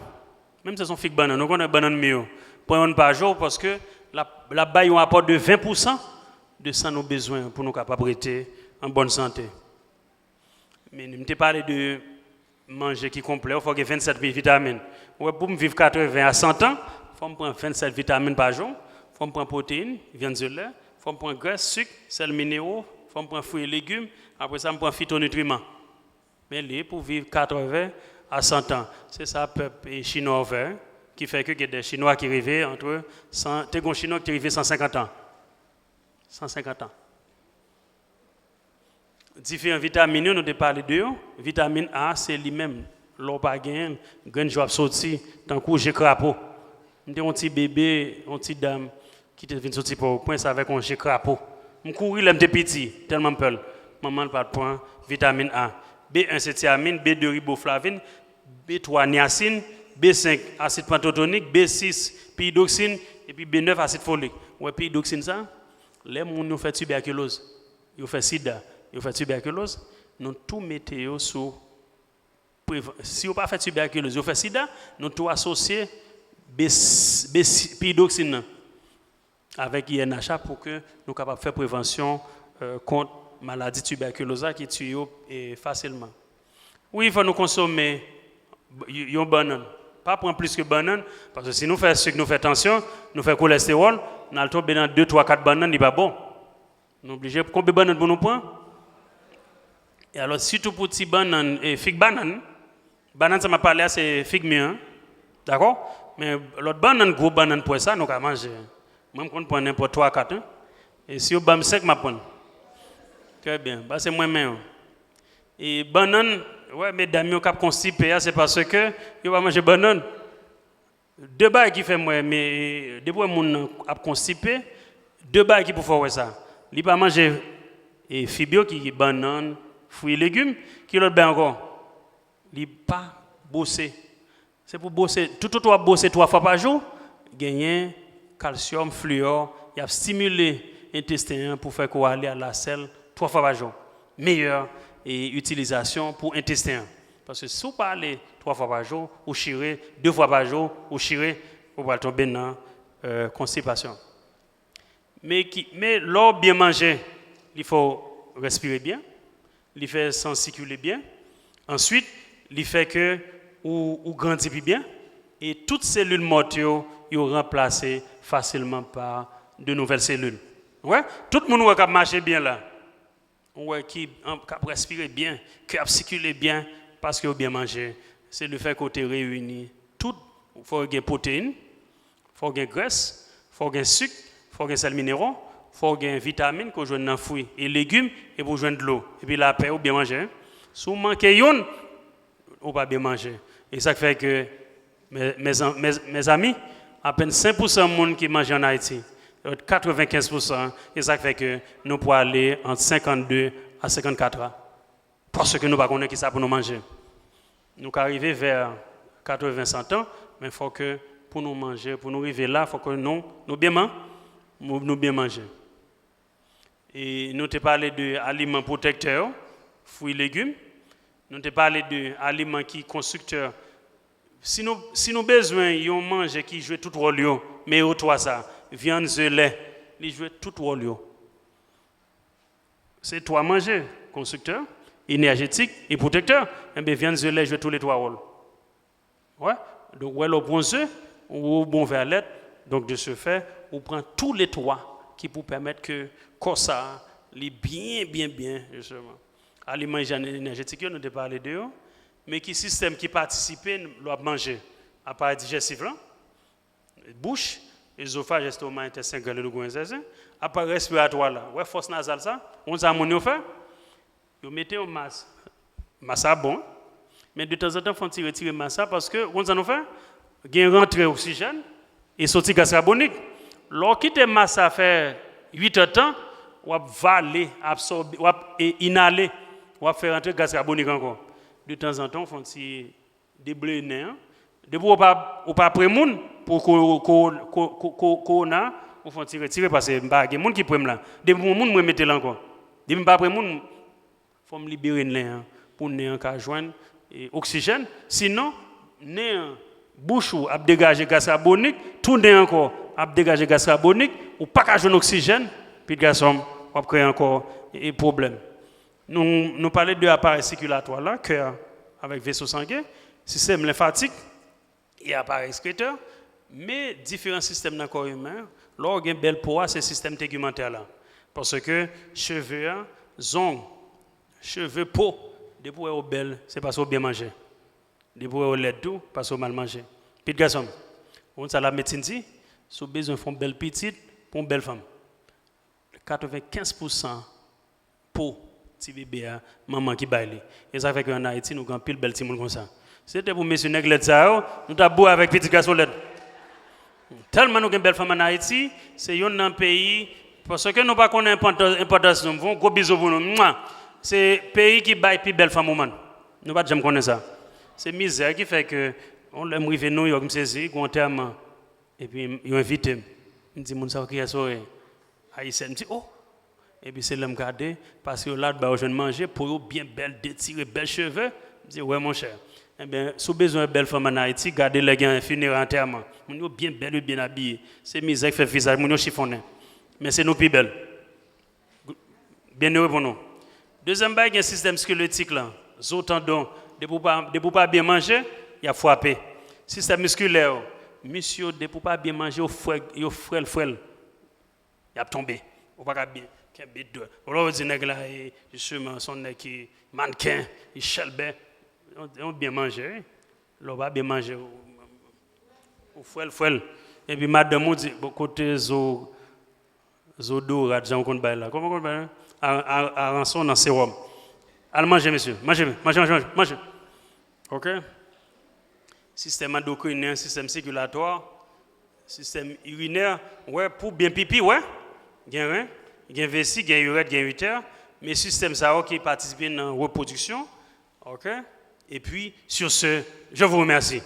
Menm si se yon fig bannann, nou konnen bannann mi yo. Pran youn pa jou paske l ap, l ap bay yon apò de ven pousan de sa nou bezwen pou nou kapab rete an bòn sante. Men m te pale de manje ki konplè, fò gen vennsèt vitamin. Ou wè, pou m viv katreven a san tan, fò m pran vennsèt vitamin pa jou, fò m pran pwoteyin, vyann de lè, fò m pran grès, sik, sèl minero, fò m pran fwi e legim, apre sa m pran fitonutriman. Men li pou viv katreven a san tan. Se sa pèp e chinwa yo fè, ki fè ke gen de chinwa ki rive antre san, te gon chinwa ki te rive san senkant an. San senkant an. Diferan vitamin yo, nou te pale de yo. Vitamin A, se li menm. Lè w pa genyen l, grenn je w ap soti tankou je krapo. M te yon ti bebe, yon ti dam ki te vin soti Pòtoprens avèk yon je krapo. M kouri lè m te piti, tèlman m pè l. Manman l pa t pran vitamin A. B en se tiamin, B de riboflavin, B twa niasin, B senk asid pantotonik, B sis piridoksin, epi B nèf asid folik. Ou wè piridoksin sa? Lè moun yo fè tibèkiloz, yo fè sida, yo fè tibèkiloz, nou tou mete yo sou prevan-, si yo pa fè tibèkiloz, yo fè sida, nou tou asosye B, B, piridoksin nan avèk I N H a pou ke nou kapab fè prevansyon, eh, kont maladi tibèkiloz la ki tiye yo, eh, fasilman. Wi, fò nou konsome b-, y-, yon bannann. Pa pran plis ke bannann, paske si nou fè sik, nou fè tansyon, nou fè kolèstewòl, n al tonbe nan de, twa, kat bannann, li pa bon. Nou oblije konbe bannann pou nou pran. E alò, sitou pou ti bannann, e fig bannann, bannann sa m ap pale a, se fig mi an. Dakò? Men lòt bannann, gwo bannann pwè sa, nou ka manje. Mwen, m konn pran nenpòt twa, kat, wi. E si yo ban m senk, m ap pran. Trè byen. Pase mwen men yo. E bannann, wè, medam yo k ap konstipe a, se paske yo pa manje bannann. De bagay ki fè m wè, men, depi w wè moun nan ap konstipe, de bagay ki pou fè w wè sa. Li pa manje, e, fib yo, ki bannann, fwi, legim. Ki lòt bagay ankò? Li pa bwose. Se pou bwose, toutotan w ap bwose twa fwa pa jou, genyen kalsyòm, fliyò, y ap stimile entesten an pou fè ke w ale a lasèl twa fwa pa jou. Meyè, e, itilizasyon pou entesten an. Paske si w pa ale twa fwa pa jou, ou chire, de fwa pa jou, ou chire, ou pral tonbe nan, eh, konstipasyon. Men ki, men lè w byen manje, li fè w respire byen, li fè san sikile byen. Answit, li fè ke ou, ou grandi pi byen. E tout selil mò yo, yo ranplase fasilman pa de nouvèl selil. Ou wè? Tout moun ou wè k ap mache byen la. Ou wè ki, an, k ap respire byen, ke ap sikile byen, paske yo byen manje. Se lefètke w te reyini tout, fò w gen pwoteyin, fò w gen grès, fò w gen sik, fò w gen sèl minero, fò w gen vitamin ke w jwenn nan fwi e legim, epi w jwenn dlo. Epi lapè, ou byen manje, wi. Si w manke youn, ou pa byen manje. E sa k fè ke, mè-, mèzan-, mè-, mezanmi, apèn senk pousan moun ki manje ann Ayiti, lòt katrevenkenz pousan, e sa k fè ke nou pwale ant senkannde a senkannkat an. Paske nou pa konnen kisa pou nou manje. Nou ka rive vè katreven, san tan, men fò ke pou nou manje, pou nou rive la, fò ke nou, nou byen man-, nou, nou byen manje. E nou te pale de aliman pwotèktè yo, fwi, legim. Nou te pale de aliman ki konstriktè. Si nou, si nou bezwen yon manje ki jwe tout wòl yo, men yo twa sa, vyann, ze, lè, li jwe tout wòl yo. Se twa manje, konstriktè, enèjetik e pwotektè. Enben, vyann, ze, lè jwe tou le twa wòl. Wè, donk, wè, lè w pran ze, ou bon vè lèt, donk, de ce fait, ou pran tou le twa ki pou pèmèt ke kò sa a, li byen, byen, byen, jisteman. Aliman enèjetik yo, nou te pale de yo, men ki sistèm ki patisipe lè w ap manje? Aparèy dijestif lan, bouch, ezofaj, estoma, entesten, grann, lego, entesten, aparèy respiratwa la. Ou wè fòs nazal sa? Ou konn sa moun yo fè? Yo mete yon mas. Mas sa bon. Men detanzantan, fò n ti retire mas sa paske, ou konn sa nou fè? Gen rantre oksijèn e soti gaz kabonik. Lè w kite mas sa fè uit èdtan, w ap vale, absòbe, w ap e, inale, w ap fè rantre gaz kabonik ankò. Detanzantan, fò n ti debleye nen an. Depi w pa, ou pa pre moun pou ko, ko, ko, ko, ko, kowona, ou fò n ti retire paske m pa gen moun ki pre m la. Depi m pran moun, mwen mete l ankò. Depi m pa pre moun, fò m libere nen an pou nen an ka jwenn e, oksijèn. Sinon, nen an, bouch ou ap degaje gaz kabonik, tou nen an ankò ap degaje gaz kabonik, ou pa ka jwenn oksijèn, pitit gason m, w ap kreye ankò e, pwoblèm. Nou, nou pale de aparèy sikilatwa la, kè a avèk veso sangen, sistèm lenfatik e aparèy ekskretè, men diferan sistèm nan kò imen, lè w gen bèl po a, se sistèm tegimantè la. Paske cheve a, zong, cheve, po, depi w wè yo bèl, se paske yo byen manje. Depi w wè yo lèd tou, paske yo mal manje. Pitit gason m, ou konn sa lamedsin di? Si w bezwen fè yon bèl pitit, pran yon bèl fanm. Katrevenkenz pousan po ti bebe a, manman ki bay li. E sa fè ke ann Ayiti, nou gen anpil bèl timoun konsa. Si se te pou mesye nèg lèd sa yo, nou t ap boure avèk pitit gason lèd. Tèlman nou gen bèl fanm ann Ayiti, se youn nan peyi, paske nou pa konnen enpòtans, enpòtans nou. M fè yon gwo bizou pou nou. Mwa! Se peyi ki bay pi bèl fanm ou man. Nou pa t janm konnen sa. Se mizè ki fè ke, yon lè m rive Nouyòk, m sezi, gen yon antèman. Epi yo envite m. M di, moun sa yo kiyès yo ye? Ayisyèn. M di, oh! Epi se lè m gade, paske yo la, ba yo jwenn manje, po yo byen bèl, detire, bèl cheve. M di, wè, monchè. Ebyen, si w bezwen bèl fanm ann Ayiti, gade lè gen finerè, antèman. Moun yo byen bèl, yo byen abiye. Se mizè k fè vizaj moun yo chifonnen. Men se nou pi bèl. Byen, nou reponn nou. Dezyèm bagay, gen sistèm eskeletik la. Zo, tandon, depi w pa, depi w pa byen manje, y ap frape. Sistèm miskilè yo. Mis yo, depi w pa byen manje, yo frè, yo frèl, frèl. Y ap tonbe. Ou pa ka byen kenbe dwèt. Ou la ou di nèg la, e, jisteman, se yon nèg ki mannken, li chèlbè. Yon, yon byen manje, wi. Lè w pa byen manje, ou, ou frèl, frèl. Epi madanm ou di, bon, kote zo, zodorat, jan w konn bay la. Kòman w konn bay la? A, a, aranson nan sewòm. Al manje, mesye. Manje, manje, manje, manje, manje. Ok? Sistèm andokrinyen, sistèm sikilatwa, sistèm irinè. Wè, pou byen pipi, wè. Gen ren, gen vesi, gen irèt, gen itè. Men sistèm sa yo ki patisipe nan repwodiksyon. Ok? Epi, sur ce, je vous remercie.